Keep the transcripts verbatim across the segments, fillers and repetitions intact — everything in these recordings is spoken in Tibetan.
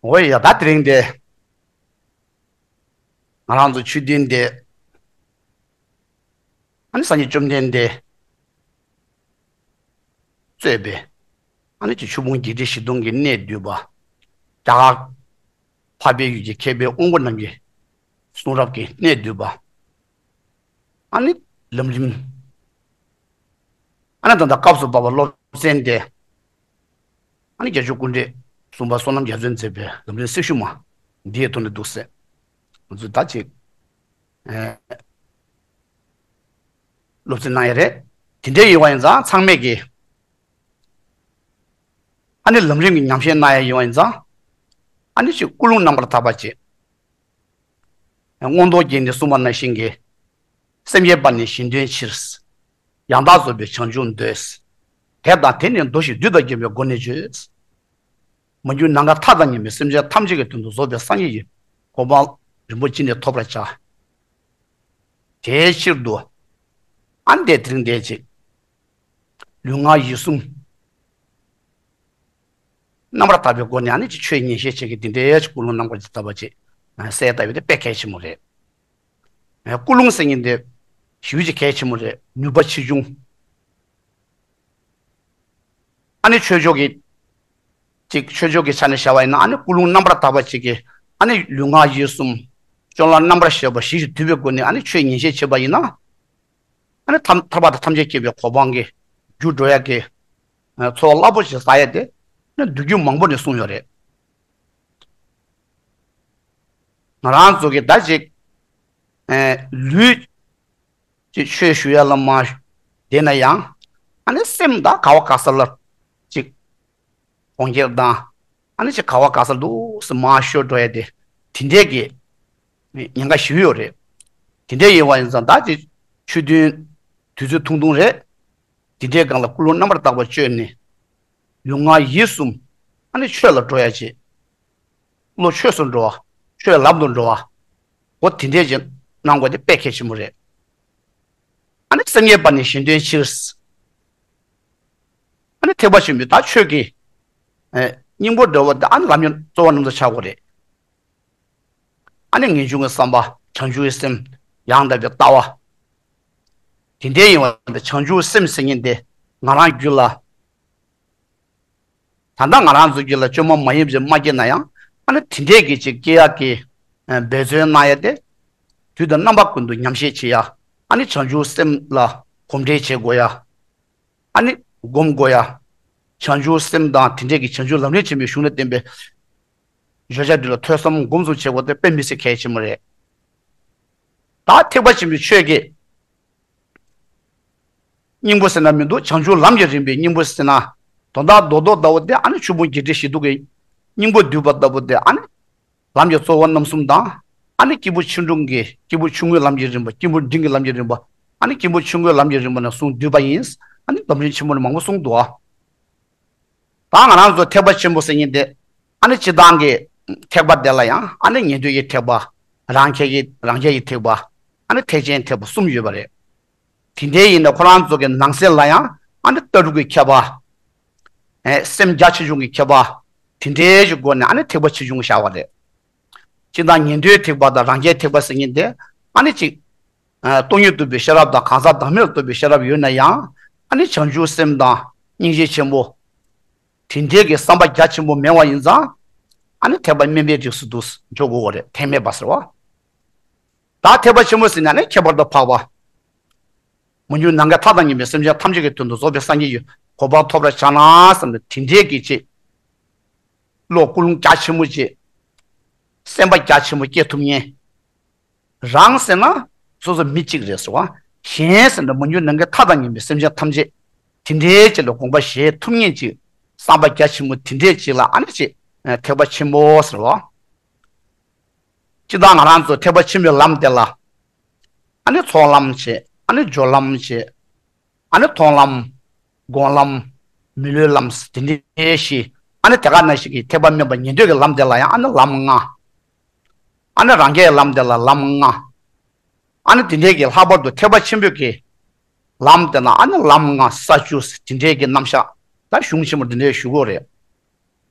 འོ་ཡ། ད་དེ་རིང་དེ་ང་རང་ཚོ་ཆོས་ལྡན་དེ་ཨ་ནི་སངས་རྒྱས་བཅོམ་ལྡན་འདས་གཙོས་པའི་ཨ་ནི་ཆོས་ཕུང་བརྒྱད་ཁྲི་བཞི་སྟོང་གི་གནས་བསྡུས་པ། རྒྱ་གར་འཕགས་པའི་ཡུལ་གྱི་མཁས་པའི་དབང་པོ་རྣམས་ཀྱི་གསུང་རབ་ཀྱི་གནས་བསྡུས་པ། ཨ་ནི་ལམ་རིམ། ཨ་ནི་ད་ལྟ་སྐབས་སུ་བབས་པ་སློབ་ཚན་དེ། ཨ་ནི་རྒྱལ་མཆོག་སྐུ་ཕྲེང་གསུམ་པ་བསོད་ནམས་རྒྱ་མཚོས་མཛད་པའི་ལམ་རིམ་སེར་ཤུལ་མ་འདིའི་ཐོག་ནས་འདུག་ཟེར། ང་ཚོས་ད་ཅིག་ཨེ་སློབ་ཚན་གནང་ཡ་རེད། དེ་འདྲའི་ཡིན་པ་ཡིན་ཙང་ཚང་མས་ཀྱིས་ཨ་ནི་ལམ་རིམ་གྱི་ཉམས་བཞེས་གནང་ཡ་ཡིན་པ་ཡིན་ཙང་། ཨ་ནི་ཅིག་ཀུན་སློང་རྣམ་པར་དག་པ་བྱེད། མངོན་རྟོགས་རྒྱན་ནས་གསུངས་པ་ནང་བཞིན་གྱི། སེམས་བསྐྱེད་པ་ནི་གཞན་དོན་ཕྱིར། ཡང་དག་རྫོགས་པའི་བྱང་ཆུབ་འདོད། དེ་དང་དེ་ནི་མདོ་བཞི་བསྡུས་དང་རྒྱན་པའི་སྒོ་ནས་བརྗོད། མ་གྱུར་ནམ་མཁའ་མཐའ་དང་མཉམ་པའི་སེམས་ཅན་ཐམས་ཅད་ཀྱི་དོན་དུ་རྫོགས་པའི་སངས་རྒྱས་ཀྱི་གོ་འཕང་རིན་པོ་ཆེ་ནི་ཐོབ་པར་བྱ། དེའི་ཕྱིར་དུ། ཨ་ནི་དེ་རིང་དེ་ཅིག་ལུས་ངག་ཡིད་གསུམ་རྣམ་པར་དག་པའི་སྒོ་ནས་ཨ་ནི་ཅིག་ཆོས་ཉན་བཤད་བྱེད་ཀྱི་དེ་འདྲའི་ཅིག་ཀུན་སློང་རྣམ་པར་དག་པ་ཅིག་གསལ་བཏབ་ཡོད་དེ་དཔེ་གལ་ཆེན་པོ་རེད། ཀུན་སློང་ཟེར་མཁན་དེ་ཞེ་པོ་ཅིག་གལ་ཆེན་པོ་རེད། ནུས་པ་ཆེ་ཆུང་། ཨ་ནི་ཆོས་ཕྱོགས་ཀྱི། ཅིག་ཆོས་ཕྱོགས་ཀྱི་ཆ་ནས་བྱ་བ་ཡིན་ན་ཨ་ནི་ཀུན་སློང་རྣམ་པར་དག་པ་ཅིག་གིས་ཨ་ནི་ལུས་ངག་ཡིད་གསུམ། སྤྱོད་ལམ་རྣམ་པར་ཤེས་པ་བཞི་ཞིག་འདུས་པའི་སྒོ་ནས་ཨ་ནི་ཆོས་ཉན་བཤད་བྱེད་པ་ཡིན་ན། ཨ་ནི་ཐར་ཐར་པ་དང་ཐམས་ཅད་མཁྱེན་པའི་གོ་འཕང་གི་རྒྱུར་འགྲོ་ཡ་གི་ཚོགས་རླབས་པོ་ཆེ་བསགས་ཡ་དེ་ནི་མདོ་རྒྱུད་མང་པོ་ནས་གསུངས་ཡོད་རེད། ང་རང་ཚོ་གི་ད་ཅིག་ལུས་ཀྱི་ཆོས་ཞུ་ཡ་ལ་མ་བསྡད་ན་ཡང་། ཨ་ནི་སེམས་ད་ག་བ་ག་ས་ལ་ཅིག་གྲོང་ཁྱེར་དང་། ཨ་ནི་ཅིག་ག་བ་ག་ས་འདུག་སེ་མར་ཤོར་འགྲོ་ཡ་དེ་དེ་འདྲས་ཀྱི་ཉེན་ཁ་ཞེ་པོ་ཡོད་རེད། དེ་འདྲས་ཡིན་པ་ཡིན་ཙང་ད་ཅིག་ཆོས་ཐུན་དུས་ཚོད་ཐུང་ཐུང་རེད། དེ་འདྲའི་སྒང་ལ་ཀུན་སློང་རྣམ་པར་དག་པ་བཅོས་ནས། ལུས་ངག་ཡིད་གསུམ་ཨ་ནི་ཆོས་ལ་འགྲོ་ཡ་བྱེད། བློ་ཆོས་སུ་འགྲོ་བ། ཆོས་ལམ་དུ་འགྲོ་བ། འོ་དེ་འདྲས་ཅིག་གནང་དགོས་དེ་དཔེ་གལ་ཆེན་པོ་རེད། ཨ་ནི་སེམས་བསྐྱེད་པ་ནི་གཞན་དོན་ཕྱིར། ཨ་ནི་ཐེག་པ་ཆེན་པོའི་ད་ཆོས་ཀྱི་ཨེ་སྙིང་པོ་འདྲ་བོ་དེ་ཨ་ནི་ལམ་གྱི་གཙོ་བོ་རྣམས་སུ་ཆགས་དགོས་རེད། ཨ་ནི་ངེས་འབྱུང་གི་བསམ་པ། བྱང་ཆུབ་ཀྱི་སེམས། ཡང་དག་པའི་ལྟ་བ། དེ་འདྲའི་ཡིན་པ་དེ་བྱང་ཆུབ་སེམས་ཟེར་མཁན་དེ་ང་རང་རྒྱུད་ལ། ད་ལྟ་ང་རང་ཚོའི་རྒྱུད་ལ་བཅོས་མ་མ་ཡིན་པ་ཅིག་མ་སྐྱེས་ན་ཡང་། ཨ་ནི་དེ་འདྲས་ཀྱི་ཅིག་སྐྱེ་ཡག་གི་འབད་བརྩོན་གནང་ཡ་དེ། དུས་དང་རྣམ་པ་ཀུན་ཏུ་ཉམས་བཞེས་བྱེད་ཡ། ཨ་ནི་བྱང་ཆུབ་སེམས་ལ་གོམས་འདྲིས་བྱེད་དགོས་ཡ། ཨ་ནི་སྒོམ་དགོས་ཡ། བྱང་ཆུབ་སེམས་དང་དེ་འདྲས་ཀྱི་བྱང་ཆུབ་ལམ་རིམ་ཆེན་མོའི་གཞུང་ལས་བསྟན་པའི་བརྗོད་བྱ་འདི་ལ་ཐོས་བསམ་སྒོམ་གསུམ་བྱེད་དགོས་དེ་དཔེ་མི་སྲིད་གལ་ཆེན་པོ་རེད། ད་ཐེག་པ་ཆེན་པོའི་ཆོས་ཀྱི་སྙིང་པོ་ཟེར་ན་མི་འདུག་བྱང་ཆུབ་ལམ་གྱི་རིམ་པའི་སྙིང་པོ་ཟེར་ན། དོན་དག་རྡོག་རྡོག་ལྟ་བུ་དེ་ཨ་ནི་ཆོས་ཕུང་བརྒྱད་ཁྲི་བཞི་སྟོང་གི་སྙིང་པོ་བསྡུས་པ་ལྟ་བུ་དེ་ཨ་ནི། ལམ་གྱི་གཙོ་བོ་རྣམ་གསུམ་དང་། ཨ་ནི་སྐྱེས་བུ་ཆེ་འབྲིང་གི་སྐྱེས་བུ་ཆུང་ངུའི་ལམ་གྱི་རིམ་པ། སྐྱེས་བུ་འབྲིང་གི་ལམ་གྱི་རིམ་པ། ཨ་ནི་སྐྱེས་བུ་ཆུང་ངུའི་ལམ་གྱི་རིམ་པ་ནས་གསུངས་བསྡུས་པ་ཡིན། ཨ་ནི་ལམ་རིམ་ཆེན་མོ་ནི་མང་པོ་གསུངས་འདུག་ཨ། ད་ང་རང་ཚོ་ཐེག་པ་ཆེན་པོ་ཟེར་མཁན་དེ། ཨ་ནི་སྤྱིར་བཏང་གི་ཐེག་པ་དེ་ལ་ཡང་ཨ་ནི་ཉན་ཐོས་ཀྱི་ཐེག་པ། རང་རྒྱལ་གྱི་རང་རྒྱལ་གྱི་ཐེག་པ། ཨ་ནི་ཐེག་ཆེན་ཐེག་པ་གསུམ་ཡོད་པ་རེད། དེ་འདྲའི་ཡིན་ན་ཁོ་རང་ཚོ་གི་ནང་གསེས་ལ་ཡང་ཨ་ནི་ལྟ་གྲུབ་ཀྱི་ཁྱད་པར། ཨེ་སེམས་རྒྱ་ཆེ་ཆུང་གི་ཁྱད་པར། དེ་འདྲའི་ཞིག་སྒོ་ནས་ཨ་ནི་ཐེག་པ་ཆེ་ཆུང་བཞག་པ་རེད། སྤྱིར་བཏང་ཉན་ཐོས་ཐེག་པ་དང་རང་རྒྱལ་ཐེག་པ་ཟེར་མཁན་དེ་ཨ་ནི་གཅིག་ཨ་སྟོང་ཉིད་རྟོགས་པའི་ཤེས་རབ་དང་གང་ཟག་བདག་མེད་རྟོགས་པའི་ཤེས་རབ་ཡོད་ན་ཡང་། ཨ་ནི་བྱང་ཆུབ་སེམས་དང་སྙིང་རྗེ་ཆེན་པོ། དེ་འདྲའི་གི་བསམ་པ་རྒྱ་ཆེན་པོ་མེད་པ་ཡིན་ཙང་། ཨ་ནི་ཐེག་པ་དམན་པའི་རིགས་སུ་འདུ་འཇོག་དགོས་པ་རེད། ཐེག་དམན་པ་ཟེར་བ། ད་ཐེག་པ་ཆེན་པོ་ཟེར་ན་ནི་ཁྱད་པར་དུ་འཕགས་པ། མ་གྱུར་ནམ་མཁའི་མཐའ་དང་མཉམ་པའི་སེམས་ཅན་ཐམས་ཅད་ཀྱི་དོན་དུ་རྫོགས་པའི་སངས་རྒྱས་ཀྱི་གོ་འཕང་ཐོབ་པར་བྱ་ན་བསམ་པའི་དེ་འདྲའི་གི་ཅིག་བློ་ཀུན་སློང་རྒྱ་ཆེན་པོ་ཅིག་སེམས་པ་རྒྱ་ཆེན་པོ་སྐྱེ་ཐུབ་མཁན། རང་ཟེར་ན་སོ་སོ་མི་གཅིག་རེད་ཟེར་བ། གཞན་ཟེར་ན་མ་གྱུར་ནམ་མཁའི་མཐའ་དང་མཉམ་པའི་སེམས་ཅན་ཐམས་ཅད་དེ་འདྲའི་ཅིག་ལ་དགོངས་པ་བཞེས་ཐུབ་མཁན་ཅིག་བསམ་པ་རྒྱ་ཆེན་པོ་དེ་འདྲའི་ཅིག་ལ་ཨ་ནི་ཅིག་ཐེག་པ་ཆེན་པོ་ཟེར་བ། སྤྱིར་བཏང་ང་རང་ཚོ་ཐེག་པ་ཆེན་པོའི་ལམ་དེ་ལ། ཨ་ནི་ཚོགས་ལམ་བྱེད། ཨ་ནི་སྦྱོར་ལམ་བྱེད། ཨ་ནི་མཐོང་ལམ། སྒོམ་ལམ། མི་ལུས་ལམ་དེ་འདྲའི་བཞི། ཨ་ནི་དེ་ག་ནང་བཞིན་གྱི་ཐེག་པ་དམན་པ་ཉན་ཐོས་ཀྱི་ལམ་དེ་ལ་ཡང་ཨ་ནི་ལམ་ལྔ། ཨ་ནི་རང་རྒྱལ་གྱི་ལམ་དེ་ལ་ལམ་ལྔ། ཨ་ནི་དེ་འདྲའི་གི་ལྷག་པར་དུ་ཐེག་པ་ཆེན་པོའི་གི་ལམ་དེ་ལ་ཨ་ནི་ལམ་ལྔ་ས་བཅུ་དེ་འདྲའི་གི་རྣམ་གཞག་ད་གཞུང་ཆེན་མོ་དེ་འདྲའི་ཞུ་གི་ཡོད་རེད།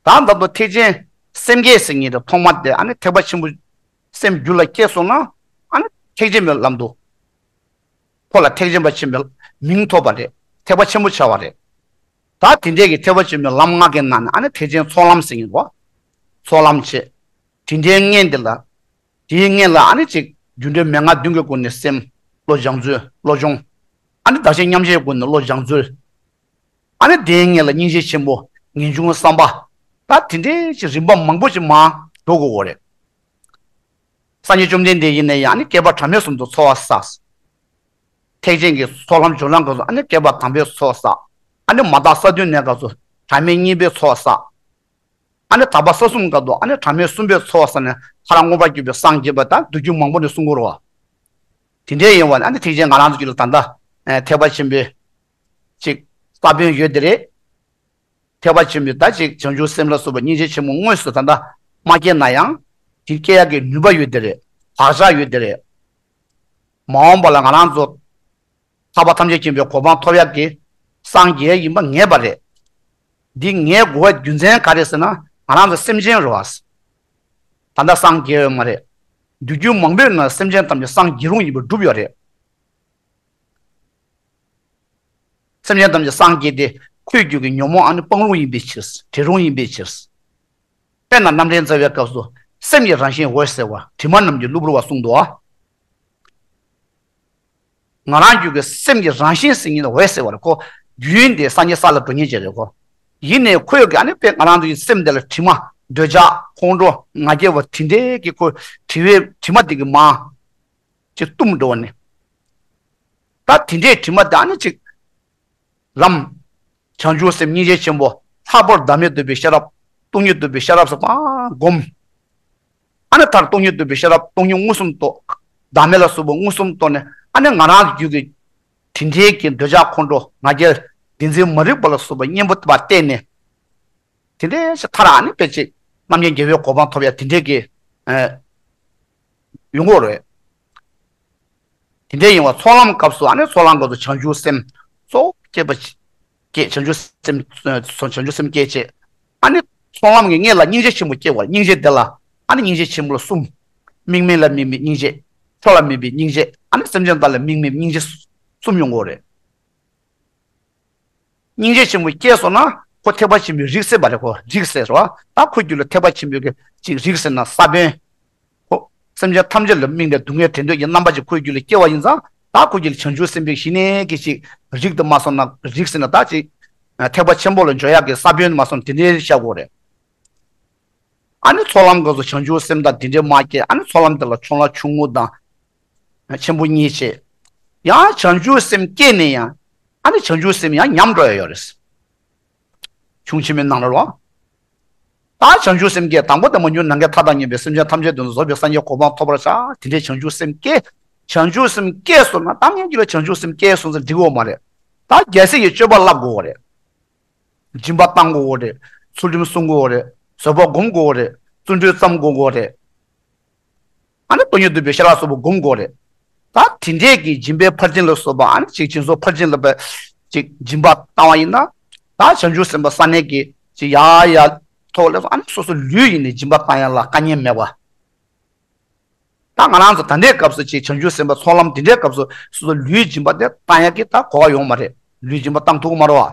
ད་ད་དུང་ཐེག་ཆེན་ སེམས་བསྐྱེད་ཟེར་མཁན་དེ་ཐོག་མ་དེ་ཨ་ནི་ཐེག་པ་ཆེན་པོ་སེམས་རྒྱུད་ལ་སྐྱེས་སོང་ན་ཨ་ནི་ཐེག་ཆེན་པའི་ལམ་དུ་ཁོ་ལ་ཐེག་ཆེན་པ་ཆེན་པོའི་མིང་ཐོབ་པ་རེད། ཐེག་པ་ཆེན་པོ་བྱ་བ་རེད། ད་དེ་འདྲའི་གི་ཐེག་པ་ཆེན་པོའི་ལམ་ལྔ་གི་ནང་ནས་ཨ་ནི་ཐེག་ཆེན་ཚོགས་ལམ་ཟེར་མཁན་རེད་བ། ཚོགས་ལམ་བྱེད། དེ་འདྲའི་མངོན་དེ་ལ། དེའི་སྔོན་ལ་ཨ་ནི་ཅིག་རྒྱུ་འབྲས་མན་ངག་བདུན་གྱི་སྒོ་ནས་སེམས་བློ་སྦྱང་ཚུལ་བློ་སྦྱོང་། ཨ་ནི་བདག་གཞན་མཉམ་བརྗེའི་སྒོ་ནས་བློ་སྦྱང་ཚུལ། ཨ་ནི་དེའི་སྔོན་ལ་སྙིང་རྗེ་ཆེན་པོ་ངེས་འབྱུང་བསམ་པ། ད་དེ་འདྲའི་ཅིག་རིམ་པ་མང་པོ་ཅིག་མར་འགྲོ་དགོས་པ་རེད། སངས་རྒྱས་བཅོམ་ལྡན་འདས་ཡིན་ན་ཡང་ཨ་ནི་བསྐལ་པ་གྲངས་མེད་གསུམ་དུ་འཚོ་བ་བསགས། ཐེག་ཆེན་གྱི་ཚོགས་ལམ་སྦྱོར་ལམ་སྐབས་སུ་ཨ་ནི་བསྐལ་པ་དང་པོའི་འཚོ་བ་བསགས། ཨ་ནི་མ་དག་ས་བདུན་ནས་སྐབས་སུ་གྲངས་མེད་གཉིས་པའི་འཚོ་བ་བསགས། ཨ་ནི་དག་པ་ས་གསུམ་སྐབས་སུ་ཨ་ནི་གྲངས་མེད་གསུམ་པའི་འཚོ་བ་བསགས་ནས་ཐར་པ་མངོན་པར་གྱུར་པའི་སངས་རྒྱས་པ་དང་མདོ་རྒྱུད་མང་པོ་ནས་གསུང་གི་རེད་བ། དེ་འདྲའི་ཡིན་བ་ནི་ཨ་ནི་ཐེག་ཆེན་ང་རང་ཚོ་རྒྱུད་ལ་ད་ལྟ་ཐེག་པ་ཆེན་པོའི་ཅིག་ས་བོན་ཡོད་དེ་རེད། ཐེག་པ་ཆེན་པོའི་ད་ཅིག་བྱང་ཆུབ་སེམས་ལ་སོགས་པ་སྙིང་རྗེ་ཆེན་པོ་དངོས་སུ་ད་ལྟ་མ་སྐྱེས་ན་ཡང་དེ་སྐྱེ་ཡག་གི་ནུས་པ་ཡོད་དེ་རེད། བག་ཆགས་ཡོད་དེ་རེད། མ་འོངས་པ་ལ་ང་རང་ཚོ་ཐར་པ་ཐམས་ཅད་མཁྱེན་པའི་གོ་འཕང་ཐོབ་ཡག་གི་སངས་རྒྱས་ཡིན་པ་ངེས་པ་རེད། འདི་ངེས་དགོས་པའི་རྒྱུ་མཚན་ག་རེ་ཟེར་ན་ང་རང་ཚོ་སེམས་ཅན་རེད་བ། ད་ལྟ་སངས་རྒྱས་ཡོད་མ་རེད། དུས་རྒྱུན་མང་པོའི་ནང་སེམས་ཅན་ཐམས་ཅད་སངས་རྒྱས་རུང་ཡིན་པ་གྲུབ་ཡོད་རེད། སེམས་ཅན་ཐམས་ཅད་སངས་རྒྱས་ཏེ་ཁོའི་རྒྱུད་ཀྱི་ཉོན་མོངས་ཨ་ནི་སྤང་རུང་ཡིན་པའི་ཕྱིར་བྲལ་རུང་ཡིན་པའི་ཕྱིར། དཔེར་ན་རྣམ་འདྲེན་རྩ་བའི་སྐབས་སུ་སེམས་ཀྱི་རང་བཞིན་འོད་གསལ་བ་དྲི་མ་རྣམས་ཀྱི་གློ་བུར་བ་གསུངས་འདུག་ང་རང་རྒྱུད་ཀྱི་སེམས་ཀྱི་རང་བཞིན་ཟེར་མཁན་འོད་གསལ་བ་རེད་ཁོ། རྒྱུན་དེ་སངས་རྒྱས་ས་ལ་འགྲོ་མཁན་ཅིག་རེད་ཁོ། ཡིན་ནའི་ཁོས་ཀྱི་ཨ་ནི་དཔེ་ང་རང་ཚོ་ཡི་སེམས་དེ་ལ་དྲི་མ་འདོད་ཆགས་ཁོང་ཁྲོ་ང་རྒྱལ་བ་དེ་འདྲའི་གི་ཁོ་དྲི་བའི་དྲི་མ་དེ་གི་མ་ཅིག་བཏུམ་འགྲོ་བ་ནི། ད་དེ་འདྲའི་དྲི་མ་དེ་ཨ་ནི་ཅིག་ལམ། བྱང་ཆུབ་སེམས་སྙིང་རྗེ་ཆེན་པོ་ལྷག་པར་བདག་མེད་རྟོགས་པའི་ཤེས་རབ། སྟོང་ཉིད་རྟོགས་པའི་ཤེས་རབ་སོགས་པ་སྒོམ། ཨ་ནི་མཐར་སྟོང་ཉིད་རྟོགས་པའི་ཤེས་རབ་སྟོང་ཉིད་མངོན་སུམ་རྟོགས། བདག་མེད་ལ་སོགས་པ་མངོན་སུམ་རྟོགས་ནས་ཨ་ནི་ང་རང་རྒྱུད་ཀྱི་དེ་འདྲའི་གི་འདོད་ཆགས་ཁོང་ཁྲོ་ང་རྒྱལ་བདེན་འཛིན་མ་རིག་པ་ལ་སོགས་པ་གཉེན་པོ་དེ་བརྟེན་ནས། དེ་འདྲའི་ཞིག་མཐར་ཨ་ནི་དཔེ་ཅིག་རྣམ་མཁྱེན་རྒྱལ་བའི་གོ་འཕང་ཐོབ་ཡ་དེ་འདྲའི་གི་ཨ་ཡོང་གི་རེད། དེ་འདྲའི་ཡིན་བ་ཚོགས་ལམ་སྐབས་སུ་ཨ་ནི་ཚོགས་ལམ་སྐབས་སུ་བྱང་ཆུབ་སེམས་གཙོ་བོ་སྐྱེས་པ་སྐྱེས་བྱང་ཆུབ་སེམས་བྱང་ཆུབ་སེམས་སྐྱེས་བྱེད། ཨ་ནི་ཚོགས་ལམ་གྱི་སྔོན་ལ་སྙིང་རྗེ་ཆེན་པོ་སྐྱེ་བ་སྙིང་རྗེ་དེ་ལ་ཨ་ནི་སྙིང་རྗེ་ཆེན་པོ་ལ་གསུམ། དམིགས་མེད་ལ་དམིགས་པའི་སྙིང་རྗེ། ཕྱོགས་ལ་དམིགས་པའི་སྙིང་རྗེ་ཨ་ནི་སེམས་ཅན་དག་ལ་དམིགས་མེད་སྙིང་རྗེ་གསུམ་ཡོང་གི་རེད། སྙིང་རྗེ་ཆེན་པོ་སྐྱེས་སོང་ན་ཁོ་ཐེག་པ་ཆེན་པོའི་རིགས་ཟེར་བ་རེད་ཁོ་རིགས་ཟེར་རོ། ད་ཁོ་རྒྱུད་ལ་ཐེག་པ་ཆེན་པོའི་གི་ཅིག་རིགས་ཟེར་ན་ས་བོན། ཁོ་སེམས་ཅན་ཐམས་ཅད་ལ་དམིགས་ནས་སྡུག་བསྔལ་དྲན་འདོད་ཀྱི་རྣམ་པ་ཅིག་ཁོའི་རྒྱུད་ལ་སྐྱེ་བ་ཡིན་ཙང་ད་ཁོ་རྒྱུད་ལ་བྱང་ཆུབ་སེམས་དཔའི་གཞི་གནས་ཀྱི་ཅིག་རིགས་དུ་མ་སོང་ན་རིགས་ཟེར་ན་ད་ཅིག་ཐེག་པ་ཆེན་པོ་ལ་འཇོག་ཡག་གི་ས་བོན་མ་སོང་དེ་འདྲའི་བཤད་དགོས་རེད། ཨ་ནི་ཚོགས་ལམ་སྐབས་སུ་བྱང་ཆུབ་སེམས་དང་དེ་འདྲའི་མ་སྐྱེས་ཨ་ནི་ཚོགས་ལམ་དེ་ལ་ཆུང་ལ་ཆུང་ངུ་དང་། ཆེན་པོ་གཉིས་བྱས། ཡང་བྱང་ཆུབ་སེམས་སྐྱེས་ནས་ཡང་། ཨ་ནི་བྱང་ཆུབ་སེམས་ཡང་ཉམས་འགྲོ་ཡ་ཡོད་རེད། ཆུང་ཆེན་མོའི་ནང་ལ་རོ། ད་བྱང་ཆུབ་སེམས་སྐྱེས་དང་པོ་དེ་མ་གྱུར་ནམ་མཁའི་མཐའ་དང་མཉམ་པའི་སེམས་ཅན་ཐམས་ཅད་དོན་དུ་རྫོགས་པའི་སངས་རྒྱས་གོ་འཕང་ཐོབ་པར་བྱ། དེ་འདྲའི་བྱང་ཆུབ་སེམས་སྐྱེས། བྱང་ཆུབ་སེམས་སྐྱེས་སོང་ན་ད་ངས་ཁྱོད་ལ་བྱང་ཆུབ་སེམས་སྐྱེས་སོང་ཟེར་འགྲིག་གི་ཡོད་མ་རེད། ད་རྒྱལ་སྲས་ཀྱི་སྤྱོད་པ་བསླབ་དགོས་པ་རེད། སྦྱིན་པ་བཏང་དགོས་པ་རེད། ཚུལ་ཁྲིམས་སྲུང་དགོས་པ་རེད། བཟོད་པ་སྒོམ་དགོས་པ་རེད། བརྩོན་འགྲུས་བརྩམ་དགོས་པ་རེད། ཨ་ནི་སྟོང་ཉིད་རྟོགས་པའི་ཤེས་རབ་སོགས་པ་སྒོམ་དགོས་རེད། ད་དེ་འདྲས་ཀྱི་སྦྱིན་པའི་ཕར་ཕྱིན་ལ་སོགས་པ་ཨ་ནི་ཅིག་སྦྱིན་སོགས་ཕར་ཕྱིན་ལ་པའི་ཅིག་སྦྱིན་པ་བཏང་བ་ཡིན་ན། ད་བྱང་ཆུབ་སེམས་དཔའ་ས་གནས་ཀྱི་ཅིག་ཡ་ཡ་ཐོག་ལ་ཨ་ནི་སོ་སོ་ལུས་ཡིན་ནའི་སྦྱིན་པ་བཏང་ཡ་ལ་དཀའ་ངལ་མེད་པ། ད་ང་རང་ཚོ་ད་ལྟའི་སྐབས་སུ་ཅིག་བྱང་ཆུབ་སེམས་དཔའི་ཚོགས་ལམ་དེ་འདྲའི་སྐབས་སུ་སོ་སོ་ལུས་སྦྱིན་པ་དེ་བཏང་ཡ་གི་ད་གོ་བ་ཡོང་མ་རེད། ལུས་སྦྱིན་པ་བཏང་ཐུབ་ཀྱི་མ་རེད་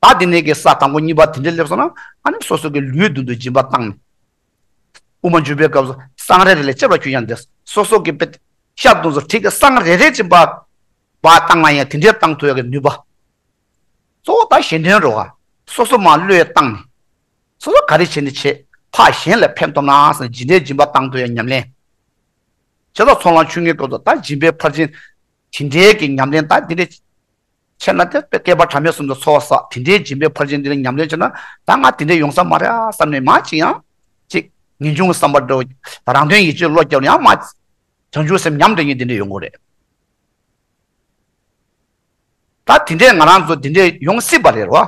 བ། ད་དེ་ནས་ཀྱི་ས་དང་པོ་གཉིས་པ་དེ་འདྲ་སླེབས་སོང་ན་ཨ་ནི་སོ་སོ་གི་ལུས་མདུན་དུ་སྦྱིན་པ་བཏང་ནས། དབུ་མ་འཇུག་པའི་སྐབས་སུ་སྲང་རེ་རེ་ལས་ལྕེབ་ལ་གྱུར་ཡང་དེ་སོ་སོ་གི་པེ་ཤ་མདུན་སུ་ཁྲིད་ཀྱི་སྲང་རེ་རེ་ཅིག་པ་བ་བཏང་ན་ཡང་དེ་འདྲའི་བཏང་ཐུབ་ཡ་གི་ནུས་པ། གཙོ་བོ་ད་གཞན་དོན་རེད་བ། སོ་སོ་མ་བློས་བཏང་ནས། སོ་སོ་ག་རེ་བྱས་ནས་བྱེད་ཕ་གཞན་ལ་ཕན་ཐོགས་ན་ཟེར་ཇི་འདྲའི་སྦྱིན་པ་བཏང་ཐུབ་ཡ་ཉམས་ལེན། བྱས་ཙང་ཚོགས་ལམ་ཆུང་ངུའི་སྐབས་སུ་ད་སྦྱིན་པའི་ཕར་ཕྱིན་དེ་འདྲའི་གི་ཉམས་ལེན་ད་འདི་འདྲའི་བྱས་ན་དེ་བསྐལ་པ་གྲངས་མེད་གསུམ་དུ་འཚོ་བ་བསགས་དེ་འདྲའི་སྦྱིན་པའི་ཕར་ཕྱིན་འདི་ལ་ཉམས་ལེན་བྱས་ན་ད་ང་དེ་འདྲའི་ཡོང་ས་མ་རེད་ཨ་བསམ་ནས་མ་ཅི་ཡང་ཅིག་ངེས་འབྱུང་བསམ་པ་འདྲ་བོ་རང་དོན་ཡིད་བྱེད་བློ་སྐྱབས་ཡང་མ་བྱང་ཆུབ་སེམས་ཉམས་འདྲ་ཉིད་དེ་འདྲ་ཡོང་གི་རེད། ད་དེ་འདྲས་ང་རང་ཚོ་དེ་འདྲས་ཡོང་སྲིད་པ་རེད་རོ།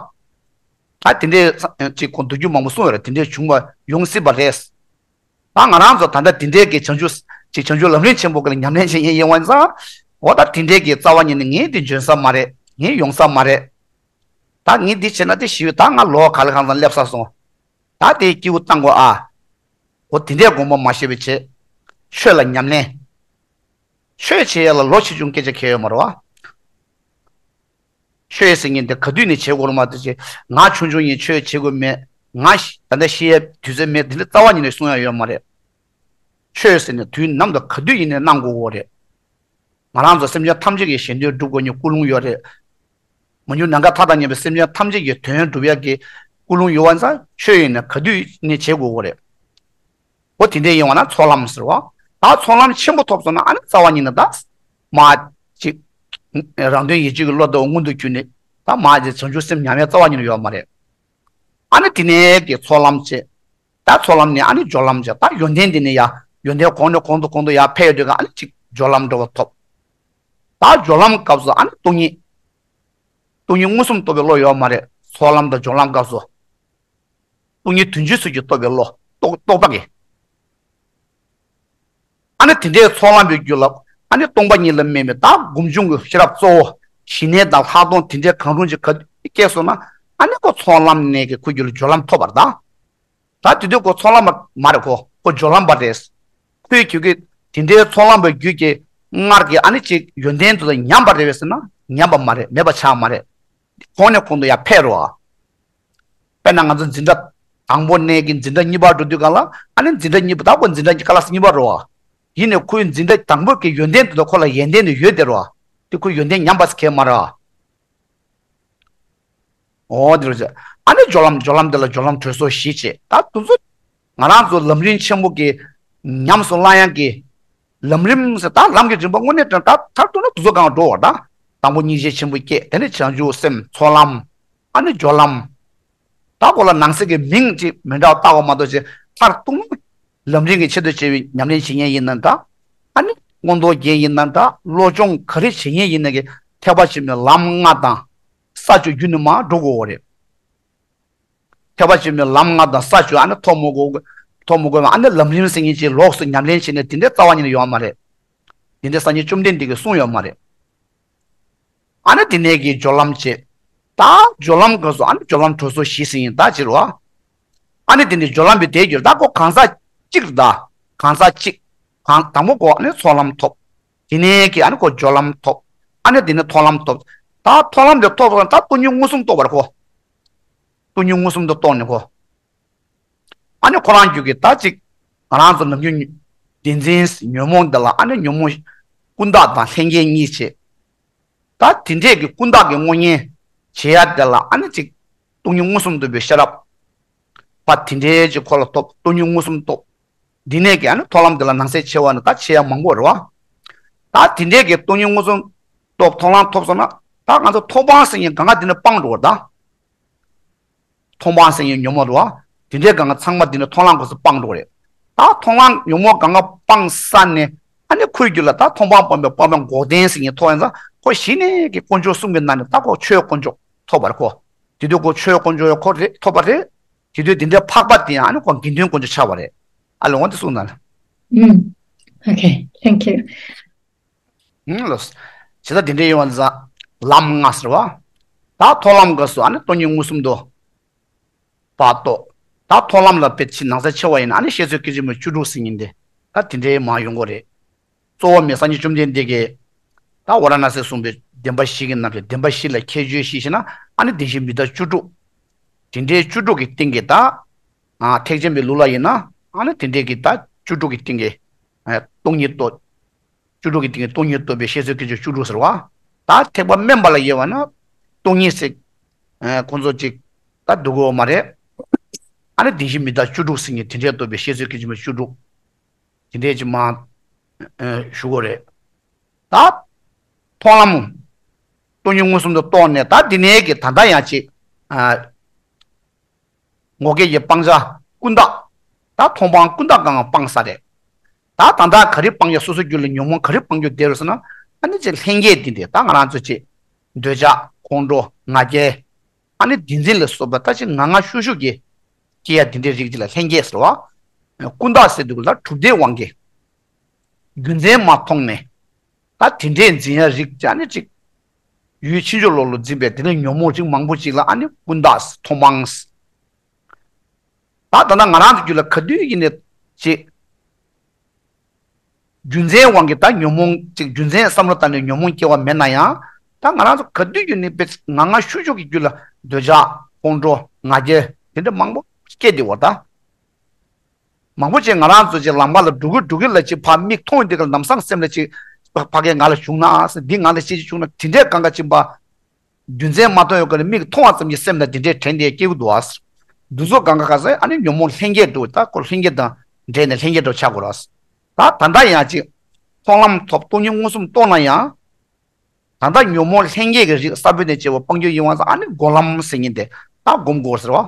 ད་དེ་འདྲས་ཅིག་ཁོང་མདོ་རྒྱུད་མང་པོ་གསུངས་ཡོད་རེད་དེ་འདྲས་བྱུང་བ་ཡོང་སྲིད་པ་རེད། ད་ང་རང་ཚོ་ད་ལྟ་དེ་འདྲས་ཀྱི་བྱང་ཆུབ་ཅིག་བྱང་ཆུབ་ལམ་རིམ་ཆེན་པོ་གི་ལ་ཉམས་ལེན་བྱེད་མཁན་ཡིན་པ་ཡིན་ཙང་། འོ་ད་དེ་འདྲས་ཀྱི་རྩ་བ་ཉིད་ནས་ངས་དེ་འཇོན་ས་མ་རེད་ངས་ཡོང་ས་མ་རེད། ད་ངས་འདི་བྱས་ན་དེ་ཞི་བའི་ད་ང་ལོ་ག་ལ་གང་ཙམ་སླེབས་ས་སོང་། ད་དེའི་སྐྱེས་བུ་བཏང་དགོས་ཨ། འོ་དེ་འདྲའི་དགོངས་པ་མ་བཞེས་པའི་ཆེད། ཆོས་ལ་ཉམས་ལེན། ཆོས་བྱེད་ཡ་ལ་ལོ་ཆེ་ཆུང་སྐད་ཆ་གལ་ཡོད་མ་རེད་བ། ཆོས་ཟེར་མཁན་དེ་ག་དུས་ནས་བྱེད་དགོས་རེད་མ་གཏོགས་ཅིག་ང་ཆུང་ཆུང་ཡིན་ཆོས་བྱེད་དགོས་མེད། ང་ཤི་ད་ལྟ་ཤི་ཡའི་དུས་ཚོད་མེད་དེ་འདྲ་རྩ་བ་ཉིད་ནས་གསུང་ཡ་ཡོད་མ་རེད། ཆོས་ཟེར་ནས་དུས་ནམ་དུ་ག་དུས་ཡིན་ནའི་གནང་དགོས་ཀྱི་ཡོད་རེད། ང་རང་ཚོ་སེམས་ཅན་ཐམས་ཅད་ཀྱི་གཞན་དོན་སྒྲུབ་དགོས་ནི་ཀུན་སློང་ཡོད་རེད། མ་གྱུར་ནམ་མཁའ་མཐའ་དང་མཉམ་པའི་སེམས་ཅན་ཐམས་ཅད་ཀྱི་དོན་སྒྲུབ་ཡག་གི་ཀུན་སློང་ཡོད་པ་ཙང་ཆོས་ཡིན་ན་ག་དུས་ནས་བྱེད་དགོས་ཀྱི་རེད། འོ་དེ་འདྲ་ཡིན་པ་ན་ཚོགས་ལམ་ཟེར་བ། ད་ཚོགས་ལམ་ཆེན་པོ་ཐོབ་སོང་ན་ཨ་ནི་རྩ་བ་ཉིད་ནས་ད། མ། ཅིག་རང་དོན་ཡིད་བྱེད་ཀྱི་བློ་དེ་མངོན་དུ་གྱུར་ནས་ད་མ་ཅིག་བྱང་ཆུབ་སེམས་ཉམས་ཡ་རྩ་བ་ཉིད་ནས་ཡོད་མ་རེད། ཨ་ནི་དེ་ནས་ཀྱི་ཚོགས་ལམ་བྱེད། ད་ཚོགས་ལམ་ནས་ཨ་ནི་སྦྱོར་ལམ་བྱེད་ད་ཡོན་ཏན་དེ་ནས་ཡ། ཡོན་ཏན་གོང་ནས་གོང་དུ་གོང་དུ་ཡ་འཕེལ་དུས་ཀ་ཨ་ནི་ཅིག་སྦྱོར་ལམ་འགྲོ་བ་ཐོབ། ད་སྦྱོར་ལམ་སྐབས་སུ་ཨ་ནི་སྟོང་ཉིད། སྟོང་ཉིད་མངོན་སུམ་རྟོགས་པའི་བློ་ཡོད་མ་རེད། ཚོགས་ལམ་དང་སྦྱོར་ལམ་སྐབས་སུ། སྟོང་ཉིད་དོན་སྤྱི་ཚུལ་གྱིས་རྟོགས་པའི་བློ་རྟོགས་རྟོགས་པ་གི། ཨ་ནི་དེ་འདྲའི་ཚོགས་ལམ་པའི་རྒྱུད་ལ་ཨ་ནི་སྟོང་པ་ཉིད་ལ་དམིགས་པའི་ད་སྒོམ་བྱུང་གི་ཤེས་རབ་གཙོ་བོ་ཞི་གནས་དང་ལྷག་མཐོང་དེ་འདྲའི་གང་རུང་ཅིག་ག་སྐྱེས་སོང་ན་ཨ་ནི་ཁོ་ཚོགས་ལམ་ནས་ཀྱི་ཁོའི་རྒྱུད་ལ་སྦྱོར་ལམ་ཐོབ་པར་གདའ། ད་དེ་དུས་ཁོ་ཚོགས་ལམ་པ་མ་རེད་ཁོ་ཁོ་སྦྱོར་ལམ་པ་རེད། ཁོའི་རྒྱུད་ཀྱི་དེ་འདྲའི་ཚོགས་ལམ་པའི་རྒྱུད་ཀྱི་སྔར་གྱི་ཨ་ནི་ཅིག་ཡོན་ཏན་དེ་ཚོ་ཉམས་པ་རེད་པས་ཟེར་ན་ཉམས་པ་མ་རེད་མེད་པ་ཆགས་མ་རེད། གོང་ནས་གོང་དུ་ཡར་འཕེལ་རོ། དཔེར་ན་ང་ཚོ་འཛིན་གྲྭ་དང་པོ་ནས་ཀྱི་འཛིན་གྲྭ་གཉིས་པར་འགྲོ་དུས་གང་ལ་ཨ་ནི་འཛིན་གྲྭ་གཉིས་པ་ད་ཁོ་འཛིན་གྲྭ་ཀ་ལ་སི་གཉིས་པ་རོ། ཡིན་ནའི་ཁོའི་འཛིན་གྲྭ་དང་པོ་གི་ཡོན་ཏན་དེ་ཚོ་ཁོ་ལ་ཡོན་ཏན་དེ་ཡོད་དེ་རོ། དེ་ཁོའི་ཡོན་ཏན་ཉམས་པ་ཟེར་མཁན་མ་རེད། འོ་དེ་རུ་ཟེར། ཨ་ནི་སྦྱོར་ལམ་སྦྱོར་ལམ་དེ་ལ་སྦྱོར་ལམ་གྲོལ་ཚོགས་བཞི་བྱས་ད་དུ་ཚོད། ང་རང་ཚོ་ལམ་རིམ་ཆེན་པོ་གི་ཉམས་སུ་བླང་ཡག་གི་ལམ་རིམ་ཟེར་ད་ལམ་གྱི་རིམ་པ་དངོས་གནས་དྲན་ད་མཐར་གཏུགས་ན་དུ་ཚོད་གང་འགྲོ་བར་ད། དང་པོ་སྙིང་རྗེ་ཆེན་པོ་སྐྱེས་དེ་ནས་བྱང་ཆུབ་སེམས་ཚོགས་ལམ། ཨ་ནི་སྦྱོར་ལམ། ད་གོ་ལ་ནང་གསེས་ཀྱི་མིང་ཅིག་མི་འདྲ་བ་བཏགས་པ་མ་གཏོགས་ཅིག་མཐར་གཏུགས་ན། ལམ་རིམ་གྱི་ཆེད་དུ་བྱས་པའི་ཉམས་ལེན་བྱེད་མཁན་ཡིན་ན་འདྲ། ཨ་ནི་མངོན་རྟོགས་རྒྱན་ཡིན་ན་འདྲ་བློ་སྦྱོང་ག་རེ་བྱེད་མཁན་ཡིན་ན་གི་ཐེག་པ་ཆེན་པོའི་ལམ་ལྔ་དང་ས་བཅུ་རྒྱུད་ནས་མར་འགྲོ་དགོས་པ་རེད། ཐེག་པ་ཆེན་པོའི་ལམ་ལྔ་དང་ས་བཅུ་ཨ་ནི་ཐོབ་མི་དགོས། ཐོབ་མི་དགོས་པ་ཨ་ནི་ལམ་རིམ་ཟེར་མཁན་ཅིག་ལོགས་སུ་ཉམས་ལེན་བྱས་ནས་དེ་འདྲའི་རྩ་བ་ཉིད་ནས་ཡོད་མ་རེད། དེ་འདྲའི་སངས་རྒྱས་བཅོམ་ལྡན་འདས་ཀྱིས་གསུངས་ཡོད་མ་རེད། ཨ་ནི་དེ་ནས་ཀྱི་སྦྱོར་ལམ་བྱེད། ད་སྦྱོར་ལམ་སྐབས་སུ་ཨ་ནི་སྦྱོར་ལམ་གྲོལ་ཚོགས་བཞི་ཟེར་ཡིན་ད་ཅི་རུ་བ། ཨ་ནི་དེ་ནས་སྦྱོར་ལམ་པའི་དེའི་རྒྱུར་ད་ཁོ་གང་ཟག་གཅིག་རེད་ད། གང་ཟག་གཅིག་གང་དང་པོ་ཁོ་ཨ་ནི་ཚོགས་ལམ་ཐོབ། དེ་ནས་ཀྱི་ཨ་ནི་ཁོ་སྦྱོར་ལམ་ཐོབ། ཨ་ནི་དེ་ནས་མཐོང་ལམ་ཐོབ། ད་མཐོང་ལམ་དེ་ཐོབ་སོང་ད་སྟོང་ཉིད་མངོན་སུམ་རྟོགས་པར་ཁོ། སྟོང་ཉིད་མངོན་སུམ་དུ་རྟོགས་ནས་ཁོ། ཨ་ནི་ཁོ་རང་རྒྱུད་ཀྱི་ད་ཅིག་ང་རང་ཚོ་ནམ་རྒྱུན་བདེན་འཛིན་ཉོན་མོངས་འདི་ལ་ཨ་ནི་ཉོན་མོངས་ཀུན་བརྟགས་དང་ལྷན་སྐྱེས་གཉིས་བྱེད། ད་དེ་འདྲས་ཀྱི་ཀུན་བརྟགས་ཀྱི་དངོས་གཉེན་བྱེད་ཡ་དེ་ལ་ཨ་ནི་ཅིག་སྟོང་ཉིད་མངོན་སུམ་དུ་བའི་ཤེས་རབ། པ་དེ་འདྲས་ཀྱི་ཁོ་ལ་ཐོབ་སྟོང་ཉིད་མངོན་སུམ་ཐོབ། འདི་ནས་ཀྱི་ཨ་ནི་མཐོང་ལམ་དེ་ལ་ནང་གསེས་ཆེ་བ་ནི་ད་ཆེ་ཡ་མང་པོ་རེད་བ། ད་དེ་འདྲས་ཀྱི་སྟོང་ཉིད་མངོན་སུམ་ཐོབ་མཐོང་ལམ་ཐོབ་སོང་ན་ད་ང་ཚོ་མཐོང་སྤང་ཟེར་མཁན་གང་ག་དེ་ནས་སྤངས་འགྲོ་བ་ད། མཐོང་སྤང་ཟེར་མཁན་ཉོན་མོངས་རེད་བ། དེ་འདྲའི་གང་ག་ཚང་མ་དེ་ནས་མཐོང་ལམ་སྐབས་སུ་སྤངས་འགྲོ་བ་རེད། ད་མཐོང་ལམ་ཉོན་མོངས་གང་ག་སྤངས་ས་ནས་ཨ་ནི་ཁོའི་རྒྱུད་ལ་ད་མཐོང་སྤང་སྤངས་པའི་སྤངས་པའི་འགོག་བདེན་ཟེར་མཁན་ཐོབ་ཡིན་ཙང་ཁོ་གཞི་ནས་ཀྱི་དཀོན་མཆོག་གསུམ་གྱི་ནང་ནས་ད་ཁོ་ཆོས་དཀོན་མཆོག་ཐོབ་པ་རེད་ཁོ། དེ་དུས་ཁོ་ཆོས་དཀོན་མཆོག་ཡང་ཁོ་རེད་ཐོབ་པ་རེད། དེ་དུས་དེ་འདྲའི་འཕགས་པ་དེ་ཡང་ཨ་ནི་ཁོ་དགེ་འདུན་དཀོན་མཆོག་ཆགས་པ་རེད། ཨ་ལེ་འོ་དེ་གསུངས་ན་ལ། ཨུམ། Okay, thank you. ཨུམ་ལོས། ཇི་ལྟར་དེ་འདྲའི་ཡོང་བ་ཟ། ལམ་ལྔ་ཟེར་བ། ད་མཐོང་ལམ་སྐབས་སུ་ཨ་ནི་སྟོང་ཉིད་མངོན་སུམ་དུ། བ་ཏོ། ད་མཐོང་ལམ་ལ་དཔེ་ཆ་ནང་གསེས་ཆེ་བ་ཡིན་ན་ཨ་ནི་བཤད་ཚོད་སྐད་ཅིག་མ་བཅུ་དྲུག་ཟེར་མཁན་དེ། ད་དེ་འདྲའི་མ་ཡོང་གི་རེད། གཙོ་བོ་མི་སངས་རྒྱས་བཅོམ་ལྡན་འདས་ཀྱིས། ད་ཝཱ་ར་ཎ་སིར་གསུངས་པའི་བདེན་པ་བཞི་གི་ནང་གི་བདེན་པ་བཞི་ལ་ཁྱད་ཆོས་བཞི་ཞེ་ན་ཨ་ནི་བདེན་བཞི་མི་རྟག་བཅུ་དྲུག་དེ་འདྲའི་བཅུ་དྲུག་གི་སྟེང་གི་ད། ཨ་ཐེག་ཆེན་པའི་ལུགས་ལ་ཡིན་ན་ཨ་ནི་དེ་འདྲའི་གི་ད་བཅུ་དྲུག་གི་སྟེང་གི། ཨ་སྟོང་ཉིད་རྟོགས། བཅུ་དྲུག་གི་སྟེང་གི་སྟོང་ཉིད་རྟོགས་པའི་བཤད་ཚོད་སྐད་ཅིག་བཅུ་དྲུག་ཟེར་བ། ད་ཐེག་པ་དམན་པ་ལ་དབྱེ་བ་ན་སྟོང་ཉིད་ཟེར། ཨ་ཁོང་ཚོ་ཅིག་ད་སྡུག་གོ་མ་རེད། ཨ་ནི་བདེན་བཞི་མི་རྟག་བཅུ་དྲུག་ཟེར་མཁན་དེ་འདྲའི་རྟོགས་པའི་བཤད་ཚོད་སྐད་ཅིག་མ་བཅུ་དྲུག་དེ་འདྲའི་ཅིག་མ་ཨ་ཞུ་གོ་རེད། ད་མཐོང་ལམ་སྟོང་ཉིད་མངོན་སུམ་དུ་རྟོགས་ནས་ད་འདི་ནས་ཀྱི་ད་ལྟ་ཡང་ཅིག་ཨ། ངོ་སྐལ་གྱི་སྤང་བྱ་ཀུན་བརྟགས། ད་མཐོང་སྤང་ཀུན་བརྟགས་གང་སྤངས་ས་རེད། ད་ད་ལྟ་ག་རེ་སྤང་ཡ་སོ་སོ་རྒྱུད་ལ་ཉོན་མོངས་ག་རེ་སྤང་རྒྱུ་བསྡད་རུ་ཟེར་ན་ཨ་ནི་ཅིག་ལྷན་སྐྱེས་འདི་འདི་ད་ང་རང་ཚོ་ཅིག་འདོད་ཆགས་ཁོང་ཁྲོ་ང་རྒྱལ། ཨ་ནི་བདེན་འཛིན་ལ་སོགས་པ་ད་ཅིག་ང་ང་ཤུགས་ཤུགས་ཀྱིས་སྐྱེ་ཡ་འདི་འདྲའི་རིགས་ཅིག་ལ་ལྷན་སྐྱེས་ཟེར་བ། ཀུན་བརྟགས་ཟེར་དུས་ལ་གྲུབ་མཐའི་དབང་གིས། རྒྱུ་མཚན་མ་མཐོང་ནས། ད་དེ་འདྲའི་འཛིན་ཡ་རིགས་ཅིག་ཨ་ནི་ཅིག་ཡུལ་ཕྱིན་ཅི་ལོག་ལ་འཛིན་པའི་དེ་ནས་ཉོན་མོངས་རིགས་མང་པོ་ཅིག་ལ་ཨ་ནི་ཀུན་བརྟགས་མཐོང་སྤང་། ད་ད་ལྟ་ང་རང་ཚོ་རྒྱུད་ལ་ག་དུས་ཡིན་ནའི་ཅིག་རྒྱུ་མཚན་དབང་གིས་ད་ཉོན་མོངས་ཅིག་རྒྱུ་མཚན་བསམ་བློ་བཏང་ནས་ཉོན་མོངས་སྐྱེ་བ་མེད་ན་ཡང་། ད་ང་རང་ཚོ་ག་དུས་ཡིན་ནའི་དཔེ་ང་ང་ཤུགས་ཤུགས་ཀྱི་རྒྱུད་ལ་འདོད་ཆགས་ཁོང་ཁྲོ་ང་རྒྱལ་དེ་འདྲ་མང་པོ་སྐྱེས་བསྡད་པ་ད། མང་པོ་ཅིག་ང་རང་ཚོ་ཅིག་ལམ་ཁ་ལ་འགྲོ་གི་འགྲོ་གི་ལ་ཅིག་ཕར་མིག་མཐོང་ཡོང་དུས་ཀ་ལམ་སང་སེམས་ལ་ཅིག་ཕ་ཕ་གིར་ང་ལ་བྱུང་ན་ཟེར། འདི་ང་ལ་ཅི་ཅིག་བྱུང་ན། དེ་འདྲའི་གང་ག་ཅིག་པ། རྒྱུ་མཚན་མ་མཐོང་ཡོང་གི་ལ་མིག་མཐོང་བ་ཙམ་གྱིས་སེམས་ལ་དེ་འདྲའི་དྲན་དེ་སྐྱེ་གི་འདུག་ཨ། འདི་ཚོ་གང་ག་ག་ཟེར་ཨ་ནི་ཉོན་མོངས་ལྷན་སྐྱེས་འགྲོ། ད་ཁོ་ལྷན་སྐྱེས་དང་འདྲེས་ནས་ལྷན་སྐྱེས་འགྲོ་ཆགས་དགོས་ར། ད་ད་ལྟ་ཡང་ཅིག་མཐོང་ལམ་ཐོབ། སྟོང་ཉིད་མངོན་སུམ་རྟོགས་ན་ཡང་། ད་ལྟ་ཉོན་མོངས་ལྷན་སྐྱེས་ཀྱི་རིགས་གསར་བུ་ནས་སྐྱེ་བ་སྤང་རྒྱུ་ཡིན་པ་ཙང་། ཨ་ནི་སྒོམ་ལམ་ཟེར་མཁན་དེ་ད་སྒོམ་དགོས་ཟེར་བ།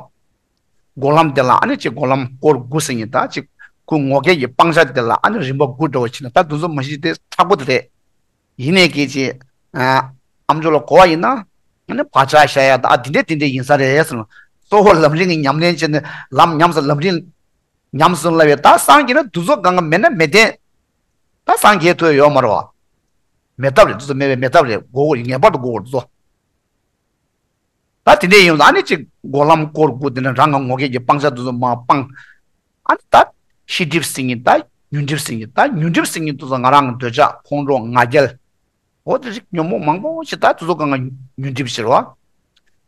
སྒོམ་ལམ་དེ་ལ་ཨ་ནི་ཅིག་སྒོམ་ལམ་སྐོར་དགུ་ཟེར་མཁན། ད་ཅིག་ཁོའི་ངོ་སྐལ་གྱི་སྤང་བྱ་དེ་ལ་ཨ་ནི་རིམ་པ་དགུ་འདྲ་བ་ཕྱེ་ན། ད་དེ་ཚོ་མ་གཞི་དེ་ཁག་པོ་དེ་རེད། ཡིན་ནའི་གལ་ཆེ། ཨ་ཨམ་ཅོག་ལ་གོ་བ་ཡིན་ན། ཨ་ནི་བག་ཆགས་བཞག་ཡ་ད་ཨ་དེ་འདྲས་དེ་འདྲས་ཡིན་ས་རེད་ཟེར་ནོ། གཙོ་བོ་ལམ་རིམ་གྱི་ཉམས་ལེན་བྱས་ནས་ལམ་ཉམས་སུ་ལམ་རིམ་ཉམས་སུ་སླ་བའི་ད་སངས་རྒྱས་ན་དུ་ཚོ་གང་ག་མེད་ན་མེད་དེ། ད་སངས་རྒྱས་ཐུབ་ཡོད་མ་རེད་བ། མེད་ཐབས་རེད། དུ་ཚོ་མེད་པའི་མེད་ཐབས་རེད། དགོས་དགོས་ངེས་པར་དུ་དགོས་དགོས་དུ་ཚོ། ད་དེ་འདྲས་ཡིན་ལ་ཨ་ནི་ཅིག་སྒོམ་ལམ་སྐོར་དགུ་དེ་ནས་རང་གི་ངོ་སྐལ་གྱི་སྤང་བྱ་དུ་ཚོ་མར་སྤངས། ཨ་ནི་ད་ཤེས་སྒྲིབ་ཟེར་མཁན་ད་ཉོན་སྒྲིབ་ཟེར་མཁན། ད་ཉོན་སྒྲིབ་ཟེར་མཁན་དུ་ཚོ་ང་རང་གི་འདོད་ཆགས་ཁོང་ཁྲོ་ང་རྒྱལ། འོ་དེ་རིགས་ཉོན་མོངས་མང་པོ་ཞིག་ད་དུ་ཚོ་གང་ག་ཉོན་སྒྲིབ་ཟེར་བ།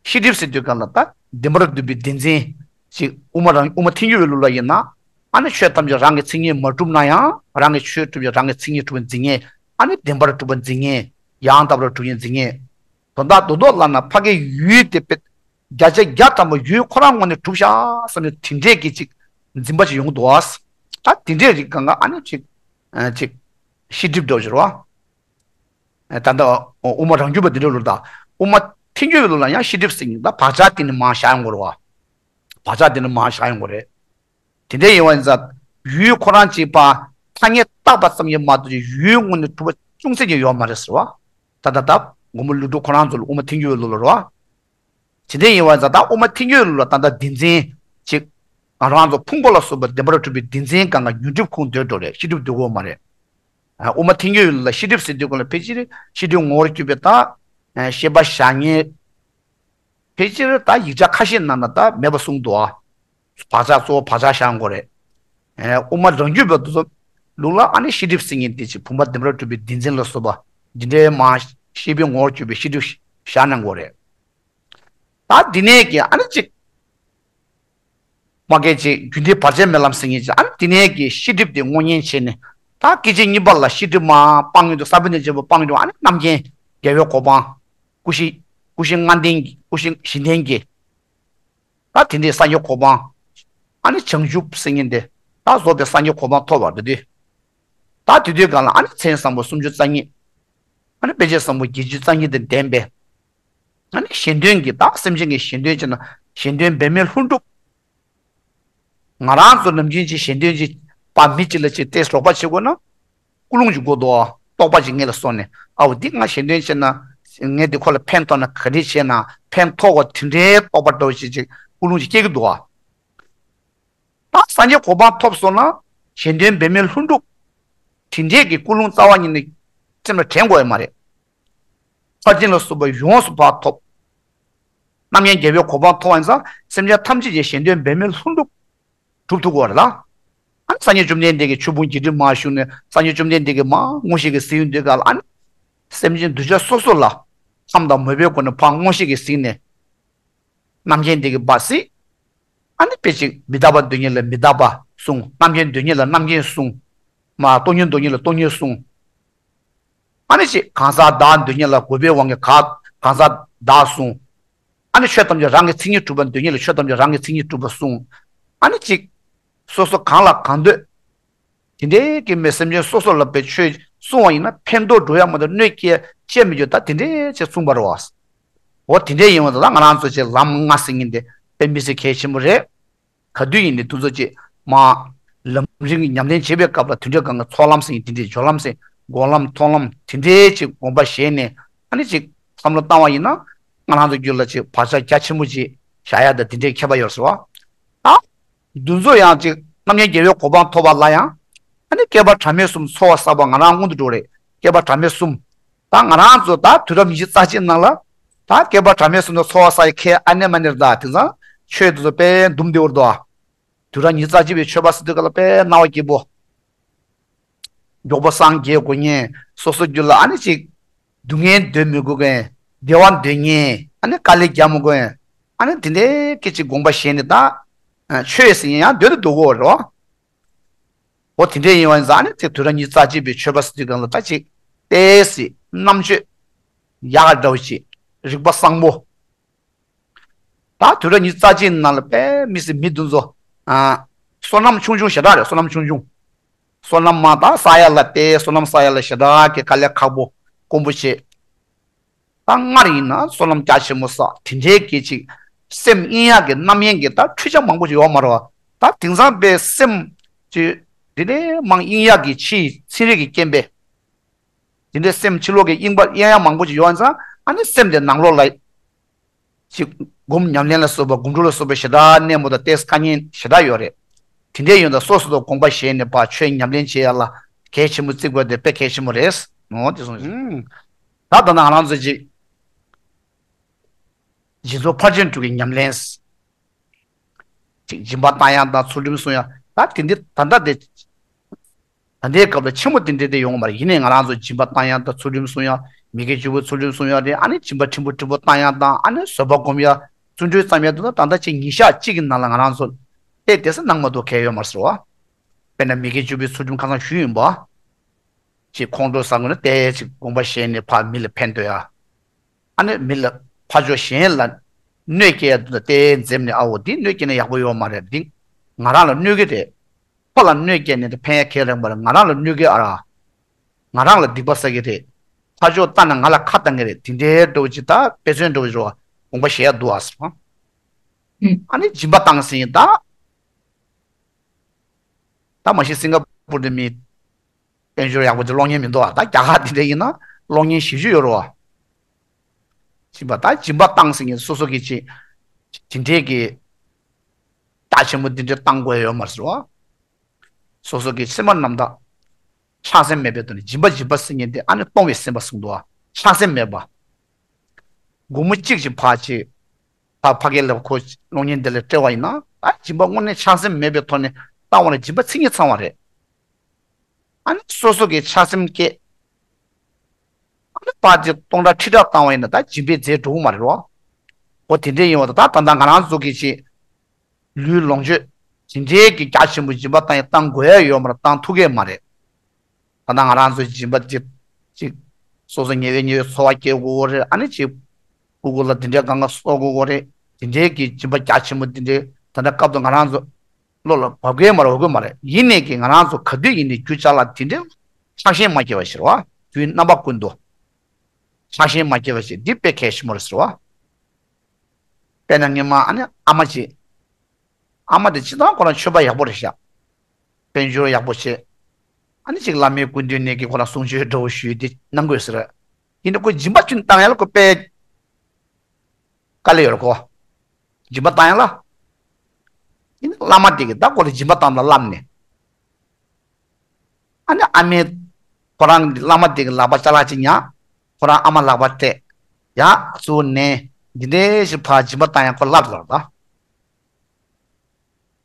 ཤེས་སྒྲིབ་ཟེར་དུས་གང་ལ་ད་བདེན་པར་གྲུབ་པའི་བདེན་འཛིན་ཅིག་དབུ་མ་རང་དབུ་མ་ཐལ་འགྱུར་བའི་ལུགས་ལ་ཡིན་ན། ཨ་ནི་ཆོས་ཐམས་ཅད་རང་གི་མཚན་ཉིད་མ་གྲུབ་ན་ཡང་རང་གི་ཆོས་གྲུབ་ཡ་རང་གི་མཚན་ཉིད་གྲུབ་པ་འཛིན་མཁན། ཨ་ནི་བདེན་པར་གྲུབ་པ་འཛིན་མཁན། ཡང་དག་པར་གྲུབ་མཁན་འཛིན་མཁན། དོན་དག་རྡོག་རྡོག་ལབ་ན་ཕ་གིའི་ཡུལ་དེ་དཔེ་བརྒྱ་ཆ་བརྒྱ་ཐམ་པ་ཡུལ་ཁོ་རང་ངོས་ནས་གྲུབ་ཤག་བསམ་ནས་དེ་འདྲས་ཀྱི་ཅིག་འཛིན་པ་ཅིག་ཡོང་གི་འདུག་ཨ། ད་དེ་འདྲས་རིགས་གང་ག་ཨ་ནི་ཅིག་ཨ་ཅིག་ཤེས་སྒྲིབ་འགྲོ་ཟེར་བ། ད་ལྟ་དབུ་མ་རང་རྒྱུད་པ་འདི་འདྲ་ལུགས་དང་། དབུ་མ་ཐལ་འགྱུར་བའི་ལུགས་ལ་ཡང་ཤེས་སྒྲིབ་ཟེར་མཁན་ད་བག་ཆགས་དེ་ནི་མར་བཞག་ཡོང་དགོས་རེད་བ། བག་ཆགས་དེ་ནི་མར་བཞག་ཡོང་དགོས་རེད། དེ་འདྲ་ཡིན་པ་ཡིན་ཙང་ཡུལ་ཁོ་རང་གཅིག་པ་ཐ་སྙད་བཏགས་པ་ཙམ་གྱིས་མ་གཏོགས་ཀྱི་ཡུལ་དངོས་ནས་གྲུབ་པ་ཅུང་ཟད་ཀྱང་ཡོད་མ་རེད་ཟེར་བ། ད་ད་ད་མགོན་པོ་ཀླུ་སྒྲུབ་ཁོ་རང་ཚོ་ལ་དབུ་མ་ཐལ་འགྱུར་བའི་ལུགས་ལ་རེད་བ། ཇི་འདྲ་ཡིན་པ་ཡིན་ཙང་ད་དབུ་མ་ཐལ་འགྱུར་བའི་ལུགས་ལ་ད་ལྟ་བདེན་འཛིན་གཅིག་ང་རང་ཚོ་ཕུང་པོ་ལ་སོགས་པ་བདེན་པར་གྲུབ་པའི་བདེན་འཛིན་གང་ག་ཉོན་སྒྲིབ་ཁོང་དུ་འགྲོ་རེད། ཤེས་སྒྲིབ་འདུ་དགོས་མ་རེད། དབུ་མ་ཐལ་འགྱུར་བའི་ལུགས་ལ་ཤེས་སྒྲིབ་ཟེར་དུས་གང་ལ་ཕལ་ཆེར་ཤེས་སྒྲིབ་ངོ་བོར་གྱུར་པའི་ད་ཤེས་པ་བཞག་མཁན། ཕལ་ཆེར་ད་ཡིག་ཆ་ཁ་ཤས་ནང་ན་ད་མེད་པ་གསུངས་འདུག་ཨ། བག་ཆགས་གཙོ་བོ་བག་ཆགས་བཞག་དགོས་རེད། ཨེ་དབུ་མ་རང་རྒྱུད་པ་དེ་ཚོ་ལུགས་ལ་ཨ་ནི་ཤེས་སྒྲིབ་ཟེར་མཁན་དེ་ཅིག་བུམ་པ་བདེན་པར་གྲུབ་པའི་བདེན་འཛིན་ལ་སོགས་པ་འདི་འདྲའི་མ་ཤེས་པའི་ངོ་བོར་གྱུར་པའི་ཤེས་སྒྲིབ་བཞག་གནང་དགོས་རེད། ད་འདི་ནས་ཀྱི་ཨ་ནི་ཅིག་མ་སྐད་ཅིག་རྒྱུན་མཐའི་བར་ཆད་མེད་ལམ་ཟེར་མཁན་ཅིག་ཨ་ནི་འདི་ནས་ཀྱི་ཤེས་སྒྲིབ་དེ་དངོས་གཉེན་བྱས་ནས། ད་སྐད་ཅིག་གཉིས་པ་ལ་ཤེས་སྒྲིབ་མ་སྤང་ཡོང་དུས་ས་བོན་ནས་བྱེད་པ་སྤང་ཡོང་དུས་ཨ་ནི་རྣམ་མཁྱེན་རྒྱལ་བའི་གོ་འཕང་། ཀུན་གཞི་ཀུན་གཞི་ལྔ་ལྡན་གྱི་ཀུན་གཞི་བཞི་ལྡན་གྱི། ད་དེ་འདྲའི་སངས་རྒྱས་གོ་འཕང་། ཨ་ནི་བྱང་ཆུབ་ཟེར་མཁན་དེ་ད་རྫོགས་པའི་སངས་རྒྱས་གོ་འཕང་ཐོབ་པ་དེ་དུས། ད་དེ་དུས་གང་ལ་ཨ་ནི་མཚན་བཟང་པོ་སུམ་ཅུ་རྩ་གཉིས། ཨ་ནི་དཔེ་བྱད་བཟང་པོ་བརྒྱད་ཅུ་རྩ་གཉིས་དང་ལྡན་པའི། ཨ་ནི་གཞན་དོན་གྱི་ད་སེམས་ཅན་གྱི་གཞན་དོན་བྱས་ན་གཞན་དོན་འབད་མེད་ལྷུན་གྲུབ། ང་རང་ཚོ་ནམ་རྒྱུན་གྱི་གཞན་དོན་གྱི་པ་མི་གཅིག་ལ་གཅིག་ཏེ་རོགས་པ་བྱེད་དགོས་ན། ཀུན་སློང་ཅིག་དགོས་འདུག་ཨ། རྟོག་པ་ཅིག་ངེད་ལ་སོང་ནས་ཨའོ་འདི་ང་གཞན་དོན་བྱས་ན། ངས་འདི་ཁོ་ལ་ཕན་ཐོགས་ན་ག་འདྲས་བྱས་ན་ཕན་ཐོགས་པ་དེ་འདྲའི་རྟོག་པ་འདྲ་བོ་ཞིག་ཅིག་ཀུན་སློང་ཅིག་སྐྱེ་གི་འདུག་ཨ། ད་སངས་རྒྱས་གོ་འཕང་ཐོབ་སོང་ན་གཞན་དོན་འབད་མེད་ལྷུན་གྲུབ། དེ་འདྲས་ཀྱི་ཀུན་སློང་རྩ་བ་ཉིད་ནས་སེམས་ལ་དྲན་དགོས་ཡ་མ་རེད། ཕར་ཕྱིན་ལ་སོགས་པ་ཡོངས་སུ་བག་ཐོབ། རྣམ་མཁྱེན་རྒྱལ་བའི་གོ་འཕང་ཐོབ་པ་ཡིན་ཙང་སེམས་ཅན་ཐམས་ཅད་ཀྱི་གཞན་དོན་འབད་མེད་ལྷུན་གྲུབ་གྲུབ་ཐུབ་དགོས་རེད་ལ། ཨ་ནི་སངས་རྒྱས་བཅོམ་ལྡན་འདས་ཀྱིས་ཆོས་ཕུང་བརྒྱད་ཁྲི་མར་བཞུགས་ནས་སངས་རྒྱས་བཅོམ་ལྡན་འདས་ཀྱིས་མར་མངོན་ཤེས་ཀྱིས་གཟིགས་ཡོང་དུས་ག་ལ་ཨ་ནི། སེམས་ཅན་གདུལ་བྱ་སོ་སོ་ལ་ཁམས་དང་མོས་པའི་སྒོ་ནས་ཕར་མངོན་ཤེས་ཀྱིས་གཟིགས་ནས། རྣམ་མཁྱེན་འདི་གི་བ་སྲིད། ཨ་ནི་དཔེ་ཅིག་མི་རྟག་པ་འདོད་མཁན་ལ་མི་རྟག་པ་གསུངས། རྣམ་མཁྱེན་འདོད་མཁན་ལ་རྣམ་མཁྱེན་གསུངས། མ་སྟོང་ཉིད་འདོད་མཁན་ལ་སྟོང་ཉིད་གསུངས། ཨ་ནི་ཅིག་གང་ཟག་བདག་འདོད་མཁན་ལ་དགོས་པའི་དབང་གིས་ག་གང་ཟག་བདག་གསུངས། ཨ་ནི་ཆོས་ཐམས་ཅད་རང་གི་མཚན་ཉིད་གྲུབ་པ་འདོད་མཁན་ལ་ཆོས་ཐམས་ཅད་རང་གི་མཚན་ཉིད་གྲུབ་པ་གསུངས། ཨ་ནི་ཅིག་སོ་སོ་གང་ལ་གང་འདོད། དེ་འདྲའི་གི་མི་སེམས་ཅན་སོ་སོ་ལ་བའི་ཆོས་གསུང་བ་ཡིན་ན་ཕན་ཐོགས་འགྲོ་ཡ་མ་གཏོགས་གནོད་སྐྱེལ་བྱེད་མི་རྒྱུ་ད་དེ་འདྲའི་ཆེ་གསུངས་པ་རེད་བ། འོ་དེ་འདྲའི་ཡིན་བ་ད་ལ་ང་རང་ཚོ་ཆེ་ལམ་ལྔ་ཟེར་མཁན་དེ་དཔེ་མི་སྲིད་གལ་ཆེན་པོ་རེད། ག་དུས་ཡིན་ནའི་དུས་ཚོད་ཅིག་མ་ལམ་རིམ་གྱི་ཉམས་ལེན་བྱེད་པའི་སྐབས་ལ་དེ་འདྲའི་གང་གི་ཚོགས་ལམ་ཟེར་མཁན་དེ་འདྲའི་སྦྱོར་ལམ་ཟེར་སྒོམ་ལམ་མཐོང་ལམ་དེ་འདྲའི་ཅིག་དགོངས་པ་བཞེས་ནས་ཨ་ནི་ཅིག་བསམ་བློ་བཏང་བ་ཡིན་ན་ང་རང་ཚོ་རྒྱུད་ལ་ཅིག་བག་ཆགས་རྒྱ་ཆེན་པོ་ཅིག་བཞག་ཡ་ད་དེ་འདྲའི་ཁྱད་པར་ཡོད་རེད་བ། ད། འདི་ཚོ་ཡང་ཅིག་རྣམ་མཁྱེན་རྒྱལ་བའི་གོ་འཕང་ཐོབ་པ་ལ་ཡང་། ཨ་ནི་བསྐལ་པ་གྲངས་མེད་གསུམ་འཚོ་བ་བསགས་པ་ང་རང་སྔོན་དུ་འགྲོ་རེད། བསྐལ་པ་གྲངས་མེད་གསུམ། ད་ང་རང་ཚོ་ད་དུས་རབས་ཉི་ཤུ་རྩ་གཅིག་ནང་ལ། ད་བསྐལ་པ་གྲངས་མེད་གསུམ་དུ་འཚོ་བ་བསགས་ཡི་ཁས་ཨ་ནེ་མ་ནེ་རེད། ད་དེང་སང་ཆོས་འདི་ཚོ་དཔེ་འདུམ་བདེ་བོར་འདུག་ཨ། དུས་རབས་ཉི་ཤུ་རྩ་གཅིག་པའི་ཆོས་པ་ཟེར་དུས་སྐབས་ལ་དཔེ་སྣང་བ་སྐྱིད་པོ། མགྱོགས་པོ་སངས་རྒྱས་དགོས་ངེས། སོ་སོ་རྒྱུད་ལ་ཨ་ནི་ཅིག་སྡུག་བསྔལ་འདོད་མི་དགོས་མཁན། བདེ་བ་འདོད་ངེས། ཨ་ནི་དཀའ་ལས་རྒྱག་མི་དགོས་མཁན། ཨ་ནི་དེ་འདྲའི་སྐད་ཅིག་དགོངས་པ་བཞེས་ནས་ད་ཆོས་ཟེར་ཡང་འདོད་དུ་འདུག་གོ་རོ། འོ་དེ་འདྲའི་ཡིན་བ་ཡིན་ཙང་ཨ་ནི་དེ་དུས་རབས་ཉི་ཤུ་རྩ་གཅིག་པའི་ཆོས་པ་ཟེར་དུས་སྒང་ལ་ད་ཅིག་ཏོག་ཙམ་རྣམ་དཔྱོད་ཡག་འདྲ་བོ་ཅིག་རིག་པ་བཟང་པོ། ད་དུས་རབས་ཉི་ཤུ་རྩ་གཅིག་ནང་ལ་དཔེ་མི་སྲིད་མི་དེ་ཚོ། ཨ། བསོད་ནམས་ཆུང་ཆུང་ཞེ་དྲག་རེད། བསོད་ནམས་ཆུང་ཆུང་། བསོད་ནམས་མ་ད་བསགས་ཡ་ལ་དེ་བསོད་ནམས་བསགས་ཡ་ལ་ཞེ་དྲག་གི་དཀའ་ལས་ཁག་པོ་དཀོན་པོ་བྱས། ད་སྔར་ཡིན་ན་བསོད་ནམས་རྒྱ་ཆེན་པོ་བསགས། དེ་འདྲའི་གི་ཅིག་སེམས་གཡེང་ཡག་གི་རྣམ་གཡེང་གི་ད་འཕྲུལ་ཆ་མང་པོ་ཞིག་ཡོད་མ་རེད་བ། ད་དེང་སང་པའི་སེམས་ཀྱི་དེ་ནས་མང་གཡེང་ཡག་གི་ཕྱིའི་ཚན་རིག་གི་རྐྱེན་པས། དེ་འདྲའི་སེམས་ཕྱི་ལོགས་ཀྱི་གཡེང་པ་གཡེང་ཡག་མང་པོ་ཞིག་ཡོད་ཙང་ཨ་ནི་སེམས་དེ་ནང་ལོགས་ལ། ཅིག་སྒོམ་ཉམས་ལེན་ལ་སོགས་པ་སྒོམ་སྒྲུབ་ལ་སོགས་པའི་ཞེ་དྲག་གནས་མོ་དང་ཏོག་ཙམ་དཀའ་ངལ་ཞེ་དྲག་ཡོད་རེད། དེ་འདྲའི་ཡོད་ད་སོ་སོ་དང་དགོངས་པ་བཞེས་ནས་ཕར་ཆོས་ཉམས་ལེན་བྱེད་ཡ་ལ་གལ་ཆེན་པོ་བརྩི་དགོས་དེ་དཔེ་གལ་ཆེན་པོ་རེད། ཨོ་དེ་སོང་ཞིག་ཨུམ། ད་ད་ནང་ང་རང་ཚོ་ཅིག་སྦྱིན་སོགས་ཕར་ཕྱིན་དྲུག་གི་ཉམས་ལེན། ཅིག་སྦྱིན་པ་བཏང་ཡ་དང་ཚུལ་ཁྲིམས་སྲུང་ཡ་ད་དེ་འདི་ད་ལྟ་དེ། ད་ལྟའི་སྐབས་ལ་ཆེན་པོ་དེ་འདྲ་དེ་ཡོང་བ་མ་རེད། ཡིན་ནའི་ང་རང་ཚོ་སྦྱིན་པ་བཏང་ཡ་དང་ཚུལ་ཁྲིམས་སྲུང་ཡ། མི་དགེ་བཅུ་པོ་ཚུལ་ཁྲིམས་སྲུང་ཡ་རེད། ཨ་ནི་སྦྱིན་པ་ཕྲན་བུ་ཕྲན་བུ་བཏང་ཡ་དང་ཨ་ནི་བཟོད་པ་སྒོམ་ཡ། བརྩོན་འགྲུས་བརྩམ་ཡ་དེ་ཚོ་ད་ལྟ་ཅིག་ཉིན་ཞག་གཅིག་གི་ནང་ལ་ང་རང་ཚོ་དེ་དེ་སེ་གནང་མ་ཐུབ་མཁན་ཡོད་མ་རེད་ཟེར་བ། དཔེར་ན་མི་དགེ་བཅུ་པོའི་ཚུལ་ཁྲིམས་ཁ་སང་ཞུས་ཡིན་པ། ཅིག་ཁོང་ཁྲོ་ཟ་དགོས་ན་དེ་ཅིག་དགོངས་པ་བཞེས་ནས་ཕར་མི་ལ་ཕན་འདོད་ཡ། ཨ་ནི་མི་ལ་ཕར་ཕྱོགས་གཞན་ལ་གནོད་སྐྱེལ་ཡ་དེ་ཚོ་དེ་འཛེམ་ནས་ཨ་འོ་འདི་གནོད་སྐྱེལ་ན་ཡག་པོ་ཡོད་མ་རེད། འདི་ང་རང་ལ་གནོད་ཀྱི་རེད། ཁོ་ལ་གནོད་སྐྱེལ་ནས་དེ་ཕན་ཡ་ག་རེ་མ་རེད། ང་རང་ལ་གནོད་ཀྱི་ཨ་ར། ང་རང་ལ་སྡིག་པ་བསགས་ཀྱི་རེད། ཕར་ཕྱོགས་ལྟ་ན་ང་ལ་ཁ་བཏང་གི་རེད། དེ་འདྲའི་འགྲོ་བ་ཅིག་ད་དཔེ་མཚོན་འགྲོ་བ་ཅིག་རོ། དགོངས་པ་བཞེས་ཡ་འདུག་ཨ་ཟེར། ཨ་ནི་སྦྱིན་པ་བཏང་ཟིན་ད། ད་མ་གཞི་སིང་ག་པུར་དུ་མི་དཔལ་འབྱོར་ཡག་པོ་དེ་གློག་བརྙན་མི་འདུག་ཨ། ད་རྒྱ་གར་དེ་འདྲ་ཡིན་ན་གློག་བརྙན་བཞི་བཅུ་ཡོད་རོ། སྦྱིན་པ་ད་སྦྱིན་པ་བཏང་ཟིན་གྱི་སོ་སོ་གི་ཅིག་དེ་འདྲའི་གི་རྒྱ་ཆེན་པོ་འདི་འདྲ་བཏང་དགོས་ཡོད་མ་རེད་བ། སོ་སོ་གི་སེམས་པ་རྣམ་དག་ཆགས་སེམས་མེད་པའི་ཐོག་ནས་སྦྱིན་པ་སྦྱིན་པ་ཟེར་མཁན་དེ་ཨ་ནི་གཏོང་བའི་སེམས་པ་གསུངས་འདུག་བ། ཆགས་སེམས་མེད་པ། སྒོར་མོ་གཅིག་ཅིག་ཕར་ཅིག་ཕར་ཕ་གིར་ལབ་ཁོ་གློག་བརྙན་འདི་ལ་སྤྲད་པ་ཡིན་ན་ཨ་སྦྱིན་པ་དངོས་གནས་ཆགས་སེམས་མེད་པའི་ཐོག་ནས་བཏང་བ་ལ་སྦྱིན་པ་མཚན་ཉིད་ཚང་བ་རེད། ཨ་ནི་སོ་སོ་གི་ཆགས་སེམས་སྐྱེ། ཨ་ནི་པར་ཅིག་སྟོང་ཕྲག་ཁྲི་ཕྲག་བཏང་བ་ཡིན་ན་ད་སྦྱིན་པའི་རྫས་འགྲོ་གི་མ་རེད་རོ། འོ་དེ་འདྲས་ཡིན་བ་ད་ད་ད་ལྟ་ང་རང་ཚོ་གི་ཅིག་ལུས་ལོངས་སྤྱོད་དེ་འདྲའི་གི་རྒྱ་ཆེན་པོ་སྦྱིན་པ་བཏང་ཡ་བཏང་དགོས་ཡ་ཡོད་མ་རེད། བཏང་ཐུབ་ཀྱི་མ་རེད། ད་ལྟ་ང་རང་ཚོ་སྦྱིན་པ་ཅིག་ཅིག་སོ་སོ་ཉེ་བའི་ཉེ་བའི་འཚོ་བ་སྐྱེལ་དགོས་རེད། ཨ་ནི་ཅིག་སྤུ་གུ་ལ་དེ་འདྲའི་གང་ག་གསོ་དགོས་རེད། དེ་འདྲའི་གི་སྦྱིན་པ་རྒྱ་ཆེན་པོ་དེ་འདྲའི་ད་ལྟ་སྐབས་དུ་ང་རང་ཚོ་བློ་ལ་བབ་གི་མ་རེད། འོ་གི་མ་རེད། ཡིན་ནའི་གི་ང་རང་ཚོ་ག་དུས་ཡིན་ནའི་རྒྱུ་ཅ་ལག་དེ་འདྲའི་ཆགས་ཞེན་མ་སྐྱེ་བ་ཞིག་རེད་བ། དུས་རྣམ་པ་ཀུན་ཏུ་ཆགས་ཞེན་མ་སྐྱེ་བ་ཞིག་འདི་དཔེ་གལ་ཆེན་པོ་རེད་ཟེར་བ། དཔེར་ན་སྔོན་མ་ཨ་ནི་ཨ་མ་ཅིག་ཨ་མ་དེ་སྤྱིར་བཏང་ཁོ་རང་ཆོས་པ་ཡག་པོ་རེད་ཤག་དཔལ་འབྱོར་ཡག་པོ་བྱེད། ཨ་ནི་ཅིག་བླ་མའི་སྐུ་མདུན་ནས་ཀྱི་ཁོ་རང་གསུང་ཆོས་འདྲ་བོ་ཞུས་ཏེ་གནང་དགོས་ཟེར། ཡིན་ན་ཁོ་སྦྱིན་པ་ཅུང་བཏང་ཡ་ལ་ཁོ་དཔེ་དཀའ་ལས་ཡོད་རེད་ཁོ། སྦྱིན་པ་བཏང་ཡ་ལ། ཡིན་ན་བླ་མ་དེ་གིས་ད་ཁོ་ལ་སྦྱིན་པ་བཏང་ལ་བསླབས་ནས། ཨ་ནི་ཨ་མས་ཁོ་རང་གི་བླ་མ་དེ་གི་ལག་པ་ཅ་ལག་ཅིག་ཉར། ཁོ་རང་ཨ་མ་ལག་པ་སྤྲད། ཡ་གཙོ་བོ་ནས་འདི་འདྲའི་ཞིག་ཕར་སྦྱིན་པ་བཏང་ཡ་ཁོ་བསླབས་ལ་ད།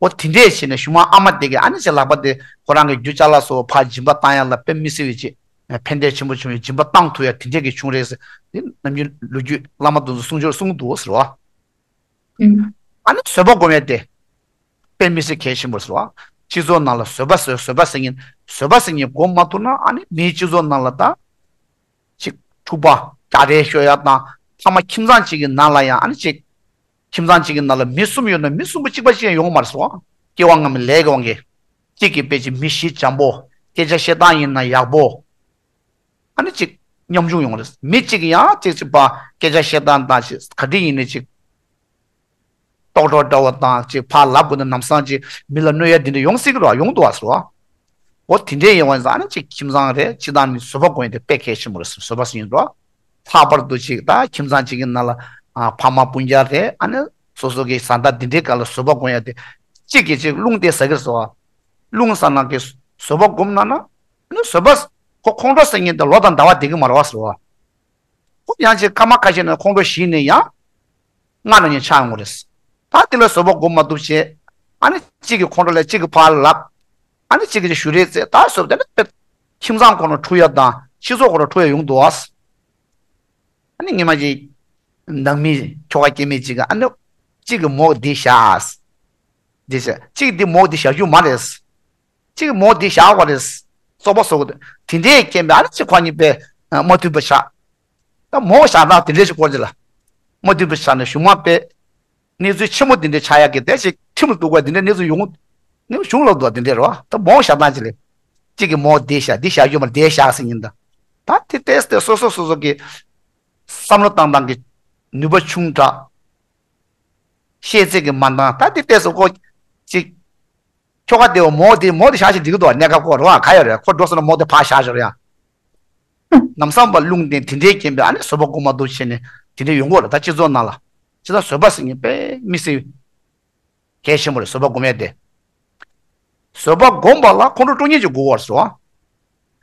འོ་དེ་འདྲས་བྱས་ནས་གཞུག་མ་ཨ་མ་དེ་གིས་ཨ་ནི་ཅིག་ལག་པ་དེ་ཁོ་རང་གི་རྒྱུ་ཅ་ལག་སོགས་ཕར་སྦྱིན་པ་བཏང་ཡ་ལ་དཔེ་མི་སྲིད་པའི་ཅིག་ཕན་བདེ་ཆེན་པོ་བྱུང་བའི་སྦྱིན་པ་བཏང་ཐུབ་ཡ་དེ་འདྲས་ཀྱི་བྱུང་རེད་ཟེར། དེ་ནམ་རྒྱུན་ལོ་རྒྱུས་བླ་མ་དེ་ཚོ་གསུང་ཆོས་གསུང་འདུག་ཟེར་བ། ཨ་ནི་བཟོད་པ་སྒོམ་ཡ་དེ་དཔེ་མི་སྲིད་གལ་ཆེན་པོ་ཟེར་བ། སྤྱི་ཚོགས་ནང་ལ་བཟོད་པ་ཟེར་བཟོད་པ་ཟེར་མཁན་བཟོད་པ་ཟེར་མཁན་སྒོམ་མ་ཐུབ་ན་ཨ་ནི་མིའི་སྤྱི་ཚོགས་ནང་ལ་ད་ཅིག་འཁྲུག་པ་རྒྱག་རེས་ཤོར་ཡ་དང་ཕ་མ་ཁྱིམ་ཚང་གཅིག་གི་ནང་ལ་ཡང་ཨ་ནི་ཅིག་ཁྱིམ་ཚང་གཅིག་གི་ནང་ལ་མི་གསུམ་ཡོད་ན་མི་གསུམ་པོ་གཅིག་པ་གཅིག་ཡང་ཡོང་མ་རེད་ཟེར་བ། སྐྱེ་བ་སྔ་མའི་ལས་ཀྱི་དབང་གིས་གཅིག་གིས་དཔེ་ཅིག་མི་གཤིས་འཇམ་པོ་སྐད་ཆ་བཤད་སྟངས་ཡིན་ན་ཡག་པོ། ཨ་ནི་ཅིག་ཉམ་ཆུང་ཡོང་རེད། མི་གཅིག་ཡང་ཅིག་ཅིག་པ་སྐད་ཆ་བཤད་སྟངས་དང་ཅིག་ག་དུས་ཡིན་ནའི་ཅིག་ལྟོགས་གྲོགས་འདྲ་བོ་དང་ཅིག་ཕར་ལབ་དགོས་ན་ལམ་སང་ཅིག་མི་ལ་གནོད་ཡ་འདི་འདྲ་ཡོང་སྲིད་ཀྱི་རེད་བ། ཡོང་འདུག་བ་ཟེར་བ། འོ་དེ་འདྲའི་ཡོང་བ་ཡིན་ཙང་ཨ་ནི་ཅིག་ཁྱིམ་ཚང་རེད་སྤྱི་བཏང་ནི་བཟོད་པ་སྒོམ་ཡ་དེ་དཔེ་གལ་ཆེན་པོ་རེད་ཟེར། བཟོད་པ་ཟེར་ཡིན་རོ། ལྷག་པར་དུ་ཅིག་ད་ཁྱིམ་ཚང་གཅིག་གི་ནང་ལ་ཕ་མ་སྤུན་ཀྱག་རེད། ཨ་ནི་སོ་སོ་གི་བཟའ་ཟླ་འདི་འདྲའི་སྒང་ལ་བཟོད་པ་སྒོམ་ཡ་དེ་གཅིག་གིས་གཅིག་རླུང་དེ་ཟ་གི་རེད་ཟེར་བ། རླུང་ཟ་ན་གི་བཟོད་པ་སྒོམ་ན་ན་ཨ་ནི་བཟོད་པ་ཁོ་ཁོང་ཁྲོ་ཟ་མཁན་དེ་ལོ་དང་ཟླ་བ་བསྡད་ཀྱི་མ་རེད་བ་ཟེར་བ། ཁོ་ཡང་ཅིག་སྐར་མ་ཁ་ཤས་ནས་ཁོང་ཁྲོ་ཞི་ནས་ཡང་སྔར་ནང་བཞིན་ཆགས་ཡོང་གི་རེད། ད་དེ་ལ་བཟོད་པ་སྒོམ་མ་ཐུབ་བྱས། ཨ་ནི་གཅིག་གི་ཁོང་ཁྲོ་ལ་གཅིག་གི་ཕར་ལབ། ཨ་ནི་གཅིག་གི་ཞུ་རེས་བཙལ་ད་སོབ་དེ་ནི་དཔེ་ཁྱིམ་ཚང་ཁོ་ན་འཁྲུག་ཡ་དང་སྤྱི་ཚོགས་ཁོ་ན་འཁྲུག་ཡ་ཡོང་འདུག་ཨ། ཨ་ནི་ཉི་མ་གཅིག་ནང་མི་ཁྱོ་ག་སྐྱེ་དམན་གཅིག་གིས་ཨ་ནི་གཅིག་གི་མོ་འདི་བཞག་འདི་བྱས་གཅིག་འདི་མོ་འདི་བཞག་རྒྱུ་མ་རེད། གཅིག་གི་མོ་འདི་བཞག་པ་རེད། སོ་པ་སོ་གི་དེ་འདྲའི་རྐྱེན་པས་ཨ་ནི་གཅིག་ཁོ་གཉིས་པས་མ་མཐུན་པ་ཆགས། ད་མོ་བཞག་ན་དེ་འདྲའི་ཞིག་སྐོར་ཅིག་ལ། མ་མཐུན་པ་ཆགས་ནས་གཞུག་མ་པས། གནས་ཚུལ་ཆེན་མོ་དེ་འདྲའི་ཆགས་ཡག་གི་དེ་ཞིག་ཁྲིམས་ལ་གཏུག་པ་དེ་འདྲའི་གནས་ཚུལ་ཡོང་། གནས་གཞུང་ལ་འདུག་དེ་འདྲའི་རེད་བ། ད་མོ་བཞག་སྟངས་ཅིག་ལས། གཅིག་གི་མོ་དེ་བཞག་འདི་བཞག་རྒྱུ་མ་དེ་བཞག་ཟེར་ཡིན་ད། ད་དེ་ཏེས་ཏེ་སོ་སོ་སོ་སོ་གི་བསམ་བློ་བཏང་སྟངས་ཀྱི་ནུས་པ་ཆུང་དྲགས། ཤེས་ཚད་ཀྱི་མ་འདང་ད་དེ་ཏེས་སོ་ཀོ་ཅིག་ཁྱོ་ག་དེ་བ་མོ་དེ་མོ་དེ་བཞག་ཞིག་འགྲིག་གི་འདུག་གནས་སྐབས་ཁོ་རོ་ག་ཡོད་རེད། ཁོ་འགྲོ་སོང་ན་མོ་དེ་ཕར་བཞག་ཞོར་ཡ། ལམ་སང་བ་རླུང་བསྟན་དེ་འདྲའི་རྐྱེན་པས་ཨ་ནི་བཟོད་པ་སྒོམ་མ་འདུག་བྱས་ནས་དེ་འདྲའི་ཡོང་གི་རེད། ད་སྤྱི་ཚོགས་ནང་ལ་ཅི་ད་བཟོད་པ་ཟེར་མཁན་དཔེ་མི་སྲིད་གལ་ཆེན་པོ་རེད། བཟོད་པ་སྒོམ་ཡས་དེ། བཟོད་པ་སྒོམ་པ་ལ་ཁོང་ཁྲོ་དཀྲུག་མཁན་ཅིག་དགོས་པ་རེད་ཟེར་བ།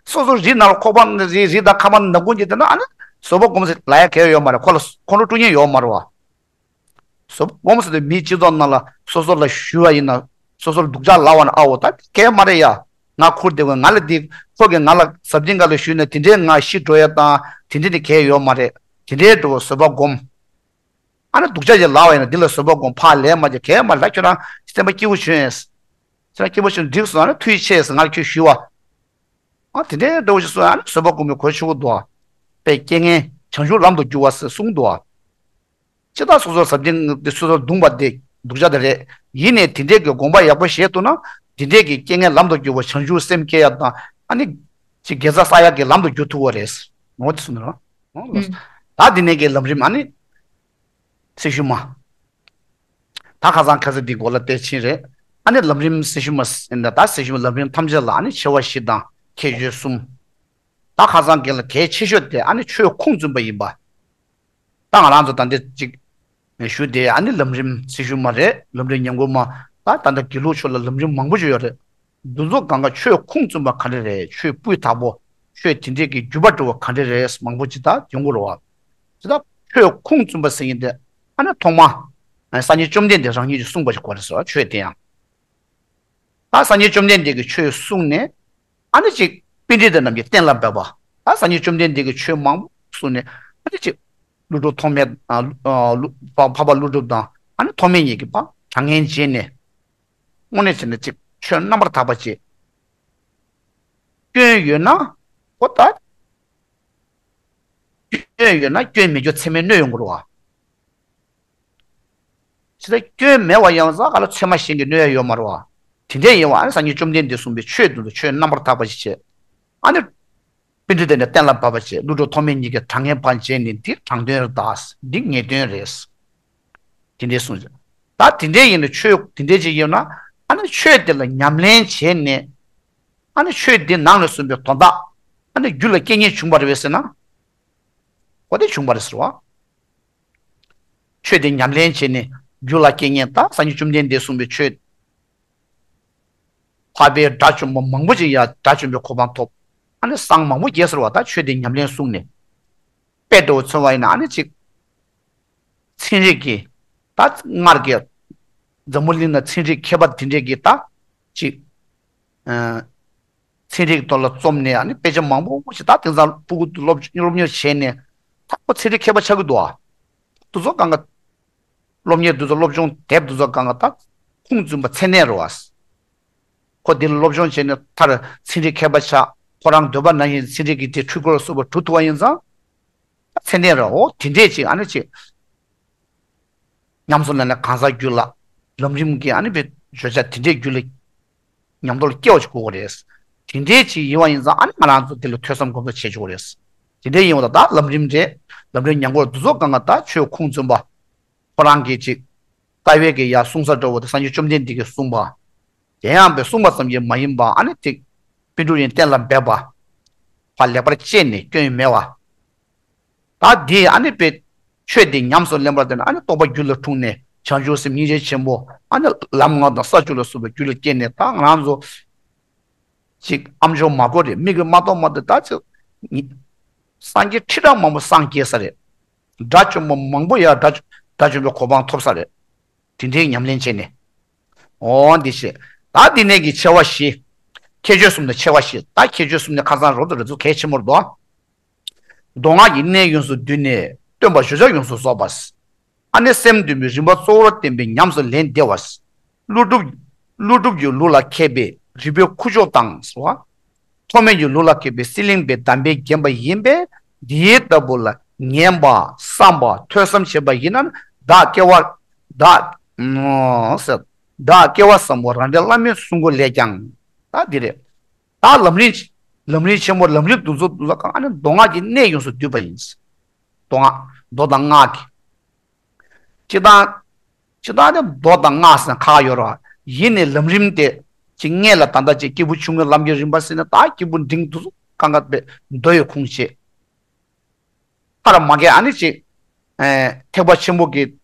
སོ་སོ་རི་ནང་ལ་ཁོག་པ་རི་རི་དང་ཁ་པར་ནག་ཁུང་གཅིག་དེ་ན་ཨ་ནི་བཟོད་པ་སྒོམ་ཟེར་ལབ་ཡ་གལ་ཡོད་མ་རེད། ཁོ་ལ་ཁོང་ཁྲོ་དཀྲུག་མཁན་ཡོད་མ་རེད་བ། བཟོད་པ་སྒོམ་ཟེར་དུས་མིའི་སྤྱི་ཚོགས་ནང་ལ་སོ་སོ་ལ་ཞུ་བ་ཡིན་ན་སོ་སོར་སྡུག་ཅག་ལབ་པ་ན་ཨ་འོ་ད་གལ་མ་རེད་ཡ། ང་ཁུར་བསྡད་དགོས། ང་ལ་འདི་ཁོ་གིས་ང་ལ་ཟབ་ཅིང་ག་ལ་ཞུས་ན་དེ་འདྲའི་ང་ཤི་འགྲོ་ཡ་དང་དེ་འདྲའི་ནི་གལ་ཡོད་མ་རེད། དེ་འདྲའི་འགྲོ་བཟོད་པ་སྒོམ། ཨ་ནི་སྡུག་ཅག་ཅིག་ལབ་པ་ཡིན་ན་འདི་ལ་བཟོད་པ་སྒོམ་ཕར་ལན་མ་བྱེད་གལ་མ་རེད། ད་ཁྱོད་རང་སེམས་པ་སྐྱིད་པོ་བྱུང་ཡས། ཁྱོད་རང་སྐྱིད་པོ་བྱུང་འགྲིག་སོང་ཨ་ནི་ཐུགས་རྗེ་ཆེ་ཟེར་ང་ལ་ཁྱོད་ཞུས་པ། ཨ་དེ་འདྲའི་འདྲ་བོ་ཞིག་སོང་ཨ་ནི་བཟོད་པ་སྒོམ་པའི་གོ་ཆོད་པོ་འདུག་ཨ། དཔེ་རྐྱེན་ངན་བྱང་ཆུབ་ལམ་དུ་བསྒྱུར་བ་ཟེར་གསུངས་འདུག་ཨ། ཅི་ལྟར་སོ་སོར་ཟབ་ཅིང་དེ་སོ་སོར་གདུང་བ་དེ་སྡུག་ཅག་དེ་རེད། ཡིན་ནའི་དེ་འདྲའི་གི་དགོངས་པ་ཡག་པོ་བཞེས་ཐུབ་ན་དེ་འདྲའི་གི་རྐྱེན་ངན་ལམ་དུ་བསྒྱུར་བ་བྱང་ཆུབ་སེམས་སྐྱེ་ཡག་དང་ཨ་ནི་ཅི་དགེ་རྩ་བསགས་ཡག་གི་ལམ་དུ་བསྒྱུར་ཐུབ་པ་རེད། ངོ་དེ་སོང་ན་རང་ལ། ད་དེ་ནས་གི་ལམ་རིམ་ཨ་ནི་སྲི་ཞུ་མ། ད་ཁ་སང་ཁ་སང་འདི་མགོ་ལ་བལྟས་ཕྱིན་རེད། ཨ་ནི་ལམ་རིམ་སྲི་ཞུ་མ་ཟེར་ན་ད་སྲི་ཞུ་མ་ལམ་རིམ་ཐམས་ཅད་ལ་ཨ་ནི་ཆེ་བ་བཞི་དང་ཁྱད་ཆོས་གསུམ། ད་ཁ་སང་གི་ལ་གལ་ཆེ་ཤོས་དེ་ཨ་ནི་ཆོས་ཁུངས་བཙུན་པ་ཡིན་པ། ད་ང་རང་ཚོ་ད་འདི་གཅིག་ཞུ་དེ་ཨ་ནི་ལམ་རིམ་སྲི་ཞུ་མ་རེད། ལམ་རིམ་ཉམས་མགོན་མ་ད་ད་ལྟ་དགེ་ལུགས་ཕྱོགས་ལ་ལམ་རིམ་མང་པོ་ཞིག་ཡོད་རེད། འདི་ཚོ་གང་ག་ཆོས་ཁུངས་བཙུན་པ་ག་འདྲ་རེད། ཆོས་སྤུས་དག་པོ་ཆོས་དེ་འདྲས་ཀྱི་བརྒྱུད་པ་འགྲོ་བ་ག་འདྲ་རེད་མང་པོ་ཅིག་ད་ཡོང་གི་རེད་བ། ཅི་ད་ཆོས་ཁུངས་བཙུན་པ་ཟེར་མཁན་དེ་ཨ་ནི་ཐོག་མ་སངས་རྒྱས་བཅོམ་ལྡན་འདས་རང་ཉིད་ཀྱིས་གསུངས་པ་ཞིག་གོ་རེད་ཟེར་བ་ཆོས་དེ་ཡང་། ད་སངས་རྒྱས་བཅོམ་ལྡན་འདས་ཀྱིས་ཆོས་གསུངས་ནས་ཨ་ནི་ཅིག་པཎྜི་ཏ་རྣམས་ཀྱིས་གཏན་ལ་འབེབས་པ། ད་སངས་རྒྱས་བཅོམ་ལྡན་འདས་ཀྱིས་ཆོས་མང་པོ་གསུངས་ནས་ཨ་ནི་ཅིག་ཀླུ་སྒྲུབ་ཐོགས་མེད་ཨ་ཨ་ཀླུ་འཕགས་པ་ཀླུ་སྒྲུབ་དང་ཨ་ནི་ཐོགས་མེད་གཉིས་ཀྱིས་པ་དྲང་ངེས་བྱས་ནས་དངོས་གནས་བྱས་ན་ཅིག་ཆོས་རྣམ་པར་དག་པ་ཅིག་སྐྱོན་ཡོད་ན་ཨོ་ད་སྐྱོན་ཡོད་ན་སྐྱོན་མེད་རྒྱུ་ཚད་མས་གནོད་ཡོང་གི་རེད་བ། ཇི་ལྟར་སྐྱོན་མེད་པ་ཡང་ཟག་ག་ལ་ཚད་མ་གཞན་གྱིས་གནོད་ཡ་ཡོད་མ་རེད་བ། དེ་འདྲས་ཡིན་བ་ཨ་ནི་སངས་རྒྱས་བཅོམ་ལྡན་འདས་གསུངས་པའི་ཆོས་འདི་ཚོ་ཆོས་རྣམ་པར་དག་པ་ཞིག་བྱས། ཨ་ནི། པཎྜི་ཏ་ནས་གཏན་ལ་ཕབ་པ་བྱས་ཀླུ་སྒྲུབ་ཐོགས་མེད་གཉིས་ཀྱིས་དྲང་ངེས་པར་བྱས་ནས་འདི་དྲང་དོན་རེད་ད། འདི་ངེས་དོན་རེད། དེ་འདྲས་གསུངས། ད་དེ་འདྲས་ཡིན་ན་ཆོས་དེ་འདྲས་ཅིག་ཡོད་ན་ཨ་ནི་ཆོས་དེ་ལ་ཉམས་ལེན་བྱས་ནས་ཨ་ནི་ཆོས་འདི་ནང་ནས་གསུངས་པའི་དོན་དག་ཨ་ནི་རྒྱུད་ལ་སྐྱེ་ཉེན་བྱུང་བ་རེད་པས་ཟེར་ན། གོ་བདེ་བྱུང་བ་རེད་ཟེར་བ། ཆོས་དེ་ཉམས་ལེན་བྱས་ནས་རྒྱུད་ལ་སྐྱེ་ཉེན་ད་སངས་རྒྱས་བཅོམ་ལྡན་འདས་གསུངས་པའི་ཆོས། འཕགས་པའི་དགྲ་བཅོམ་པ་མང་པོ་ཅིག་ཡང་དགྲ་བཅོམ་པའི་གོ་འཕང་ཐོབ། ཨ་ནི་སངས་མང་པོ་རྒྱས་ཟེར་བ་ད་ཆོས་དེ་ཉམས་ལེན་གསུངས་ནས། དཔེ་འདྲ་བོ་མཚོན་པ་ཡིན་ན་ཨ་ནི་ཅིག་ཚན་རིག་གི་ད་སྔར་གྱི་འཛམ་བུ་གླིང་ན་ཚན་རིག་མཁས་པ་དེ་འདྲས་ཀྱི་ད་ཅིག་ཚན་རིག་ཐོག་ལ་རྩོམ་ནས་ཨ་ནི་དཔེ་ཆ་མང་པོ་ཞིག་ད་དེང་སང་ཕྲུ་གུ་སློབ་སློབ་གཉེར་བྱས་ནས་ད་ཁོ་ཚན་རིག་མཁས་པ་ཆགས་ཀྱི་འདུག་ཨ། དེ་ཚོ་གང་ག་སློབ་གཉེར་དེ་ཚོ་སློབ་སྦྱོང་དེབ་དེ་ཚོ་གང་ག་ད་ཁུངས་བཙུན་པ་ཚད་ལྡན་རེད་བ། ཁོ་དེ་ལ་སློབ་སྦྱོང་བྱས་ནས་མཐར་ཚན་རིག་མཁས་པ་ཆགས་ཁོ་རང་འདོད་པ་ནང་བཞིན་ཚན་རིག་གི་དེ་འཕྲུལ་འཁོར་སོགས་པ་གྲུབ་ཐུབ་པ་ཡིན་ཙང་། ཚད་ལྡན་རེད་འོ་དེ་འདྲས་ཅིག་ཨ་ནི་ཅིག་ཉམས་སུ་ལེན་ན་གང་ཟག་རྒྱུད་ལ་ལམ་རིམ་གྱི་ཨ་ནི་བའི་བརྗོད་བྱ་དེ་འདྲས་རྒྱུད་ལ་ཉམས་རྟོགས་སྐྱེ་བ་ཞིག་དགོས་ཀྱི་རེད། དེ་འདྲས་ཅིག་ཡིན་པ་ཡིན་ཙང་ཨ་ནི་ང་རང་ཚོ་དེ་ལ་ཐོས་བསམ་སྒོམ་གསུམ་བྱེད་ཆོག་གི་རེད། དེ་འདྲས་ཡིན་པ་ད་ལམ་རིམ་རེད། ལམ་རིམ་ཉམས་མགོན་དེ་ཚོ་གང་ག་ད་ཆོས་ཁུངས་བཙུན་པ། ཁོ་རང་གིས་ཅིག་དཀའ་བའི་གི་ཡ་གསུང་ས་འདྲ་བོ་དེ་སངས་རྒྱས་བཅོམ་ལྡན་འདས་ཀྱིས་གསུངས་པ། དེ་ཡང་པའི་གསུངས་པ་ཙམ་གྱིས་མ་ཡིན་པ་ཨ་ནི་ཏིག་པཎ་གྲུབ་ཡིན་གཏན་ལ་འབེབས་པ། ཕར་ལེགས་པར་དཔྱད་ནས་སྐྱོན་མེད་པ། ད་འདི་ཨ་ནི་པའི་ཆོས་འདི་ཉམས་སུ་ལེན་པར་བརྟེན་ཨ་ནི་རྟོགས་པ་རྒྱུད་ལ་འཁྲུངས་ནས་བྱང་ཆུབ་སེམས་སྙིང་རྗེ་ཆེན་པོ་ཨ་ནི་ལམ་ལྔ་དང་ས་བཅུ་ལ་སོགས་པའི་རྒྱུད་ལ་སྐྱེས་ནས་ད་ང་རང་ཚོ་ཅིག་ཨ་མཆོག་མ་གོ་རེད་མིག་གིས་མ་མཐོང་མ་ཐག་ད་ཅིག་སངས་རྒྱས་ཁྲི་ཕྲག་མང་པོ་སངས་རྒྱས་ས་རེད། དགྲ་བཅོམ་པ་མང་པོ་ཡང་དགྲ་དགྲ་བཅོམ་པའི་གོ་འཕང་ཐོབ་ས་རེད། དེ་འདྲའི་ཉམས་ལེན་བྱས་ནས། འོ་འདི་བཤད། ད་འདི་ནས་ཀྱི་ཆེ་བ་བཞི། ཁྱད་ཆོས་གསུམ་དང་ཆེ་བ་བཞི། ད་ཁྱད་ཆོས་གསུམ་ནི་ཁ་སང་རོ་དུ་རི་ཚུ་གལ་ཆེན་པོར་འདུག་མདོ་སྔགས་ཀྱི་གནད་ཡོངས་སུ་བསྡུས་ནས། སྟོན་པ་བརྗོད་བྱ་ཡོངས་སུ་རྫོགས་པ། ཨ་ནི་སེམས་འདུན་པའི་རིམ་པ་གཙོ་བོར་བསྟན་པའི་ཉམས་སུ་ལེན་བདེ་བ། ཀླུ་སྒྲུབ། ཀླུ་སྒྲུབ་ཀྱི་ལུགས་ལ་མཁས་པའི་རིགས་པའི་ཁུ་བྱུག་དང་ཟེར་བ། ཐོགས་མེད་ཀྱི་ལུགས་ལ་མཁས་པའི་སྲིད་གླིང་པའི་གདམས་པས་བརྒྱན་པ་ཡིན་པས། འདི་ལྟ་བུ་ལ་ཉན་པ་བསམ་པ་ཐོས་བསམ་བྱེད་པ་ཡིན་ན། བདག་སྐྱེ་བ། བདག་ཨུམ་ཟེར། བདག་སྐྱེ་བ་བཟང་པོ་རང་འདྲའི་བླ་མའི་གསུང་མགུར་ལས་ཀྱང་། ད་འདི་རེད། ད་ལམ་རིམ། ལམ་རིམ་ཆེན་མོ། ལམ་རིམ་འདུ་འཛོམས་འདུ་འཛོམས་གང་ཨ་ནི་མདོ་སྔགས་ཀྱི་གནད་ཡོངས་སུ་བསྡུས་པ་ཡིན། མདོ་སྔགས། མདོ་དང་སྔགས་ཀྱི། སྤྱིར་བཏང་། སྤྱིར་བཏང་ནི་མདོ་དང་སྔགས་ཟེར་ན་ཁག་ཡོད་རེད། ཡིན་ནའི་ལམ་རིམ་དེ། ཅིག་སྔས་ལ་ད་ལྟ་ཅིག་སྐྱེས་བུ་ཆུང་ངུའི་ལམ་གྱི་རིམ་པ་ཟེར་ན་ད་སྐྱེས་བུ་འབྲིང་འདུ་འཛོམས་གང་ག་པའི་མདོ་ཡི་ཁུངས་བྱེད། མཐར་མ་གི་ཨ་ནི་ཅིག་ཨེ། ཐེག་པ་ཆེན་པོ་གི།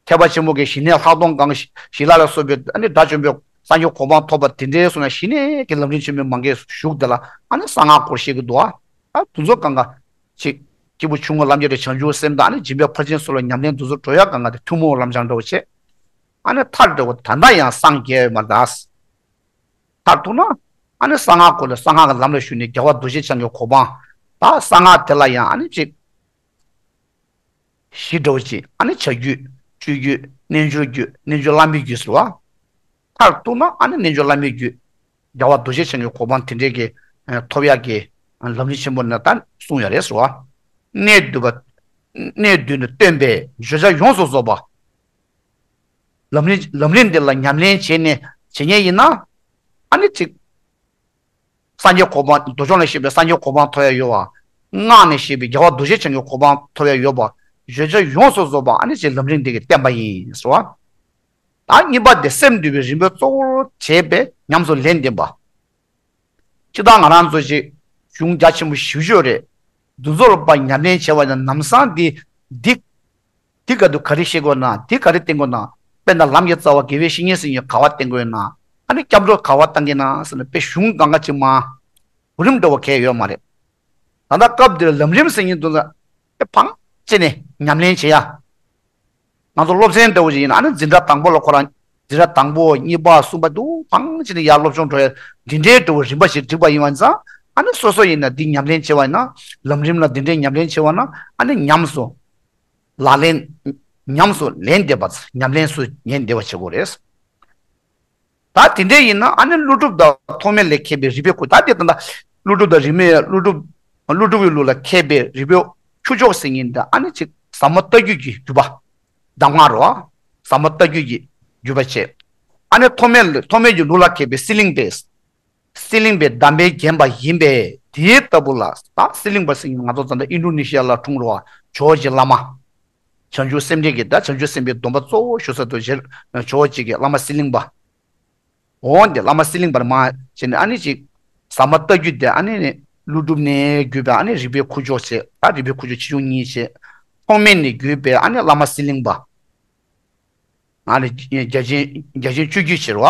ཐེག་པ་ཆེན་པོ་གི་ཞི་གནས་ལྷག་མཐོང་གང་ག་ཞི་ལྷག་ལ་སོགས་པའི་ཨ་ནི་དགྲ་བཅོམ་པའི་སངས་རྒྱས་གོ་འཕང་ཐོབ་པ་དེ་འདྲའི་སོང་ན་ཞི་གནས་ཀྱི་ལམ་རིམ་ཆེན་མོའི་མ་གི་བཞུགས་དེ་ལ་ཨ་ནི་གསང་སྔགས་སྐོར་བཤད་ཀྱི་འདུག་ཨ། ད་དུ་ཚོ་གང་ག་ཅིག་སྐྱེས་བུ་ཆུང་ངུ་ལམ་གྱི་རེ་བྱང་ཆུབ་སེམས་དང་ཨ་ནི་སྦྱིན་པའི་ཕར་ཕྱིན་སོགས་ལ་ཉམས་ལེན་དུ་ཚོ་འགྲོ་ཡ་གང་ག་དེ་ཐུན་མོང་ལམ་སྦྱང་འདྲ་བོ་བྱེད། ཨ་ནི་མཐར་འདྲ་བོ་ད་ལྟ་ཡང་སངས་རྒྱས་མ་ད། མཐར་ཐུག་ན། ཨ་ནི་གསང་སྔགས་སྐོར་ལ་གསང་སྔགས་ཀྱི་ལམ་ལ་ཞུགས་ནས་རྒྱལ་བ་རྡོ་རྗེ་འཆང་གི་གོ་འཕང་། ད་གསང་སྔགས་དེ་ལ་ཡང་ཨ་ནི་ཅིག་བཞི་འདྲ་བོ་ཅིག་ཨ་ནི་བྱ་རྒྱུད། སྤྱོད་རྒྱུད། རྣལ་འབྱོར་རྒྱུད། རྣལ་འབྱོར་བླ་མའི་རྒྱུད་ཟེར་བ། མཐར་ཐུག་ན་ཨ་ནི་རྣལ་འབྱོར་བླ་མའི་རྒྱུད། རྒྱལ་བ་རྡོ་རྗེ་འཆང་གི་གོ་འཕང་དེ་འདྲའི་གི་ཐོབ་ཡག་གི་ལམ་རིམ་ཆེན་པོ་ནི་ད་གསུངས་ཡོད་རེད་ཟེར་བ། གནད་བསྡུས་པ། གནད་བསྡུས་ནས་སྟོན་པས་བརྗོད་བྱ་ཡོངས་སུ་རྫོགས་པ། ལམ་རིམ། ལམ་རིམ་འདི་ལ་ཉམས་ལེན་བྱས་ནས་བྱེད་མཁན་ཡིན་ན། ཨ་ནི་ཅིག་སངས་རྒྱས་གོ་འཕང་། མདོ་ཕྱོགས་ནས་བཤད་པའི་སངས་རྒྱས་གོ་འཕང་ཐོབ་ཡ་ཡོད་པ། སྔགས་ནས་བཤད་པའི་རྒྱལ་བ་རྡོ་རྗེ་འཆང་གི་གོ་འཕང་ཐོབ་ཡ་ཡོད་པ། བརྗོད་བྱ་ཡོངས་སུ་རྫོགས་པ་ཨ་ནི་ཅིག་ལམ་རིམ་འདི་གིས་བསྟན་པ་ཡིན་ཟེར་བ། ད་གཉིས་པ་དེ་སེམས་འདུན་པའི་རིམ་པ་གཙོ་བོར་བྱས་པའི་ཉམས་སུ་ལེན་བདེན་པ། སྤྱིར་བཏང་ང་རང་ཚོ་ཞིག་གཞུང་རྒྱ་ཆེན་པོ་ཞིབ་ཤོས་རེད། འདུ་འཛོམས་པ་ཉམས་ལེན་བྱས་པ་ཡིན་ན་ལམ་སང་འདི། འདི། འདི་ག་དུས་ག་རེ་བཤད་དགོས་ན། འདི་ག་རེ་བསྟན་དགོས་ན། དཔེར་ན་ལམ་གྱི་རྩ་བ་དགེ་བའི་བཤེས་གཉེན་ཟེར་མཁན་ག་པར་བསྟན་དགོས་ན། ཨ་ནི་སྐྱབས་འགྲོ་ག་པར་བཏང་གི་ན་ཟེར་ན་དཔེ་གཞུང་གང་ག་ཅིག་མ། གོ་རིམ་འདྲ་བོ་གང་ཡང་ཡོད་མ་རེད། ད་ལྟ་སྐབས་འདིར་ལམ་རིམ་ཟེར་མཁན་དུ་ལ། ཨེ་བང་ཅི་ནས་ཉམས་ལེན་བྱེད་ཡ། ང་ཚོ་སློབ་ཚན་འདྲ་བོ་ཞིག་ཡིན་ན་ཨ་ནི་འཛིན་གྲྭ་དང་པོ་ལ་ཁོ་རང་། འཛིན་གྲྭ་དང་པོ་གཉིས་པ་གསུམ་པ་དུ་བང་ཅི་ནས་ཡར་སློབ་སྦྱོང་འགྲོ་ཡ། འདི་འདྲའི་འདྲ་བོ་རིམ་པ་ཞིག་བསྒྲིགས་པ་ཡིན་པ་ཙང་། ཨ་ནི་སོ་སོ་ཡིན་ན་འདི་ཉམས་ལེན་བྱེད་པ་ཡིན་ན། ལམ་རིམ་ལ་འདི་འདྲའི་ཉམས་ལེན་བྱེད་པ་ན་ཨ་ནི་ཉམས་སུ། ལག་ལེན། ཉམས་སུ་ལེན་བདེ་བ། ཉམས་ལེན་སུ་ཉན་བདེ་བ་བྱེད་དགོས་རེད། ད་དེ་འདྲ་ཡིན་ན་ཨ་ནི་ཀླུ་སྒྲུབ་དང་ཐོགས་མེད་ལས་མཁས་པའི་རིགས་པའི་ཁུ། ད་དེ་ད་ལྟ་ཀླུ་སྒྲུབ་དང་རིགས་མེད། ཀླུ་སྒྲུབ། ཀླུ་སྒྲུབ་ཀྱི་ལུགས་ལ་མཁས་པའི་རིགས་པའི་ཁུ་བྱུག་ཟེར་མཁན་དེ་ཨ་ནི་ཅིག་ཟབ་མོ་ལྟ་བརྒྱུད་ཀྱི་བརྒྱུད་པ། གདམས་ངག་རོ། ཟབ་མོ་ལྟ་བརྒྱུད་ཀྱི་བརྒྱུད་པ་བྱས། ཨ་ནི་ཐོགས་མེད། ཐོགས་མེད་ཀྱི་ལུགས་ལ་མཁས་པའི་སྲིད་གླིང་པས། སྲིད་གླིང་པའི་གདམས་པས་བརྒྱན་པ་ཡིན་པས་དེ་ལྟ་བུ་ལ། ད་སྲིད་གླིང་པ་ཟེར་མཁན་ང་ཚོ་ད་ལྟ་ཨིན་ཌོ་ནེ་ཤི་ཡ་ལ་འཁྲུངས་རོ། ཇོ་བོ་རྗེ་བླ་མ། བྱང་ཆུབ་སེམས་འགྲེལ་གྱི། ད་བྱང་ཆུབ་སེམས་དཔའི་སྡོམ་པ་གཙོ་བོ་ཞུ་ས་དུ་ཇོ་བོ་རྗེ་གི་བླ་མ་སྲིད་གླིང་པ། འོ་འདི་བླ་མ་སྲིད་གླིང་པར་མ་བྱས་ནས་ཨ་ནི་ཅིག་ཟབ་མོ་ལྟ་བརྒྱུད་དེ་ཨ་ནི་ནི་ཀླུ་སྒྲུབ་ནས་བརྒྱུད་པའི་ཨ་ནི་རིགས་པའི་ཁུ་བྱུག་བྱས། ད་རིགས་པའི་ཁུ་བྱུག་ཆེ་ཆུང་གཉིས་བྱས། ཐོགས་མེད་ནས་བརྒྱུད་པའི་ཨ་ནི་བླ་མ་སྲིད་གླིང་པ། ཨ་ནི་རྒྱ་ཆེན། རྒྱ་ཆེན་སྤྱོད་བརྒྱུད་ཕྱིར་བ།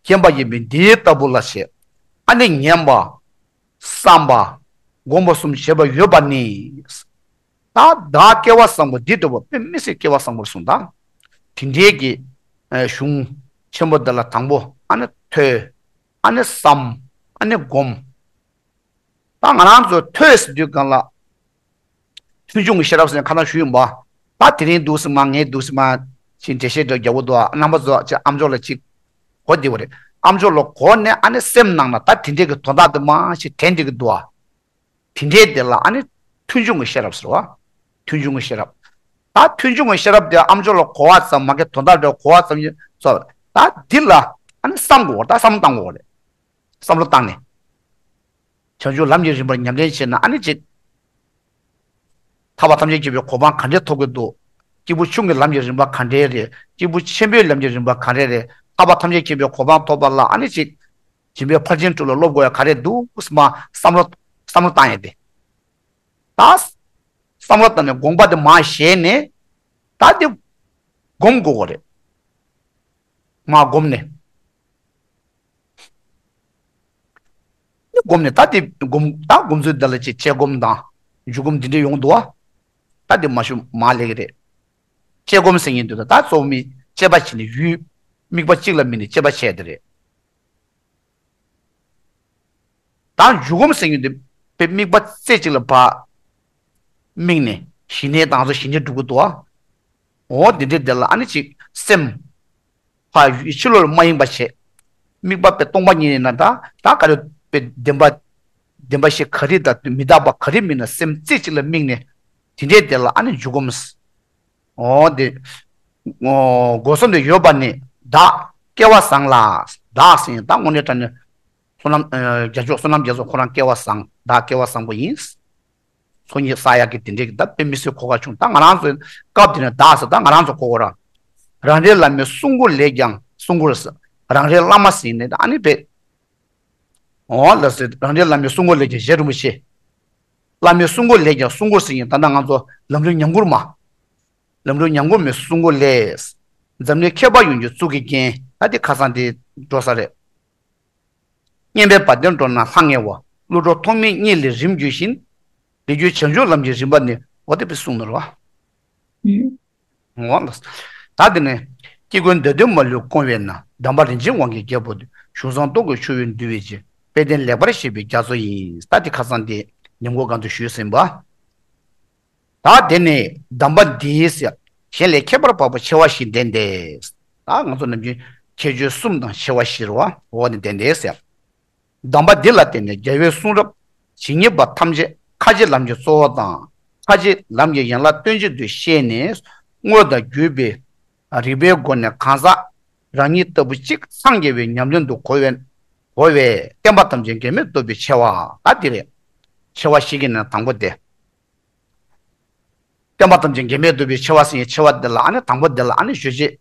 མཁྱེན་པ་ཡིན་པས་འདི་ལྟ་བུ་ལ་ཞེས། ཨ་ནི་ཉན་པ། བསམ་པ། སྒོམ་པ་གསུམ་བྱེད་པ་ཡོད་པ་ནི། ད་བདག་སྐྱེ་བ་བཟང་པོ་འདི་འདྲ་བོ་དཔེ་མི་སྲིད་སྐྱེ་བ་བཟང་པོར་གསུངས་དང་། དེ་འདྲའི་གི་ཨ་གཞུང་ཆེན་པོ་འདི་ལ་དང་པོ་ཨ་ནི་ཐོས། ཨ་ནི་བསམ། ཨ་ནི་སྒོམ། ད་ང་རང་ཚོ་ཐོས་ཟེར་དུས་སྒང་ལ། ཐོས་བྱུང་གི་ཤེས་རབ་ཟེར་ནས་ཁ་ན་ཞུས་ཡིན་པ། ད་དེ་རིང་འདུག་སེ་མ་ངས་འདུག་སེ་མ་ཅིག་འགྲེལ་བཤད་འདྲ་རྒྱག་གི་འདུག་ཨ། རྣམ་པ་ཚོ་ཅིག་ཨམ་ཅོག་ལ་ཅིག་གོ་བདེ་བ་རེད། ཨམ་ཅོག་ལ་གོ་ནས་ཨ་ནི་སེམས་ནང་ན་ད་དེ་འདྲའི་གི་དོན་དག་དེ་མ་ཞིག་དྲན་བསྡད་ཀྱི་འདུག་ཨ། དེ་འདྲའི་དེ་ལ་ཨ་ནི་ཐོས་བྱུང་གི་ཤེས་རབ་ཟེར་བ། ཐོས་བྱུང་གི་ཤེས་རབ། ད་ཐོས་བྱུང་གི་ཤེས་རབ་དེ་ཨམ་ཅོག་ལ་གོ་བ་ཙམ་མ་གི་དོན་དག་འདྲ་གོ་བ་ཙམ་ཡིན་ཙང་། ད་འདི་ལ་ཨ་ནི་བསམ་དགོས་པ། ད་བསམ་བློ་བཏང་དགོས་པ་རེད། བསམ་བློ་བཏང་ནས། བྱང་ཆུབ་ལམ་གྱི་རིམ་པར་ཉམས་ལེན་བྱས་ན་ཨ་ནི་ཅིག་ཐར་པ་ཐམས་ཅད་མཁྱེན་པའི་གོ་འཕང་ག་འདྲས་ཐོབ་ཀྱི་འདུག་སྐྱེས་བུ་ཆུང་གི་ལམ་གྱི་རིམ་པ་ག་འདྲས་རེད། སྐྱེས་བུ་ཆེན་པོའི་ལམ་གྱི་རིམ་པ་ག་འདྲས་རེད། ཐར་པ་ཐམས་ཅད་མཁྱེན་པའི་གོ་འཕང་ཐོབ་པ་ལ་ཨ་ནི་ཅིག་སྦྱིན་པའི་ཕར་ཕྱིན་དྲུག་ལ་སློབ་དགོས་ཡ་ག་རེ་འདུག་སྨ་བསམ་བློ། བསམ་བློ་བཏང་ཡ་དེ། ད་བསམ་བློ་བཏང་ནས་དགོངས་པ་དེ་མར་བཞེས་ནས། ད་དེ་སྒོམ་དགོས་གོ་རེད། མར་སྒོམ་ནས། ནི་སྒོམ་ནས་ད་དེ་སྒོམ། ད་སྒོམ་ཚུལ་འདི་ལ་ཅིག་དཔྱད་སྒོམ་དང་འཇུག་སྒོམ་འདི་འདྲ་ཡོང་འདུག་བ། ད་དེ་མ་ཞུ་མ་ལེགས་རེད། དཔྱད་སྒོམ་ཟེར་མཁན་འདུག་ད་གཙོ་བོ་མི་དཔྱད་པ་བྱས་ནས་ཡུལ། དམིགས་པ་གཅིག་ལ་དམིགས་ནས་དཔྱད་པ་བྱས་དེ་རེད། ད་འཇུག་སྒོམ་ཟེར་མཁན་དེ་དཔེ་དམིགས་པ་རྩེ་གཅིག་ལ་ཕར་དམིགས་ནས་ཞི་གནས་དང་སོགས་ཞི་གནས་སྒྲུབ་ཀྱི་འདུག་བ། འོ་དེ་འདྲའི་དེ་ལ་ཨ་ནི་ཅིག་སེམས་ཕར་ཕྱི་ལོགས་ལ་མ་ཡེངས་པ་བྱས། དམིགས་པ་དཔེ་སྟོང་པ་ཉིད་ཡིན་ན་ད་ད་ག་རེ་དཔེ་བདེན་པ་བདེན་པ་བཞི་ག་རེ་དང་མི་རྟག་པ་ག་རེ་མིན་ན་སེམས་རྩེ་གཅིག་ལ་དམིགས་ནས་དེ་འདྲའི་དེ་ལ་ཨ་ནི་འཇུག་སྒོམ། འོ་དེ། འོ་སྒོ་གསུམ་དུ་ཡོད་པ་ནི་བདག་སྐལ་བ་བཟང་ལ། བདག་ཟེར་ཡང་ད་དངོས་གནས་དྲང་གནས་བསོད་ནམས་ཨ་རྒྱ་མཚོ་བསོད་ནམས་རྒྱ་མཚོ་ཁོ་རང་སྐལ་བ་བཟང་། བདག་སྐལ་བ་བཟང་པོ་ཡིན། ཚོགས་གཉིས་བསགས་ཡག་གི་དེ་འདྲའི་གི་ད་དཔེ་མི་སྲིད་གོ་ག་བྱུང་། ད་ང་རང་ཚོའི་སྐབས་དེ་ནས་བདག་ཟེར་ད་ང་རང་ཚོ་གོ་གོ་ར། རང་རེའི་བླ་མའི་གསུང་མགུར་ལས་ཀྱང་གསུང་མགུར་ཟེར། རང་རེའི་བླ་མ་ཟེར་ནས་ད་ཨ་ནི་དཔེ། འོ་ལགས་སོ། རང་རེའི་བླ་མའི་གསུང་མགུར་ལས་ཀྱང་རྗེ་རིན་པོ་ཆེ། བླ་མའི་གསུང་མགུར་ལས་ཀྱང་གསུང་མགུར་ཟེར་ཡིན། ད་ལྟ་ང་ཚོ་ལམ་རིམ་ཉམས་མགུར་མ། ལམ་རིམ་ཉམས་མགུར་མའི་གསུང་མགུར་ལས། འཛམ་གླིང་ཁྱད་པར་ཡོངས་ཀྱི་གཙུག་གི་རྒྱན། ད་དེ་ཁ་སང་དེ་འགྲོ་ས་རེད། སྙན་པའི་བ་དན་སྒྲོགས་ན་ལྷང་ངེ་བ། གླུ་སྒྲོག་ཐོགས་མེད་གཉིད་ལས་རིམ་བརྒྱུད་བཞིན། ལས་རྒྱུ་བྱང་ཆུབ་ལམ་གྱི་རིམ་པ་ནི། འོ་དེ་དཔེ་གསུངས་ནོ་རེད་བ། འོ་ལགས། ད་དེ་ནས། སྐྱེ་ཀུན་འདོད་དོན་མ་ལུས་སྐོང་བས་ན། གདམས་པ་རིན་ཆེན་དབང་གི་རྒྱལ་པོ་འདི། གཞུང་བཟང་སྟོབས་ཀྱིས་ཆུ་བོའི་འདུལ་བའི་རྗེ། དཔལ་ལྡན་ལེགས་པར་བཤད་པའི་རྒྱ་མཚོ་ཡིན། ད་དེ་ཁ་སང་དེ་ཉམས་མགུར་སྒང་དུ་ཞུས་ཟིན་པ། ད་དེ་ནས་གདམས་པ་འདིའི་ཟེར། གཞན་ལས་ཁྱད་པར་འཕགས་པ་ཆེ་བ་ཞིག་ལྡན་ཏེ། ད་ང་ཚོ་ནམ་རྒྱུན་ཁྱད་ཆོས་གསུམ་དང་ཆེ་བ་བཞི་རེད་བ། འོ་ནི་ལྡན་ཏེ་ཟེར། གདམས་པ་འདི་ལ་བརྟེན་ནས་རྒྱལ་བའི་གསུང་རབ་ཇི་སྙེད་པ་ཐམས་ཅད་ཁ་ཆེ་ལམ་གྱི་གཙོ་བོ་དང་། ཁ་ཆེ་ལམ་གྱི་ཡན་ལག་སྟོན་བྱེད་དུ་བཤད་ནས། དངོས་དང་བརྒྱུད་པའི་རིགས་པའི་སྒོ་ནས་གང་ཟག་རང་ཉིད་ལྟ་བུ་གཅིག་འཚང་རྒྱ་བའི་ཉམས་ལེན་དུ་གོ་བས། གོ་བས་བསྟན་པ་ཐམས་ཅད་འགལ་མེད་རྟོགས་པའི་ཆེ་བ། ད་འདི་རེད། ཆེ་བ་བཞི་གི་ནང་དང་པོ་དེ། བསྟན་པ་ཐམས་ཅད་འགལ་མེད་རྟོགས་པའི་ཆེ་བ་ཟེར་ཡའི་ཆེ་བ་འདི་ལ་ཨ་ནི་དང་པོ་འདི་ལ་ཨ་ནི་བརྗོད་བྱེད།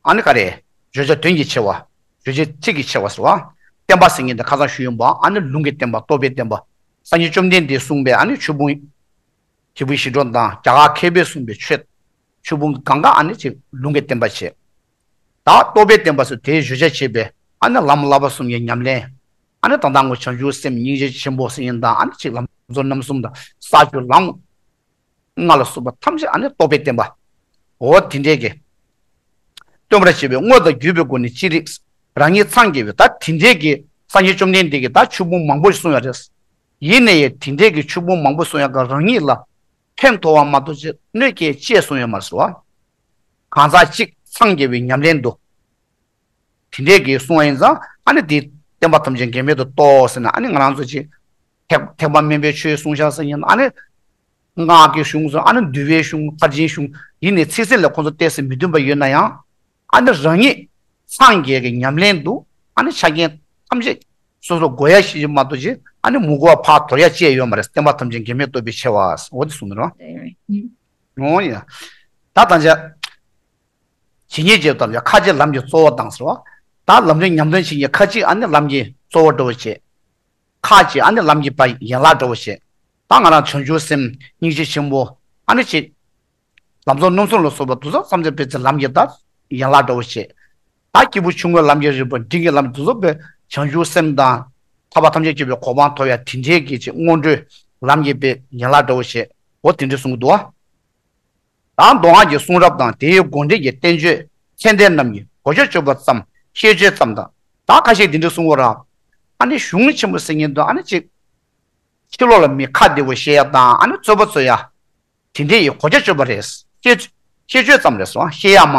ཨ་ནི་ག་རེ། བརྗོད་བྱ་དོན་གྱི་ཆེ་བ། རྗོད་བྱེད་ཚིག་གི་ཆེ་བ་ཟེར་བ། བསྟན་པ་ཟེར་མཁན་དེ་ཁ་སང་ཞུས་ཡོང་བ་ཨ་ནི་ལུང་གི་བསྟན་པ་རྟོགས་པའི་བསྟན་པ། སངས་རྒྱས་བཅོམ་ལྡན་འདས་གསུངས་པའི་ཨ་ནི་ཆོས་ཕུང་། ཁྱེའུ་ཞི་ཁྲོ་དང་རྒྱ་གར་མཁས་པས་གསུངས་པའི་ཆོས། ཆོས་ཕུང་གང་ག་ཨ་ནི་ཅིག་ལུང་གི་བསྟན་པ་བྱས། ད་རྟོགས་པའི་བསྟན་པ་ཟེར་དེའི་བརྗོད་བྱ་བྱས་པའི་ཨ་ནི་ལམ་བསླབ་པ་གསུམ་གྱི་ཉམས་ལེན། ཨ་ནི་ད་ལྟ་ངོ་བྱང་ཆུབ་སེམས་སྙིང་རྗེ་ཆེན་པོ་ཟེར་མཁན་དང་ཨ་ནི་ཅིག་ལམ་གཙོ་རྣམ་གསུམ་དང་ས་བཅུ་ལམ་ལྔ་ལ་སོགས་པ་ཐམས་ཅད་ཨ་ནི་རྟོགས་པའི་བསྟན་པ། འོ་དེ་འདྲས་ཀྱི། སྟོན་པར་བྱེད་པའི་དངོས་དང་བརྒྱུད་པའི་སྒོ་ནས་ཅི་རིགས། རང་ཉིད་འཚང་རྒྱ་བའི་ད་དེ་འདྲས་ཀྱི་སངས་རྒྱས་བཅོམ་ལྡན་འདས་ཀྱིས་ད་ཆོས་ཕུང་མང་པོ་ཞིག་གསུངས་ཡོད་རེད། ཡིན་ནའི་དེ་འདྲས་ཀྱི་ཆོས་ཕུང་མང་པོ་གསུངས་ཡོད་ཀྱང་རང་ཉིད་ལ་ཕན་ཐོགས་པ་མ་གཏོགས་ཅི་གནོད་སྐྱེལ་ཅེས་གསུངས་ཡོད་མ་རེད་ཟེར་བ། གང་ཟག་གཅིག་འཚང་རྒྱ་བའི་ཉམས་ལེན་དུ། དེ་འདྲས་ཀྱི་གསུང་བ་ཡིན་ཙང་ཨ་ནི་དེ་བསྟན་པ་ཐམས་ཅད་འགལ་མེད་དུ་རྟོགས་ཟེར་ན་ཨ་ནི་ང་རང་ཚོ་ཅིག་ཐེག་ཐེག་པ་དམན་པའི་ཆོས་གསུང་བཞག་ཟེར་ཡིན་ན་ཨ་ནི། སྔགས་ཀྱི་གཞུང་ཟེར་ཨ་ནི་འདུལ་བའི་གཞུང་ཕར་ཕྱིན་གཞུང་ཡིན་ནའི་ཚིག་ཟིན་ལ་ཁོང་ཚོ་ཏོག་ཙམ་མི་མཐུན་པ་ཡོད་ན་ཡང་ཨ་ནི་རང་ཉིད་འཚང་རྒྱ་གི་ཉམས་ལེན་དུ་ཨ་ནི་ཆ་རྐྱེན་ཐམས་ཅད་སོ་སོ་དགོས་ཡ་ཞིག་མ་གཏོགས་ཅིག་ཨ་ནི་མི་དགོས་པ་ཕར་དོར་ཡ་ཅི་ཡང་ཡོད་མ་རེད། བསྟན་པ་ཐམས་ཅད་འགལ་མེད་རྟོགས་པའི་ཆེ་བ་འོ་དེ་གསུངས་ནས་རོ། འོ་ཡ། ད་ད་ཆ། ཇི་སྙེད་ཅེས་དང་ཁ་ཆེ་ལམ་གྱི་གཙོ་བོ་དང་ཟེར་བ། ད་ལམ་རིམ་ཉམས་ལེན་བྱེད་མཁན་ཁ་ཅིག་ཨ་ནི་ལམ་གྱི་གཙོ་བོ་འདྲ་བོ་བྱེད། ཁ་ཅིག་ཨ་ནི་ལམ་གྱི་བར་ཡན་ལག་འདྲ་བོ་བྱེད། ད་ང་རང་བྱང་ཆུབ་སེམས་སྙིང་རྗེ་ཆེན་པོ་ཨ་ནི་ཅིག་ལམ་གཙོ་རྣམ་གསུམ་ལ་སོགས་པ་དུ་ཚོགས་བསམ་གཏན་སྤེལ་ཚེ་ལམ་གྱི་ད་ཡན་ལག་འདྲ་བོ་བྱེད། ད་སྐྱེས་བུ་ཆུང་ངུའི་ལམ་གྱི་རིམ་པ་འབྲིང་གི་ལམ་དུ་ཚོགས་པའི་བྱང་ཆུབ་སེམས་དང་ཐར་པ་ཐམས་ཅད་སྐྱོབ་པའི་གོ་འཕང་ཐོབ་ཡ་དེ་འདྲའི་གི་ཅིག་སྔོན་འགྲོའི་ལམ་གྱི་པའི་ཡན་ལག་འདྲ་བོ་བྱེད། འོ་དེ་འདྲའི་གསུང་གི་འདུག་བ། ད་མདོ་སྔགས་ཀྱི་གསུང་རབ་དང་དེའི་དགོངས་འགྲེལ་གྱི་བསྟན་བཅོས་མཚན་ལྡན་རྣམས་ཀྱི་གོ་ཆ་གཅོད་པ་ཙམ་ཤེས་བརྗོད་ཙམ་དང་ད་ཁ་ཤས་འདི་འདྲ་གསུང་བ་ར། ཨ་ནི་གཞུང་ཆེན་པོ་ཟེར་མཁན་དུ་ཨ་ནི་ཅིག་ཕྱི་ལོགས་ལ་མི་ཁ་བདེ་བོ་བཤད་ཡ་དང་ཨ་ནི་རྩོད་པ་རྩོད་ཡ། དེ་འདྲ་ཡི་གོ་ཆ་གཅོད་པ་རེད། ཤེས་ཤེས་བརྗོད་ཙམ་རེད་སོ་བཤད་ཡ་མ།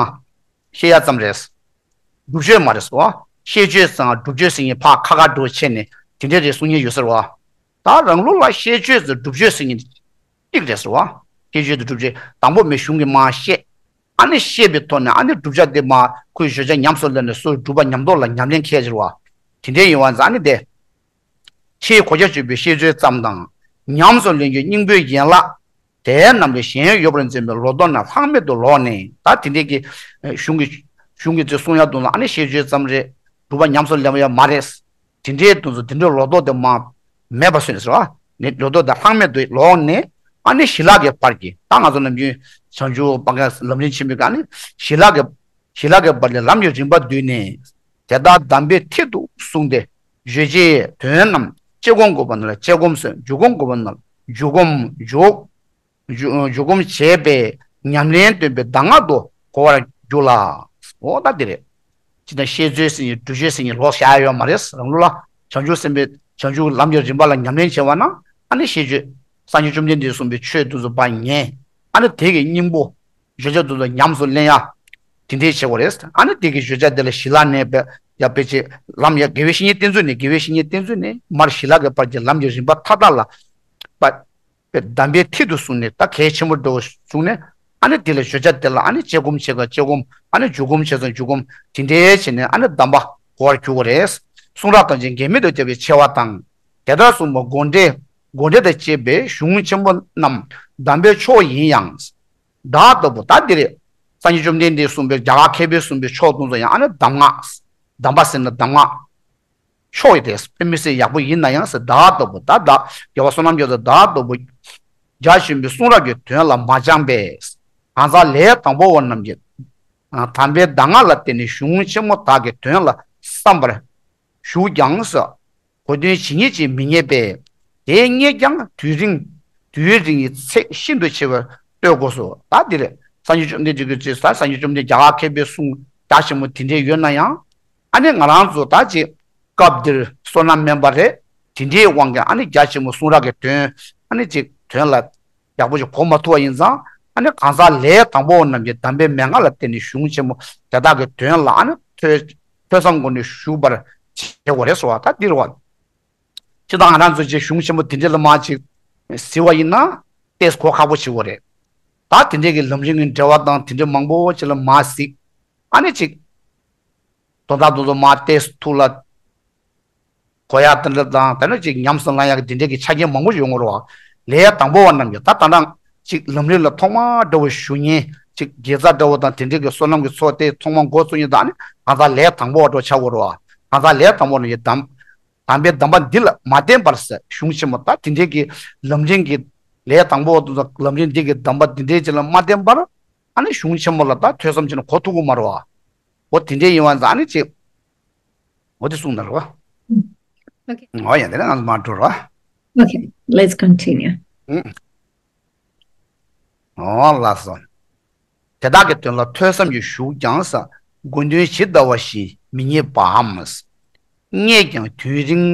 བཤད་ཡ་ཙམ་རེད། སྒྲུབ་བརྗོད་མ་རེད་སོ། ཤེས་བརྗོད་ཙམ་སྒྲུབ་བརྗོད་ཟེར་མཁན་ཕར་ཁ་ཁ་འགྲོ་བྱས་ནས་དེ་འདྲ་རེད་གསུང་མཁན་ཡོད་ཟེར་བ། ད་རང་ལུགས་ལ་ཤེས་བརྗོད་ཙམ་སྒྲུབ་བརྗོད་ཟེར་མཁན་གཅིག་རེད་ཟེར་བ། ཤེས་བརྗོད་དང་སྒྲུབ་བརྗོད་དང་པོ་མི་གཞུང་གི་མ་བཤད། ཨ་ནི་བཤད་པའི་ཐོག་ནས་ཨ་ནི་བསྒྲུབ་བྱ་དེ་མ་ཁོའི་བརྗོད་བྱ་ཉམས་སུ་ལེན་ནས་སོ་སྒྲུབ་པ་ཉམས་རྟོགས་ལ་ཉམས་ལེན་ཁས་ཟེར་བ། དེ་འདྲའི་ཡིན་བ་ཙང་ཨ་ནི་དེ། ཕྱིའི་གོ་ཆ་གཅོད་པའི་ཤེས་བརྗོད་ཙམ་དང་། ཉམས་སུ་ལེན་རྒྱུའི་སྙིང་པོའི་ཡན་ལག་དེ་རྣམས་ལས་གཞན་ཡོད་པར་འཛིན་པའི་ལོག་རྟོག་རྣམས་ལྷག་མེད་དུ་ལོག་ནས་ད་དེ་འདྲའི་གི་གཞུང་གི་གཞུང་གི་ཚུལ་གསུང་ཡག་དུ་ལ་ཨ་ནི་ཤེས་བརྗོད་ཙམ་རེད། སྒྲུབ་པ་ཉམས་སུ་ལེན་ཡག་མ་རེད། དེ་འདྲའི་དུས་སུ་དེ་འདྲའི་ལོག་རྟོག་དེ་མ་མེད་པ་བཟོས་ནས་ཟེར་བ། ནི་ལོག་རྟོག་དེ་ལྷག་མེད་དུ་ལོག་ནས་ཨ་ནི་ཞི་ལྷག་གི་བར་གྱི་ད་ང་ཚོ་ནམ་རྒྱུན་བྱང་ཆུབ་སྤང་ག་ལམ་རིམ་ཆེན་མོའི་སྒང་ནི་ཞི་ལྷག་གི་ཞི་ལྷག་གི་བར་ལས་ལམ་གྱི་རིམ་པ་བསྡུས་ནས་དེ་དག་གདམས་པའི་མཐིལ་དུ་བཟུང་སྟེ་བརྗོད་བྱའི་དོན་རྣམས་དཔྱད་སྒོམ་དགོས་པ་ན་དཔྱད་སྒོམ་ཟེར། འཇུག་སྒོམ་དགོས་པ་ན་འཇུག་སྒོམ་འཇུག་འཇུག་སྒོམ་བྱས་པས་ཉམས་ལེན་སྟོན་པའི་གདམས་ངག་ཏུ་གོ་བར་འགྱུར་ལ། འོ་ད་འདི་རེད། ཅི་ད་ཤེས་བརྗོད་ཟེར་ཡིན་སྒྲུབ་བརྗོད་ཟེར་ཡིན་ལོག་བཞག་ཡ་ཡོད་མ་རེད། རང་ལུགས་ལ་བྱང་ཆུབ་སེམས་དཔའི་བྱང་ཆུབ་ལམ་གྱི་རིམ་པ་ལ་ཉམས་ལེན་བྱེད་པ་ན་ཨ་ནི་ཤེས་བརྗོད། སངས་རྒྱས་བཅོམ་ལྡན་འདས་གསུངས་པའི་ཆོས་དེ་ཚོ་ཕར་ཉན། ཨ་ནི་དེ་གི་སྙིང་པོ། བརྗོད་བྱ་དེ་ཚོ་ཉམས་སུ་ལེན་ཡ། དེ་འདྲའི་བྱེད་དགོས་རེད། ཨ་ནི་དེ་གི་བརྗོད་བྱ་དེ་ལ་ཞི་ལ་ནས་པའི་ཡ་པེ་ཆེ་ལམ་ཡ་དགེ་བའི་བཤེས་གཉེན་བསྟེན་ཚུལ་ནས་དགེ་བའི་བཤེས་གཉེན་བསྟེན་ཚུལ་ནས་མར་ཞི་ལ་གི་བར་གྱི་ལམ་གྱི་རིམ་པ་མཐའ་དག་ལ། པ། པའི་གདམས་པའི་མཐིལ་དུ་བཟུང་ནས་ད་གལ་ཆེན་པོ་འགྲོ་བ་བཟུང་ནས། ཨ་ནི་དེ་ལ་བརྗོད་བྱ་དེ་ལ་ཨ་ནི་དཔྱད་སྒོམ་བྱེད་དགོས། དཔྱད་སྒོམ་ཨ་ནི་འཇུག་སྒོམ་བྱས་ཙང་འཇུག་སྒོམ་དེ་འདྲའི་བྱས་ནས་ཨ་ནི་གདམས་པ་གོ་བར་གྱུར་པ་རེད། གསུང་རབ་ཐམས་ཅད་འགལ་མེད་དུ་བྱ་བའི་ཆེ་བ་དང་། དེ་ལྟར་གསུངས་པ་དགོངས་འགྲེལ་དགོངས་འགྲེལ་དང་བཅས་པའི་གཞུང་ཆེན་པོ་རྣམས་གདམས་པའི་མཆོག་ཡིན་ཡང་། བདག་ལྟ་བུ་ད་འདི་རེད། སངས་རྒྱས་བཅོམ་ལྡན་འདས་གསུངས་པའི་རྒྱ་གར་མཁས་པས་གསུངས་པའི་མཆོག་དེ་ཚོ་ཡང་ཨ་ནི་གདམས་ངག་གདམས་པ་ཟེར་ན་གདམས་ངག་མཆོག་ཡིན་ཏེ། དཔེ་མི་སྲིད་ཡག་པོ་ཡིན་ན་ཡང་ཟེར། བདག་ལྟ་བུ་ད་བདག་རྒྱལ་བ་བསོད་ནམས་རྒྱ་མཚོ་བདག་ལྟ་བུ་རྒྱ་ཆེན་པོའི་གསུང་རབ་ཀྱི་དོན་ལ་མ་སྦྱངས་པས། གང་ཟག་ལས་དང་པོ་བ་རྣམས་ཀྱིས། ཨ། དམ་པའི་གདམས་ངག་ལ་བརྟེན་ནས་གཞུང་ཆེན་མོ་དག་གི་དོན་ལ་བསམ་པར་ཞུགས་ཀྱང་ཟེར། གོ་དོན་ཇི་སྙེད་ཅིག་མི་རྙེད་པས། དེ་རྙེད་ཀྱང་དུས་རིང་དུས་རིང་ཡི་ཚེགས་ཤིན་ཏུ་ཆེ་བར་གཏོད་དགོས་སོ། ད་འདིར་སངས་རྒྱས་བཅོམ་ལྡན་འདས་ཀྱིས་ཅེས་ཟེར། སངས་རྒྱས་བཅོམ་ལྡན་རྒྱ་གར་མཁས་པའི་གསུང་རྒྱ་ཆེན་པོ་དེ་འདྲས་ཡོད་ན་ཡང་། ཨ་ནི་ང་རང་ཚོ་ད་ཅིག་སྐབས་འདིར་བསོད་ནམས་དམན་པ་རེད། དེ་འདྲའི་དབང་གིས་ཨ་ནི་རྒྱ་ཆེན་པོ་གསུང་རབ་ཀྱི་དོན་ཨ་ནི་ཅིག་དོན་ལ་ཡག་པོ་ཞིག་གོ་མ་ཐུབ་པ་ཡིན་ཙང་། ཨ་ནི་གང་ཟག་ལས་དང་པོ་བ་རྣམས་ཀྱིས་གདམས་པའི་མན་ངག་ལ་བརྟེན་ནས་གཞུང་ཆེན་མོ་དེ་དག་གི་དོན་ལ་ཨ་ནི་ཐོས་ཐོས་བསམ་སྒོ་ནས་ཞུགས་པར་བྱེད་དགོས་རེད་ཟེར་བ་ད་འདིར་བ། སྤྱིར་བཏང་ང་རང་ཚོ་ཅིག་གཞུང་ཆེན་པོ་དེ་འདྲ་ལ་མར་ཅིག་གཟིགས་པ་ཡིན་ན་ཏོག་ཙམ་གོ་ཁག་པོ་ཆགས་ཀྱི་ཡོད་རེད། ད་དེ་འདྲའི་གི་ལམ་རིམ་གྱི་འགྲེལ་པ་དང་དེ་འདྲ་མང་པོ་ཅིག་ལ་མར་གཟིགས། ཨ་ནི་ཅིག་དོན་དག་དེ་ཚོ་མར་ཏོག་ཙམ་ཐུགས་ལ་གོ་ཡག་དེ་འདྲ་དང་། དེ་ནས་ཅིག་ཉམས་སུ་བླང་ཡག་གི་དེ་འདྲའི་གི་ཆ་རྐྱེན་མང་པོ་ཡོང་གི་ཡོད་རེད་བ། ལས་དང་པོ་བ་རྣམས་ཀྱིས་ད་ད་ལྟ་ཅིག་ལམ་རིམ་ལ་ཐོག་མར་འགྲོ་བའི་གཞུག་ཉིན་ཅིག་དགེ་རྩ་འདྲ་བོ་དང་དེ་འདྲའི་གི་བསོད་ནམས་ཀྱི་ཚོགས་དེ་ཐོག་མར་འགོ་བཙུགས་ཉིན་དང་། ཨ་ནི་གང་ཟག་ལས་དང་པོ་བ་འདྲ་བོ་ཆགས་ཀྱི་ཡོད་རེད་བ། གང་ཟག་ལས་དང་པོ་བ་རྣམས་ཀྱིས་གདམས་དམ་པའི་གདམས་པ་འདི་ལ་མ་བརྟེན་པར་ཟེར། གཞུང་ཆེན་མོ་ད་དེ་འདྲའི་གི་ལམ་རིམ་གྱི་ལས་དང་པོ་དང་ལམ་རིམ་འདི་གི་གདམས་པ་འདི་འདྲའི་ཅིག་ལ་མ་བརྟེན་པར། ཨ་ནི་གཞུང་ཆེན་མོ་ལ་ད་ཐོས་བསམ་བྱས་ནས་གོ་ཐུབ་ཀྱི་མ་རེད་བ། འོ་དེ་འདྲའི་ཡིན་པ་ཙང་ཨ་ནི་ཅིག་འོ་དེ་གསུངས་ན་རེད་བ། Okay. འོ་ཡ་དེ་ནས་ང་ཚོ་མར་འགྲོ་རོགས། Okay, let's continue. ཨང་། འོ་ལགས་སོ། དེ་དག་གི་དོན་ལ་ཐོས་བསམ་གྱིས་ཞུགས་ཀྱང་ཟེར། གོ་དོན་ཇི་ལྟ་བ་བཞིན་མི་རྙེད་པའམ། རྙེད་ཀྱང་དུས་རིང་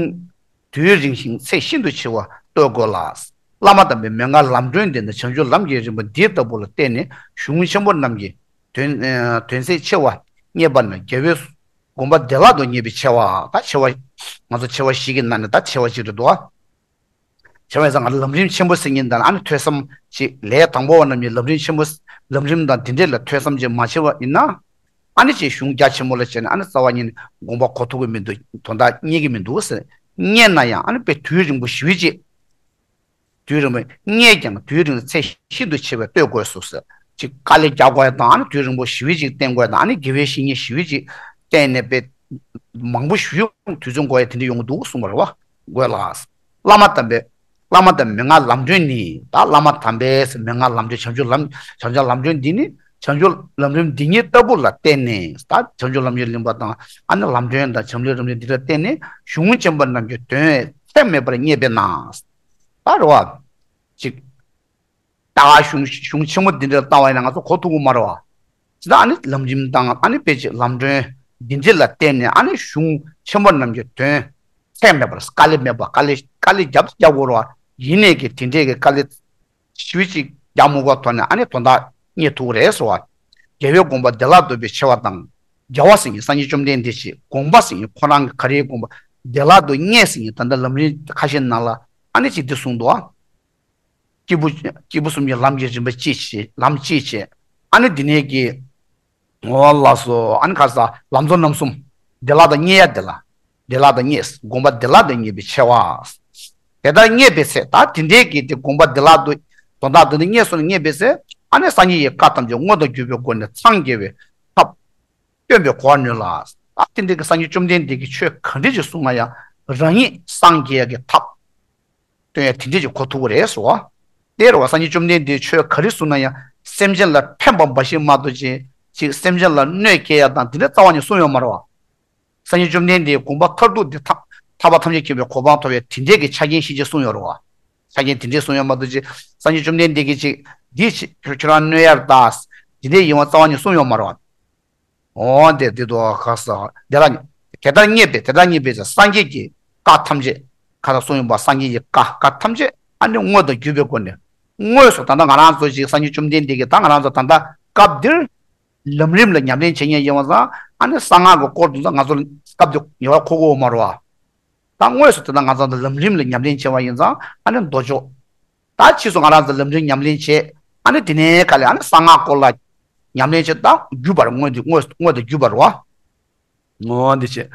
དུས་རིང་ཞིང་ཚེགས་ཤིན་ཏུ་ཆེ་བར་གཏོད་དགོས་ལ། བླ་མ་དམ་པའི་མན་ངག་ལམ་སྒྲོན་འདི་ནི་བྱང་ཆུབ་ལམ་གྱི་རིམ་པ་འདི་ལྟ་བུ་ལ་བརྟེན་ནས་གཞུང་ཆེན་པོ་རྣམས་ཀྱི་དོན་དོན་ཚེགས་ཆེ་བ་རྙེད་པ་ནི་རྒྱལ་བའི་དགོངས་པ་བདེ་བླག་ཏུ་རྙེད་པའི་ཆེ་བ། ད་ཆེ་བ་ང་ཚོ་ཆེ་བ་བཞི་གི་ནང་ནས་ད་ཆེ་བ་ཞིག་རེད་འདུག་བ། བྱས་པ་ཡིན་ཙང་ང་ལམ་རིམ་ཆེན་པོ་ཟེར་མཁན་དང་ཨ་ནི་ཐོས་བསམ་ཅིག་ལས་དང་པོ་བ་རྣམས་ཀྱི་ལམ་རིམ་ཆེན་པོ་ལམ་རིམ་དང་དེ་འདྲས་ལ་ཐོས་བསམ་ཅིག་མ་བྱས་པ་ཡིན་ན། ཨ་ནི་ཅིག་གཞུང་རྒྱ་ཆེན་པོ་ལ་བྱས་ན་ཨ་ནི་རྩ་བ་ཉིད་ནས་དགོངས་པ་གོ་ཐུབ་ཀྱི་མི་འདུག་དོན་དག་རྙེད་ཀྱི་མི་འདུག་ཟེར། རྙེད་ན་ཡང་ཨ་ནི་དཔེ་དུས་རིང་པོ་ཞེ་པོ་ཅིག་དུས་རིང་པོ་རྙེད་ཀྱང་དུས་རིང་ཚེགས་ཤིན་ཏུ་ཆེ་བས་གཏོད་དགོས་སོ་ཟེར། ཅིག་དཀའ་ལས་རྒྱག་དགོས་ཡ་དང་། ཨ་ནི་དུས་རིང་པོ་ཞེ་པོ་ཅིག་བསྟེན་དགོས་ཡ་དང་། ཨ་ནི་དགེ་བའི་བཤེས་གཉེན་ཞེ་པོ་ཅིག་བསྟེན་ནས་དཔེ་མང་པོ་ཞིག་དུས་ཚོད་འགོར་ཡ་དེ་འདྲ་ཡོང་གི་འདུག་གསུངས་པ་རེད་བ། དགོས་ལ། བླ་མ་དམ་པའི་བླ་མ་དམ་པའི་མན་ངག་ལམ་སྒྲོན་ནི། ད་བླ་མ་དམ་པའི་མན་ངག་ལམ་སྒྲོན། བྱང་ཆུབ་ལམ་བྱང་ཆུབ་ལམ་སྒྲོན་འདི་ནི། བྱང་ཆུབ་ལམ་རིམ་འདི་ཉིད་ལྟ་བུ་ལ་བརྟེན་ནས། ད་བྱང་ཆུབ་ལམ་གྱི་རིམ་པ་དང་། ཨ་ནི་ལམ་སྒྲོན་དང་བྱང་ཆུབ་ལམ་རིམ་འདི་ལ་བརྟེན་ནས་གཞུང་ཆེན་པོ་རྣམས་ཀྱི་དོན་ཚད་མེད་པར་རྙེད་པས་ན། ད་རེད་བ། ཅིག་ད་གཞུང་གཞུང་ཆེན་མོ་འདི་འདྲ་ལ་བལྟ་བ་ཡིན་ན་ང་ཚོ་གོ་ཐུབ་ཀྱི་མ་རེད་བ། ཇི་ལྟར་ཨ་ནི་ལམ་རིམ་དང་། ཨ་ནི་དཔེ་ཆ་ལམ་སྒྲོན་འདི་འདྲ་ལ་བརྟེན་ནས། ཨ་ནི་གཞུང་ཆེན་པོ་རྣམས་ཀྱི་དོན་ཚད་མེད་པར། དཀའ་ལས་མེད་པ། དཀའ་ལས་དཀའ་ལས་རྒྱབ་རྒྱབ་དགོས་རེད་བ། ཡིན་ནའི་གི་དེ་འདྲའི་གི་དཀའ་ལས་ཞེ་པོ་ཅིག་རྒྱག་མི་དགོས་པའི་ཐོག་ནས་ཨ་ནི་དོན་དག་རྙེད་ཐུབ་ཀྱི་རེད་ཟེར་བ། རྒྱལ་བའི་དགོངས་པ་བདེ་བླག་ཏུ་བའི་ཆེ་བ་དང་། རྒྱལ་བ་ཟེར་མཁན་སངས་རྒྱས་བཅོམ་ལྡན་འདས་ཀྱི། དགོངས་པ་ཟེར་མཁན་ཁོ་རང་གི་ག་རེའི་དགོངས་པ། བདེ་བླག་ཏུ་རྙེད་ཟེར་མཁན་ད་ལྟ་ལམ་རིམ་ཁ་ཤས་ནང་ལ་ཨ་ནི་ཅིག་འདི་གསུངས་འདུག་ཨ། སྐྱེས་བུ་སྐྱེས་བུ་གསུམ་གྱི་ལམ་གྱི་རིམ་པ་གཅིག་བྱས། ལམ་གཅིག་བྱས། ཨ་ནི་འདི་ནས་ཀྱི། འོ་ལགས་སོ། ཨ་ནི་ཁ་ས་ལམ་གཙོ་རྣམ་གསུམ། བདེ་བླག་ཏུ་རྙེད་ཡ་དེ་ལ། བདེ་བླག་ཏུ་རྙེད། དགོངས་པ་བདེ་བླག་ཏུ་རྙེད་པའི་ཆེ་བ། དེ་ལྟར་རྙེད་པའི་ཚེ། ད་དེ་འདྲའི་གི་དེ་དགོངས་པ་བདེ་བླག་ཏུ་དོན་དག་དེ་འདྲ་རྙེད་སོང་ནས་རྙེད་པའི་ཚེ། ཨ་ནི་སངས་རྒྱས་ཀྱི་བཀའ་ཐམས་ཅད་དངོས་དང་བརྒྱུད་པའི་སྒོ་ནས་འཚང་རྒྱ་བའི་ཐབས་སྟོན་པའི་གོ་བར་ནུས་ལ། ད་དེ་འདྲའི་གི་སངས་རྒྱས་བཅོམ་ལྡན་འདས་ཀྱིས་ཆོས་ག་འདྲ་ཅིག་གསུངས་ན་ཡང་རང་ཉིད་སངས་རྒྱས་ཀྱི་ཐབས་སྟོན་ཡ་དེ་འདྲ་ཅིག་གོ་ཐུབ་ཀྱི་རེད་ཟེར་བ། དེ་རེད་བ། སངས་རྒྱས་བཅོམ་ལྡན་འདས་ཆོས་ག་རེ་གསུངས་ན་ཡང་སེམས་ཅན་ལ་ཕན་པ་འབའ་ཞིག་མ་གཏོགས་ཅིག་ཅིག་སེམས་ཅན་ལ་གནོད་སྐྱེལ་ཡ་དང་དེ་འདྲ་རྩ་བ་ནས་གསུངས་ཡོད་མ་རེད་བ། སངས་རྒྱས་བཅོམ་ལྡན་འདས་དགོངས་པ་མཐར་ཐུག་འདི་ཐ་ཐར་པ་ཐམས་ཅད་མཁྱེན་པའི་གོ་འཕང་ཐོབ་པའི་དེ་འདྲའི་གི་ཆ་རྐྱེན་ཤིག་ཅིག་གསུངས་ཡོད་རེད་བ། ཆ་རྐྱེན་དེ་འདྲའི་གསུངས་ཡོད་མ་གཏོགས་ཅིག་སངས་རྒྱས་བཅོམ་ལྡན་འདས་ཀྱིས་ཅིག་འདི་ཅིག་ཁྱོད་རང་གནོད་ཡ་རེད་ད། དེ་འདྲའི་ཡིན་པ་རྩ་བ་ནས་གསུངས་ཡོད་མ་རེད་བ། འོ་དེ་དེ་དུ་ག་ས་དེ་ལ་དེ་ལྟར་རྙེད་པས། དེ་ལྟར་རྙེད་པས་སངས་རྒྱས་ཀྱི་བཀའ་ཐམས་ཅད་ག་ད་གསུངས་ཡོད་པ། སངས་རྒྱས་ཀྱི་བཀའ་བཀའ་ཐམས་ཅད་ཨ་ནི་དངོས་དང་བརྒྱུད་པའི་སྒོ་ནས། དངོས་སུ་ད་ལྟ་ང་རང་ཚོ་ཞིག་སངས་རྒྱས་བཅོམ་ལྡན་འདས་ཀྱིས་ད་ང་རང་ཚོ་ད་ལྟ་སྐབས་འདིར་ལམ་རིམ་ལ་ཉམས་ལེན་བྱེད་མཁན་ཡིན་པ་ཙང་། ཨ་ནི་གསང་སྔགས་ཀྱི་སྐོར་དུ་ད་ང་ཚོ་ལ་སྐབས་དེ་ཉེ་བར་མཁོ་གི་ཡོད་མ་རེད་བ། ད་དངོས་སུ་དེ་ན་ང་ཚོ་ལམ་རིམ་ལ་ཉམས་ལེན་བྱེད་པ་ཡིན་ཙང་ཨ་ནི་མདོ་ཕྱོགས། ད་ཕྱིས་སུ་ང་རང་ཚོ་ལམ་རིམ་ཉམས་ལེན་བྱེད། ཨ་ནི་དེ་ནས་ག་ལེ་ཨ་ནི་གསང་སྔགས་སྐོར་ལ་ཉམས་ལེན་བྱེད། ད་བརྒྱུད་པར་དངོས་དེ་དངོས་དངོས་དང་བརྒྱུད་པར་བ། ངོ་འདི་བྱེད།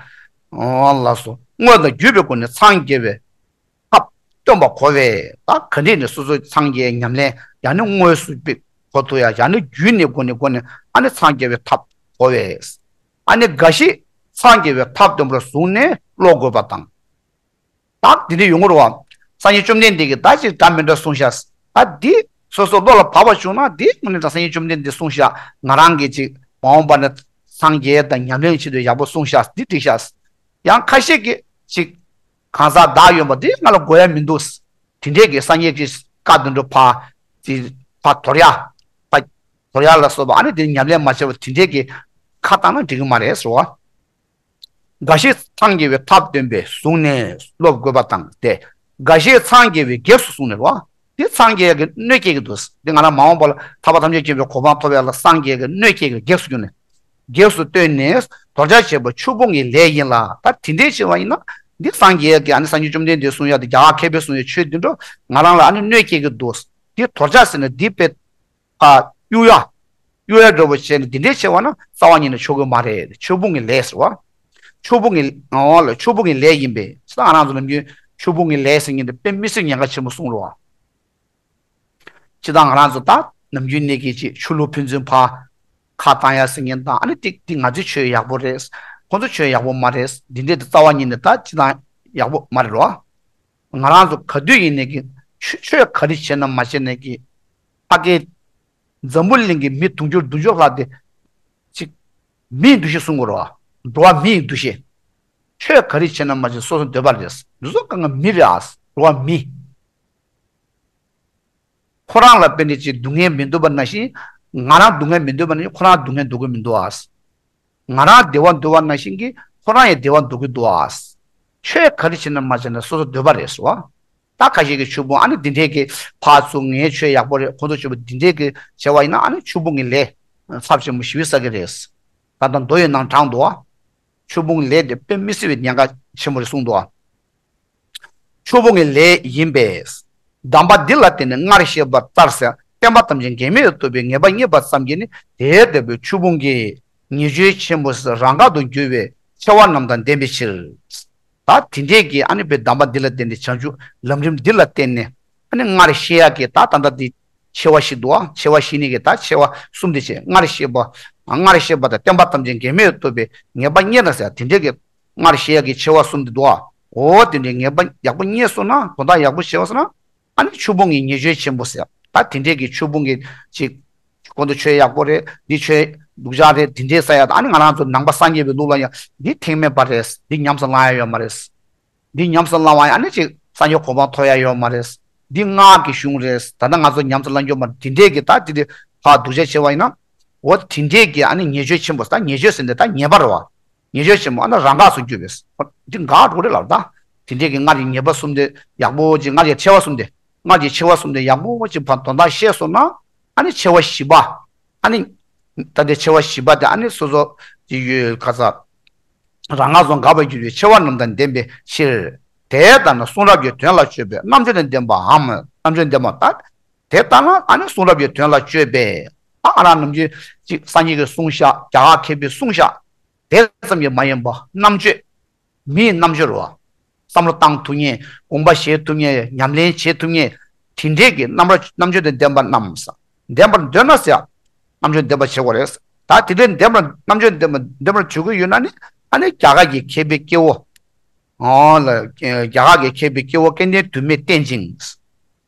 ཨོ་ལགས་སོ། དངོས་དང་བརྒྱུད་པའི་སྒོ་ནས་སངས་རྒྱས་པའི་ཐབས་སྟོན་པ་གོ་བས། ད་ག་འདྲས་ནས་སོ་སོའི་སངས་རྒྱས་ཉམས་ལེན་ཡང་ནི་དངོས་སུ་དཔེ་གོ་ཐུབ་ཡ། ཡང་ནི་བརྒྱུད་ནས་སྒོ་ནས་སྒོ་ནས་ཨ་ནི་སངས་རྒྱས་པའི་ཐབས་གོ་བས། ཨ་ནི་འགའ་ཞིག་སངས་རྒྱས་པའི་ཐབས་སྟོན་པར་བཟུང་ནས་སློབ་དགོས་པ་དང་། ད་འདི་འདྲ་ཡོང་གི་རེད་བ། སངས་རྒྱས་བཅོམ་ལྡན་འདས་ཀྱིས་ད་ཅིག་འདྲ་མི་འདྲ་གསུངས་ཤག་ད་འདི་སོ་སོ་བློ་ལ་བབས་པ་བྱུང་ན་འདི་དངོས་གནས་ད་སངས་རྒྱས་བཅོམ་ལྡན་འདས་གསུངས་ཤག་ང་རང་གིས་ཅིག་མ་འོངས་པ་ནས་སངས་རྒྱས་དང་ཉམས་ལེན་བྱེད་དུས་ཡག་པོ་གསུངས་ཤག་འདི་འགྲིག་ཤག་ཡང་ཁ་ཤས་ཀྱིས་ཅིག་གང་ཟག་བདག་ཡོད་པ་འདི་ང་ལ་དགོས་ཡ་མི་འདུག་དེ་འདྲས་ཀྱི་སངས་རྒྱས་ཀྱི་བཀའ་དེ་འདྲ་ཕར་ཅིག་ཕར་དོར་ཡ། ཕར་དོར་ཡ་ལ་སོགས་པ་ཨ་ནི་དེ་ཉམས་ལེན་མ་བྱས་པ་དེ་འདྲས་ཀྱི་ཁ་བཏང་ན་འགྲིག་གི་མ་རེད་ཟེར་བ། འགའ་ཞིག་སངས་རྒྱས་པའི་ཐབས་སྟོན་པས་བཟུང་ནས་སློབ་དགོས་པ་དང་སྟེ། འགའ་ཞིག་སངས་རྒྱས་པའི་གེགས་སུ་བཟུང་ནས་རོ། འདི་སངས་རྒྱས་ཀྱི་གནོད་སྐྱེལ་གྱི་འདུག་འདི་ང་རང་མ་འོངས་པ་ལ་ཐར་པ་ཐམས་ཅད་མཁྱེན་པའི་གོ་འཕང་ཐོབ་ཡ་ལ་སངས་རྒྱས་ཀྱི་གནོད་སྐྱེལ་གྱི་གེགས་སུ་གྱུར་ནས། གེགས་སུ་བཏོན་ནས་དོར་བྱ་བྱེད་པ་ཆོས་སྤོང་གི་ལས་ཡིན་ལ། ད་དེ་འདྲས་བྱས་པ་ཡིན་ན་འདི་སངས་རྒྱས་ཀྱི་ཨ་ནི་སངས་རྒྱས་བཅོམ་ལྡན་འདས་གསུང་ཡ་དེ་རྒྱ་གར་མཁས་པས་གསུང་ཡ་ཆོས་འདི་འགྲོ་ང་རང་ལ་ཨ་ནི་གནོད་སྐྱེལ་གྱི་འདུག་འདི་དོར་བྱ་ཟེར་ན་འདི་དཔེ་ཨ། གཡུག་ཡ། གཡུག་ཡ་འདྲ་པོ་བྱས་ནས་འདི་འདྲས་བྱས་པ་ན་རྩ་བ་ཉིད་ནས་ཆོག་གི་མ་རེད། ཆོས་སྤོང་གི་ལས་ཟེར་བ། ཆོས་སྤོང་གི་ཨོ་ལ་ཆོས་སྤོང་གི་ལས་ཡིན་པས། ཅི་ད་ང་རང་ཚོ་ནམ་རྒྱུན་ཆོས་སྤོང་གི་ལས་ཟེར་མཁན་དེ་དཔེ་མི་སྲིད་ཉེན་ཁ་ཆེན་པོ་གསུངས་རོགས། ཅི་ད་ང་རང་ཚོ་ད་ནམ་རྒྱུན་ནས་ཀྱི་ཅིག་ཆོས་ལུགས་ཕན་ཚུན་ཕར་ཁ་བཏང་ཡ་ཟེར་མཁན་དང་ཨ་ནི་ཏིག་ཏིག་ང་ཚོའི་ཆོས་ཡག་པོ་རེད། ཁོང་ཚོ་ཆོས་ཡག་པོ་མ་རེད། འདི་འདྲས་དེ་རྩ་བ་ཉིད་ནས་ད་ཅི་ད་ཡག་པོ་མ་རེད་རོགས། ང་རང་ཚོ་ག་དུས་ཡིན་ནས་ཀྱི་ཆོས་ཆོས་ག་རེ་བྱས་ན་མ་བྱས་ནས་ཀྱི་ཕ་གི་འཛམ་བུ་གླིང་གི་མི་དུང་ཕྱུར་བདུན་ཅུ་ལྷག་དེ་ཅིག་མིའི་འདུ་ཤེས་གསུང་དགོས་རེད་བ། འགྲོ་བ་མིའི་འདུ་ཤེས། ཆོས་ག་རེ་བྱས་ན་མ་བྱས་སོ་སོ་འདོད་པ་རེད། འདི་ཚོ་གང་ག་མི་རེད་ཨ། འགྲོ་བ་མི། ཁོ་རང་ལ་དཔེ་འདི་ཅིག་སྡུག་བསྔལ་མི་འདོད་པ་ནང་བཞིན། ང་རང་སྡུག་བསྔལ་མི་འདོད་པ་ནང་བཞིན་ཁོ་རང་སྡུག་བསྔལ་འདོད་ཀྱི་མི་འདུག་ཨ། ང་རང་བདེ་བ་འདོད་པ་ནང་བཞིན་གྱི་ཁོ་རང་ཡང་བདེ་བ་འདོད་ཀྱི་འདུག་ཨ། ཆོས་ག་རེ་བྱས་ན་མ་བྱས་ན་སོ་སོ་འདོད་པ་རེད་ཟེར་བ། ད་ཁ་ཤས་ཀྱིས་ཆོས་སྤོང་ཨ་ནི་འདི་འདྲས་ཀྱི་ཕར་ཚུར་ངའི་ཆོས་ཡག་པོ་རེད། ཁོང་ཚོ་ཆོས་པོ་འདི་འདྲས་ཀྱི་བྱས་པ་ཡིན་ན་ཨ་ནི་ཆོས་སྤོང་གི་ལས་ཚབས་ཆེན་པོ་ཞེ་པོ་བསགས་ཀྱི་རེད། ད་ལྟ་མདོ་ཡི་ནང་དྲངས་འདུག་ཨ། ཆོས་སྤོང་གི་ལས་དེ་དཔེ་མི་སྲིད་པའི་ཉེན་ཁ་ཆེན་པོ་རེད་གསུངས་འདུག་ཨ། ཆོས་སྤོང་གི་ལས་ཡིན་པས། གདམས་པ་འདི་ལ་བརྟེན་ནས་སྔར་བཤད་པ་ལྟར་ཟེར་བསྟན་པ་ཐམས་ཅད་འགལ་མེད་དུ་རྟོགས་པའི་ངེས་པ་རྙེད་པ་ཙམ་གྱིས་ནི་དེ་ལྟ་བུའི་ཆོས་སྤོང་གི་ཉེས་སྤྱོད་ཆེན་པོ་ཟེར་རང་དགར་དུ་གྱུར་པའི་ཆེ་བ་རྣམས་དང་ལྡན་པའི་ཕྱིར། ད་དེ་འདྲས་ཀྱི་ཨ་ནི་བའི་གདམས་པ་འདི་ལ་བརྟེན་ནས་བྱང་ཆུབ་ལམ་རིམ་འདི་ལ་བརྟེན་ནས་ཨ་ནི་སྔར་བཤད་ཡག་གི་ད་ད་ལྟ་འདི་ཆེ་བ་བཞི་འདུག་ཨ། ཆེ་བ་བཞི་ནི་གི་ད་ཆེ་བ་གསུམ་དེ་བྱས། སྔར་བཤད་པ། སྔར་བཤད་པ་དང་བསྟན་པ་ཐམས་ཅད་འགལ་མེད་དུ་རྟོགས་པའི་ངེས་པ་རྙེད་ན་ཟེར་དེ་འདྲས་ཀྱི། སྔར་བཤད་ཡག་གི་ཆེ་བ་གསུམ་དེ་འདུག་ཨ། འོ་དེ་འདྲའི་ངེས་པ་ཡག་པོ་རྙེད་སོང་ན་དོན་དག་ཡག་པོ་བྱས་པ་སོང་ན་ཨ་ནི་ཆོས་སྤོང་གི་ཉེས་སྤྱོད་ཆེན་པོ་ཟེར་ད་དེ་འདྲས་ཀྱི་ཆོས་སྤོང་གི་ཅིག་ཁོང་ཚོ་ཆོས་ཡག་པོ་རེད། འདི་ཆོས་སྡུག་ཅག་རེད། དེ་འདྲས་ཟེར་ཡག་ད་ཨ་ནི་ང་རང་ཚོ་ནང་པ་སངས་རྒྱས་པའི་ལུགས་ལ་ཡང་འདི་ཐེག་དམན་པ་རེད། འདི་ཉམས་སུ་བླང་ཡ་ཡོད་མ་རེད། འདི་ཉམས་སུ་བླང་བ་ཡང་ཨ་ནི་ཅིག་སངས་རྒྱས་གོ་འཕང་ཐོབ་ཡ་ཡོད་མ་རེད། འདི་སྔགས་ཀྱི་གཞུང་རེད། ད་ལྟ་ང་ཚོ་ཉམས་སུ་བླང་རྒྱུ་མ་རེད། དེ་འདྲས་ཀྱི་ད་དེ་འདྲས་ཕར་སྡུག་ཅག་བྱས་པ་ཡིན་ན། འོ་དེ་འདྲས་ཀྱི་ཨ་ནི་ཉེས་སྤྱོད་ཆེན་པོ་ད་ཉེས་སྤྱོད་ཟེར་འདི་ད་ཉེས་པ་རེད་བ། ཉེས་སྤྱོད་ཆེན་པོ་ཨ་ནི་རང་འགགས་སུ་གྱུར་པས། འདི་འགག་འགྲོ་རེད་ལབ་ད། དེ་འདྲས་ཀྱི་སྔར་གྱི་ཉེས་པ་གསུམ་དེ་ཡག་པོ་ཅིག་སྔར་གྱི་ཆེ་བ་གསུམ་དེ། སྔར་གྱི་ཆེ་བ་གསུམ་དེ་ཡག་པོ་ཅིག་ཕར་དོན་དག་ཤེས་སོང་ན། ཨ་ནི་ཆེ་བ་བཞི་པ། ཨ་ནི། ད་ལྟའི་ཆེ་བ་བཞི་པ་དེ་ཨ་ནི་སོ་སོ་ཅིག་ཡོད་ཁ་ཚ། རང་ང་སོང་དགའ་བར་གྱུར་པའི་ཆེ་བ་རྣམས་དང་ལྡན་པའི་ཕྱིར། དེ་ལྟར་ན་གསུང་རབ་ཀྱི་དོན་ལ་དཔྱོད་པའི་རྣམ་དཔྱོད་དང་ལྡན་པའམ་རྣམ་དཔྱོད་ལྡན་པ་ལྟར། དེ་ལྟར་ན་ཨ་ནི་གསུང་རབ་ཀྱི་དོན་ལ་དཔྱོད་པས། ཨ་ཨ་རང་ནམ་རྒྱུན་ཅིག་སངས་རྒྱས་ཀྱི་གསུང་བཤད་རྒྱ་གར་མཁས་པའི་གསུང་བཤད་དེ་ཙམ་གྱིས་མ་ཡིན་པ་རྣམ་དཔྱོད། མིའི་རྣམ་དཔྱོད་རེད་བ། བསམ་བློ་བཏང་ཐུབ་མཁན། དགོངས་པ་བཞེས་ཐུབ་མཁན། ཉམས་ལེན་བྱེད་ཐུབ་མཁན། དེ་འདྲས་ཀྱི་རྣམ་རྣམ་དཔྱོད་དང་ལྡན་པ་རྣམས། ལྡན་པར་འདོད་ན་ཟེར། རྣམ་དཔྱོད་ལྡན་པ་བྱེད་དགོས་རེད། ད་དེ་འདྲའི་ལྡན་པར་རྣམ་དཔྱོད་ལྡན་པ་ལྡན་པར་བྱེད་དགོས་ཡོད་ན་ནི་ཨ་ནི་རྒྱ་གར་གྱི་མཁས་པའི་སྐྱེ་བོ། ཨོ་ལ། རྒྱ་གར་གྱི་མཁས་པའི་སྐྱེ་བོ་སྐལ་ལྡན་དུ་མས་བསྟེན་ཅིང་།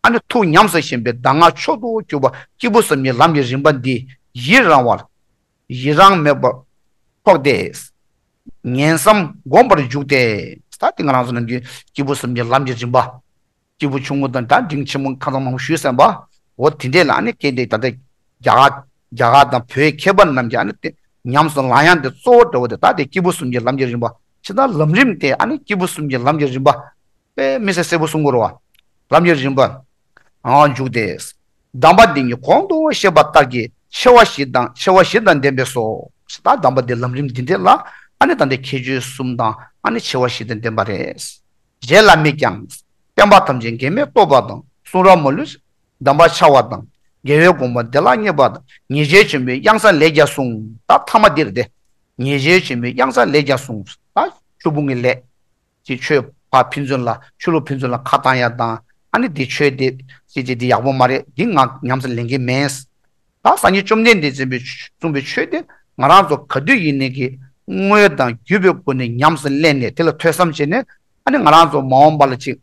ཨ་ནི་ཐུགས་ཉམས་སུ་བཞེས་པའི་གདམས་ངག་མཆོག་ཏུ་གྱུར་པ་སྐྱེས་བུ་གསུམ་གྱི་ལམ་གྱི་རིམ་པ་འདི་ཡི་རང་བར། ཡི་རང་མེད་པར་ཐོགས་ཏེ། ངན་བསམ་སྒོམ་པར་འཇུག་སྟེ། ད་དེ་ང་རང་ཚོ་ནམ་རྒྱུན་སྐྱེས་བུ་གསུམ་གྱི་ལམ་གྱི་རིམ་པ། སྐྱེས་བུ་ཆུང་ངུ་དང་ད་འབྲིང་ཆེན་མོ་ཁ་ཚང་མང་པོ་ཞུས་ཟིན་པ། འོ་དེ་འདྲས་ལ་ཨ་ནི་སྐད་དེ་ད་ལྟ་རྒྱ་གར་རྒྱ་གར་དང་བོད་མཁས་པ་རྣམས་ཀྱིས་ཨ་ནི་དེ་ ཉམས་སུ་བླང་ཡག་དེ་གཙོ་བོ་འདྲ་བོ་དེ་ད་དེ་སྐྱེས་བུ་གསུམ་གྱི་ལམ་གྱི་རིམ་པ། ཇི་ལྟར་ལམ་རིམ་དེ་ཨ་ནི་སྐྱེས་བུ་གསུམ་གྱི་ལམ་གྱི་རིམ་པ། དཔེ་མི་སྲིད་གསལ་པོ་གསུང་དགོས་རེད་བ། ལམ་གྱི་རིམ་པ། ཨང་འཇུག་སྟེ། གདམས་པ་འདི་ཉིད་གོང་དུ་བཤད་པ་ལྟར་གྱི་ཆེ་བ་བཞི་དང་ཆེ་བ་བཞི་དང་ལྡན་པས་སོ། ད་གདམས་པ་འདི་ལམ་རིམ་འདི་འདྲ་ལ་ཨ་ནི་ད་ལྟའི་ཁྱད་ཆོས་གསུམ་དང་ཨ་ནི་ཆེ་བ་བཞི་དང་ལྡན་པ་རེད། རྗེ་བླ་མས་ཀྱང་། བསྟན་པ་ཐམས་ཅད་འགལ་མེད་རྟོགས་པ་དང་གསུང་རབ་མ་ལུས་གདམས་པར་འཆར་བ་དང་། རྒྱལ་བའི་དགོངས་པ་བདེ་བླག་བརྙེས་པ་དང་། ངེས་ཤེས་ཆེན་པོའི་དབྱངས་གསལ་ལས་ཀྱང་གསུངས། ད་ཐ་མ་འདིར་ཏེ། ངེས་ཤེས་ཆེན་པོའི་དབྱངས་གསལ་ལས་ཀྱང་གསུངས། ད་ཆོས་ཕུང་གི་ལས། ཅིག་ཆོས་ཕར་ཕན་ཚུན་ལ་ཆོས་ལུགས་ཕན་ཚུན་ལ་ཁ་བཏང་ཡ་དང་ཨ་ནི་འདི་ཆོས་འདི་ཅིག་ཅིག་འདི་ཡག་པོ་མ་རེད། འདི་ང་ཉམས་སུ་ལེན་གྱི་མེད། ད་སངས་རྒྱས་བཅོམ་ལྡན་འདས་གསུངས་པའི་གསུངས་པའི་ཆོས་དེ་ང་རང་ཚོ་ག་དུས་ཡིན་ནའི་གི་དངོས་དང་བརྒྱུད་པའི་སྒོ་ནས་ཉམས་སུ་ལེན་ནས་དེ་ལ་ཐོས་བསམ་བྱས་ནས་ཨ་ནི་ང་རང་ཚོ་མ་འོངས་པ་ལ་ཅིག་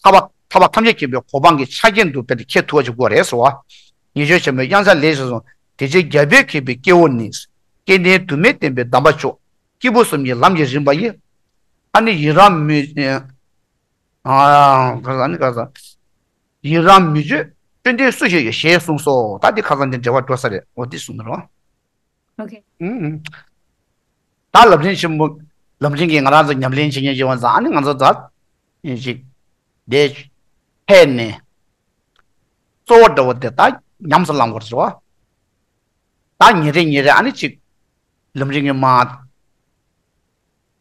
ཐར་པ་ཐར་པ་ཐམས་ཅད་མཁྱེན་པའི་གོ་འཕང་གི་ཆ་རྐྱེན་དུ་དཔེ་དེ་འཁྱེར་ཐུབ་པ་ཅིག་དགོས་རེད་ཟེར་བ། ངེས་ཤེས་ཆེན་པོའི་དབྱངས་གསལ་ལས་ཀྱང་གསུངས། དེ་ཕྱིར་རྒྱལ་པོས་མཁྱེན་པའི་སྐྱེ་བོ་ནི། སྐལ་ལྡན་དུ་མས་བསྟན་པའི་གདམས་པ་མཆོག་སྐྱེས་བུ་གསུམ་གྱི་ལམ་གྱི་རིམ་པ་ཡི། ཨ་ནི་ཡི་རང་མི་ཨ་ག་ས་ནི་ག་ས། ཡི་རང་མི་བརྗོད་བཅོམ་ལྡན་སུ་ཞིག་ཡོད་ཞེས་གསུངས་སོ། ད་འདི་ཁ་སང་འདི་འབྲེལ་བ་འགྲོ་ས་རེད། འོ་འདི་གསུངས་ནི་རོ། ཨོ་ཁེ། ཨུམ། ད་ལམ་རིམ་ཆེན་མོ། ལམ་རིམ་གྱི་ང་རང་ཚོ་ཉམས་ལེན་བྱེད་མཁན་ཞིག་ཡོང་ཙང་ཨ་ནི་ང་ཚོ་ད་ཡིན་ཞིག་དེ་ཕེབས་ནས་གཙོ་བོ་འདྲ་བོ་དེ་ད་ཉམས་སུ་བླང་དགོས་རེད་བ། ད་ཉིན་རེ་ཉིན་རེ་ཨ་ནི་ཅིག་ལམ་རིམ་གྱི་མ།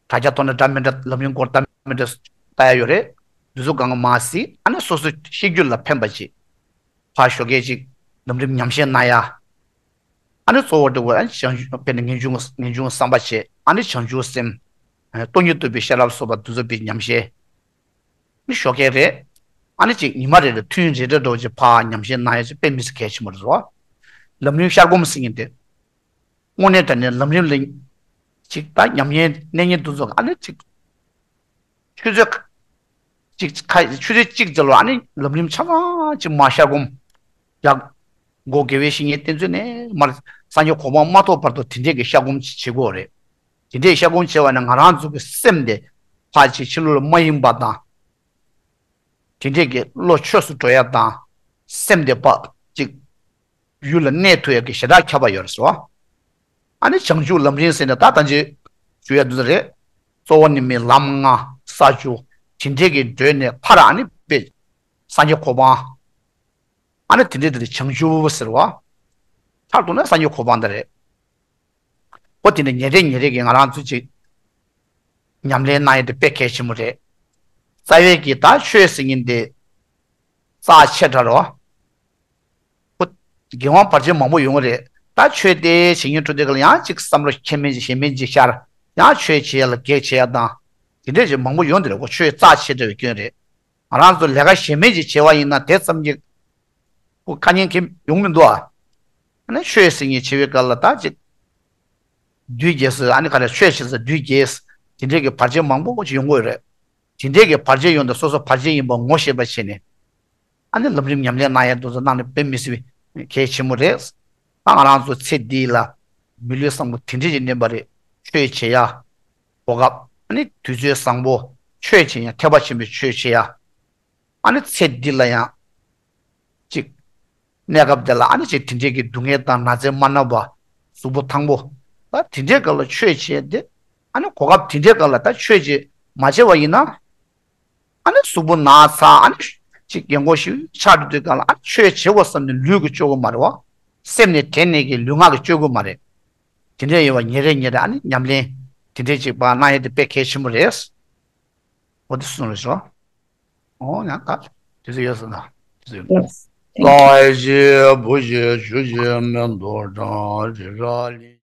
དྲ་རྒྱ་ཐོག་ནས་འདྲ་མི་འདྲ་ལམ་རིམ་སྐོར་འདྲ་མི་འདྲ་ལྟ་ཡ་ཡོད་རེད། འདི་ཚོ་གང་ག་མ་གཟིགས་ཨ་ནི་སོ་སོའི་ཤེས་རྒྱུད་ལ་ཕན་པ་ཅིག་ཕར་ཞོགས་ཀས་ཅིག་ལམ་རིམ་ཉམས་བཞེས་གནང་ཡ། ཨ་ནི་གཙོ་བོ་འདྲ་བོ་ཨ་ནི་བྱང་ཆུབ་དཔེར་ན་ངེས་འབྱུང་ངེས་འབྱུང་བསམ་པ་བྱེད་ཨ་ནི་བྱང་ཆུབ་སེམས། སྟོང་ཉིད་རྟོགས་པའི་ཤེས་རབ་སོགས་པ་འདི་ཚོ་དཔེ་ཉམས་བཞེས། ནི་ཞོགས་ཀས་རེད། ཨ་ནི་ཅིག་ཉི་མ་རེ་རེ་ཐུན་རེ་རེ་འགྲོ་ཅིག་ཕར་ཉམས་བཞེས་གནང་ཡ་ཅིག་དཔེ་མི་སྲིད་གལ་ཆེན་པོ་རེད་བ། ལམ་རིམ་བཤར་སྒོམ་ཟེར་མཁན་དེ། དངོས་གནས་དྲང་གནས་ལམ་རིམ་ལ་ཅིག་ད་ཉམས་ཉེན་གནས་ཉེན་དུ་ཚོགས་ཨ་ནི་ཅིག་ཆུ་ཚོད་ཅིག་ཁ་ཆུ་ཚོད་གཅིག་ཙམ་ལ་ཨ་ནི་ལམ་རིམ་ཆ་ཚང་ཅིག་མར་བཤར་སྒོམ་རྒྱག་སྒོ་དགེ་བའི་བཤེས་གཉེན་བསྟེན་ཚུལ་ནས་མར་སངས་རྒྱས་གོ་འཕང་མ་ཐོབ་བར་དུ་དེ་འདྲས་ཀྱི་བཤར་སྒོམ་ཅིག་བྱེད་དགོས་རེད། དེ་འདྲས་བཤར་སྒོམ་བྱས་པ་ན་ང་རང་ཚོ་གི་སེམས་དེ་ཕར་ཅིག་ཕྱི་ལོགས་ལ་མ་ཡེངས་པ་དང་། དེ་འདྲས་ཀྱི་བློ་ཆོས་སུ་འགྲོ་ཡ་དང་། སེམས་དེ་ཕར་ཅིག་ཡུལ་ལ་གནས་ཐུབ་ཡ་གི་ཞེ་དྲག་ཁྱབ་པ་ཡོད་རེད་ཟེར་བ། ཨ་ནི་བྱང་ཆུབ་ལམ་རིམ་ཟེར་ནས་ད་ད་ཅི་ཞུ་ཡ་འདི་ཚོ་རེད། གཙོ་བོ་ནི་མི་ལམ་ལྔ་ས་བཅུ་དེ་འདྲས་ཀྱི་བགྲོད་ནས་མཐར་ཨ་ནི་དཔེ་སངས་རྒྱས་གོ་འཕང་ཨ་ནི་དེ་འདྲས་དེ་བྱང་ཆུབ་ཟེར་བ། མཐར་གཏུགས་ན་སངས་རྒྱས་གོ་འཕང་དེ་རེད། ཨོ་དེ་ནི་ཉིན་རེ་ཉིན་རེ་གི་ང་རང་ཚོ་ཅིག་ཉམས་ལེན་གནང་ཡ་དེ་དཔེ་གལ་ཆེན་པོ་རེད། རྩ་བའི་གི་ད་ཆོས་ཟེར་མཁན་དེ་རྩ་ཆེ་དྲགས་རོ། ཨོ་དགེ་བ་བར་ཆད་མང་པོ་ཡོང་གི་རེད། ད་ཆོས་དེ་བྱེད་མཁན་འགྲོ་དུས་ག་ལ་ཡང་ཅིག་བསམ་བློ་ཁྱད་མེད་ཅིག་ཞེ་མེད་ཅིག་ཤར། ཡང་ཆོས་བྱེད་ཡ་ལ་གེགས་བྱེད་ཡ་དང་། དེ་འདྲས་ཅིག་མང་པོ་ཡོང་དེ་རེད། ཨོ་ཆོས་རྩ་ཆེ་དྲགས་པའི་སྐྱོན་རེད། ང་རང་ཚོ་ལས་ཀ་གཞན་མི་ཅིག་བྱས་པ་ཡིན་ན་དེ་ཙམ་གྱིས་ཁོ་དཀའ་ཉེན་གྱི་ཡོང་མི་འདུག་ཨ། ཨ་ནི་ཆོས་ཟེར་མཁན་བྱེད་པའི་སྐབས་ལ་ད་ཅིག་བདུད་རྒྱལ་སྲིད་ཨ་ནི་ག་རེ་ཆོས་བྱེད་ས་བདུད་རྒྱལ་སྲིད་དེ་འདྲས་ཀྱི་བར་ཆད་མང་པོ་ཅིག་ཡོང་གི་ཡོད་རེད། དེ་འདྲས་ཀྱི་བར་ཆད་ཡོང་དུས་སོ་སོ་བར་ཆད་ཡིན་པ་ངོ་ཤེས་པ་བྱས་ནས་ཨ་ནི་ལམ་རིམ་ཉམས་ལེན་གནང་ཡ་དེ་ཚོ་གནང་ནས་དཔེ་མི་སྲིད་པའི་གལ་ཆེན་པོ་རེད། ད་ང་རང་ཚོ་ཚེ་འདི་ལ་མི་ལུས་བཟང་པོ་དེ་འདྲས་ཅིག་ལེན་པ་རེད། ཆོས་བྱེད་ཡ། གོ་སྐབས་ཨ་ནི་དུས་ཚོད་བཟང་པོ་ཆོས་བྱེད་ཡ་ཐེག་པ་ཆེན་པོའི་ཆོས་བྱེད་ཡ། ཨ་ནི་ཚེ་འདི་ལ་ཡང་ཅིག་གནས་སྐབས་དེ་ལ་ཨ་ནི་ཅིག་དེ་འདྲས་ཀྱི་སྡུག་བསྔལ་དང་ན་ཚ་མ་ན་བ་གཟུགས་པོ་ཐང་པོ་ད་དེ་འདྲས་སྐབས་ལ་ཆོས་བྱས་ཏེ་ཨ་ནི་གོ་སྐབས་དེ་འདྲས་སྐབས་ལ་ད་ཆོས་ཅིག་མ་བྱས་པ་ཡིན་ན་ཨ་ནི་གཟུགས་པོ་ན་ཚ་ཨ་ནི་ཅིག་རྒན་གོག་ཞིག་ཆགས་འགྲོ་དུས་སྒང་ལ་ཨ་ནི་ཆོས་བྱེད་དགོས་བསམ་ནས་ལུས་ཀྱིས་སྤྱོད་དགོས་མ་རེད་བ། སེམས་ནས་དྲན་ནས་ཀྱི་ལུས་ངག་གིས་སྤྱོད་དགོས་མ་རེད། དེ་འདྲས་ཡིན་པ་ཉིན་རེ་ཉིན་རེ་ཨ་ནི་ཉམས་ལེན་དེ་འདྲས་ཅིག་པ་གནང་ཡས་དེ་དཔེ་གལ་ཆེན་པོ་རེད། འོ་དེ་གསུངས་རེད་ཤག་འོ་ཡང་ད་དུས་ཚོད་ཡོལ་སོང་ན་དུས་ཚོད་ཡོལ་སོང་། ལྷ་ཡི་བུ་ཡི་ཇོ་ཡི་མེ་ཏོག་བཀྲ་རི་ར་ལི།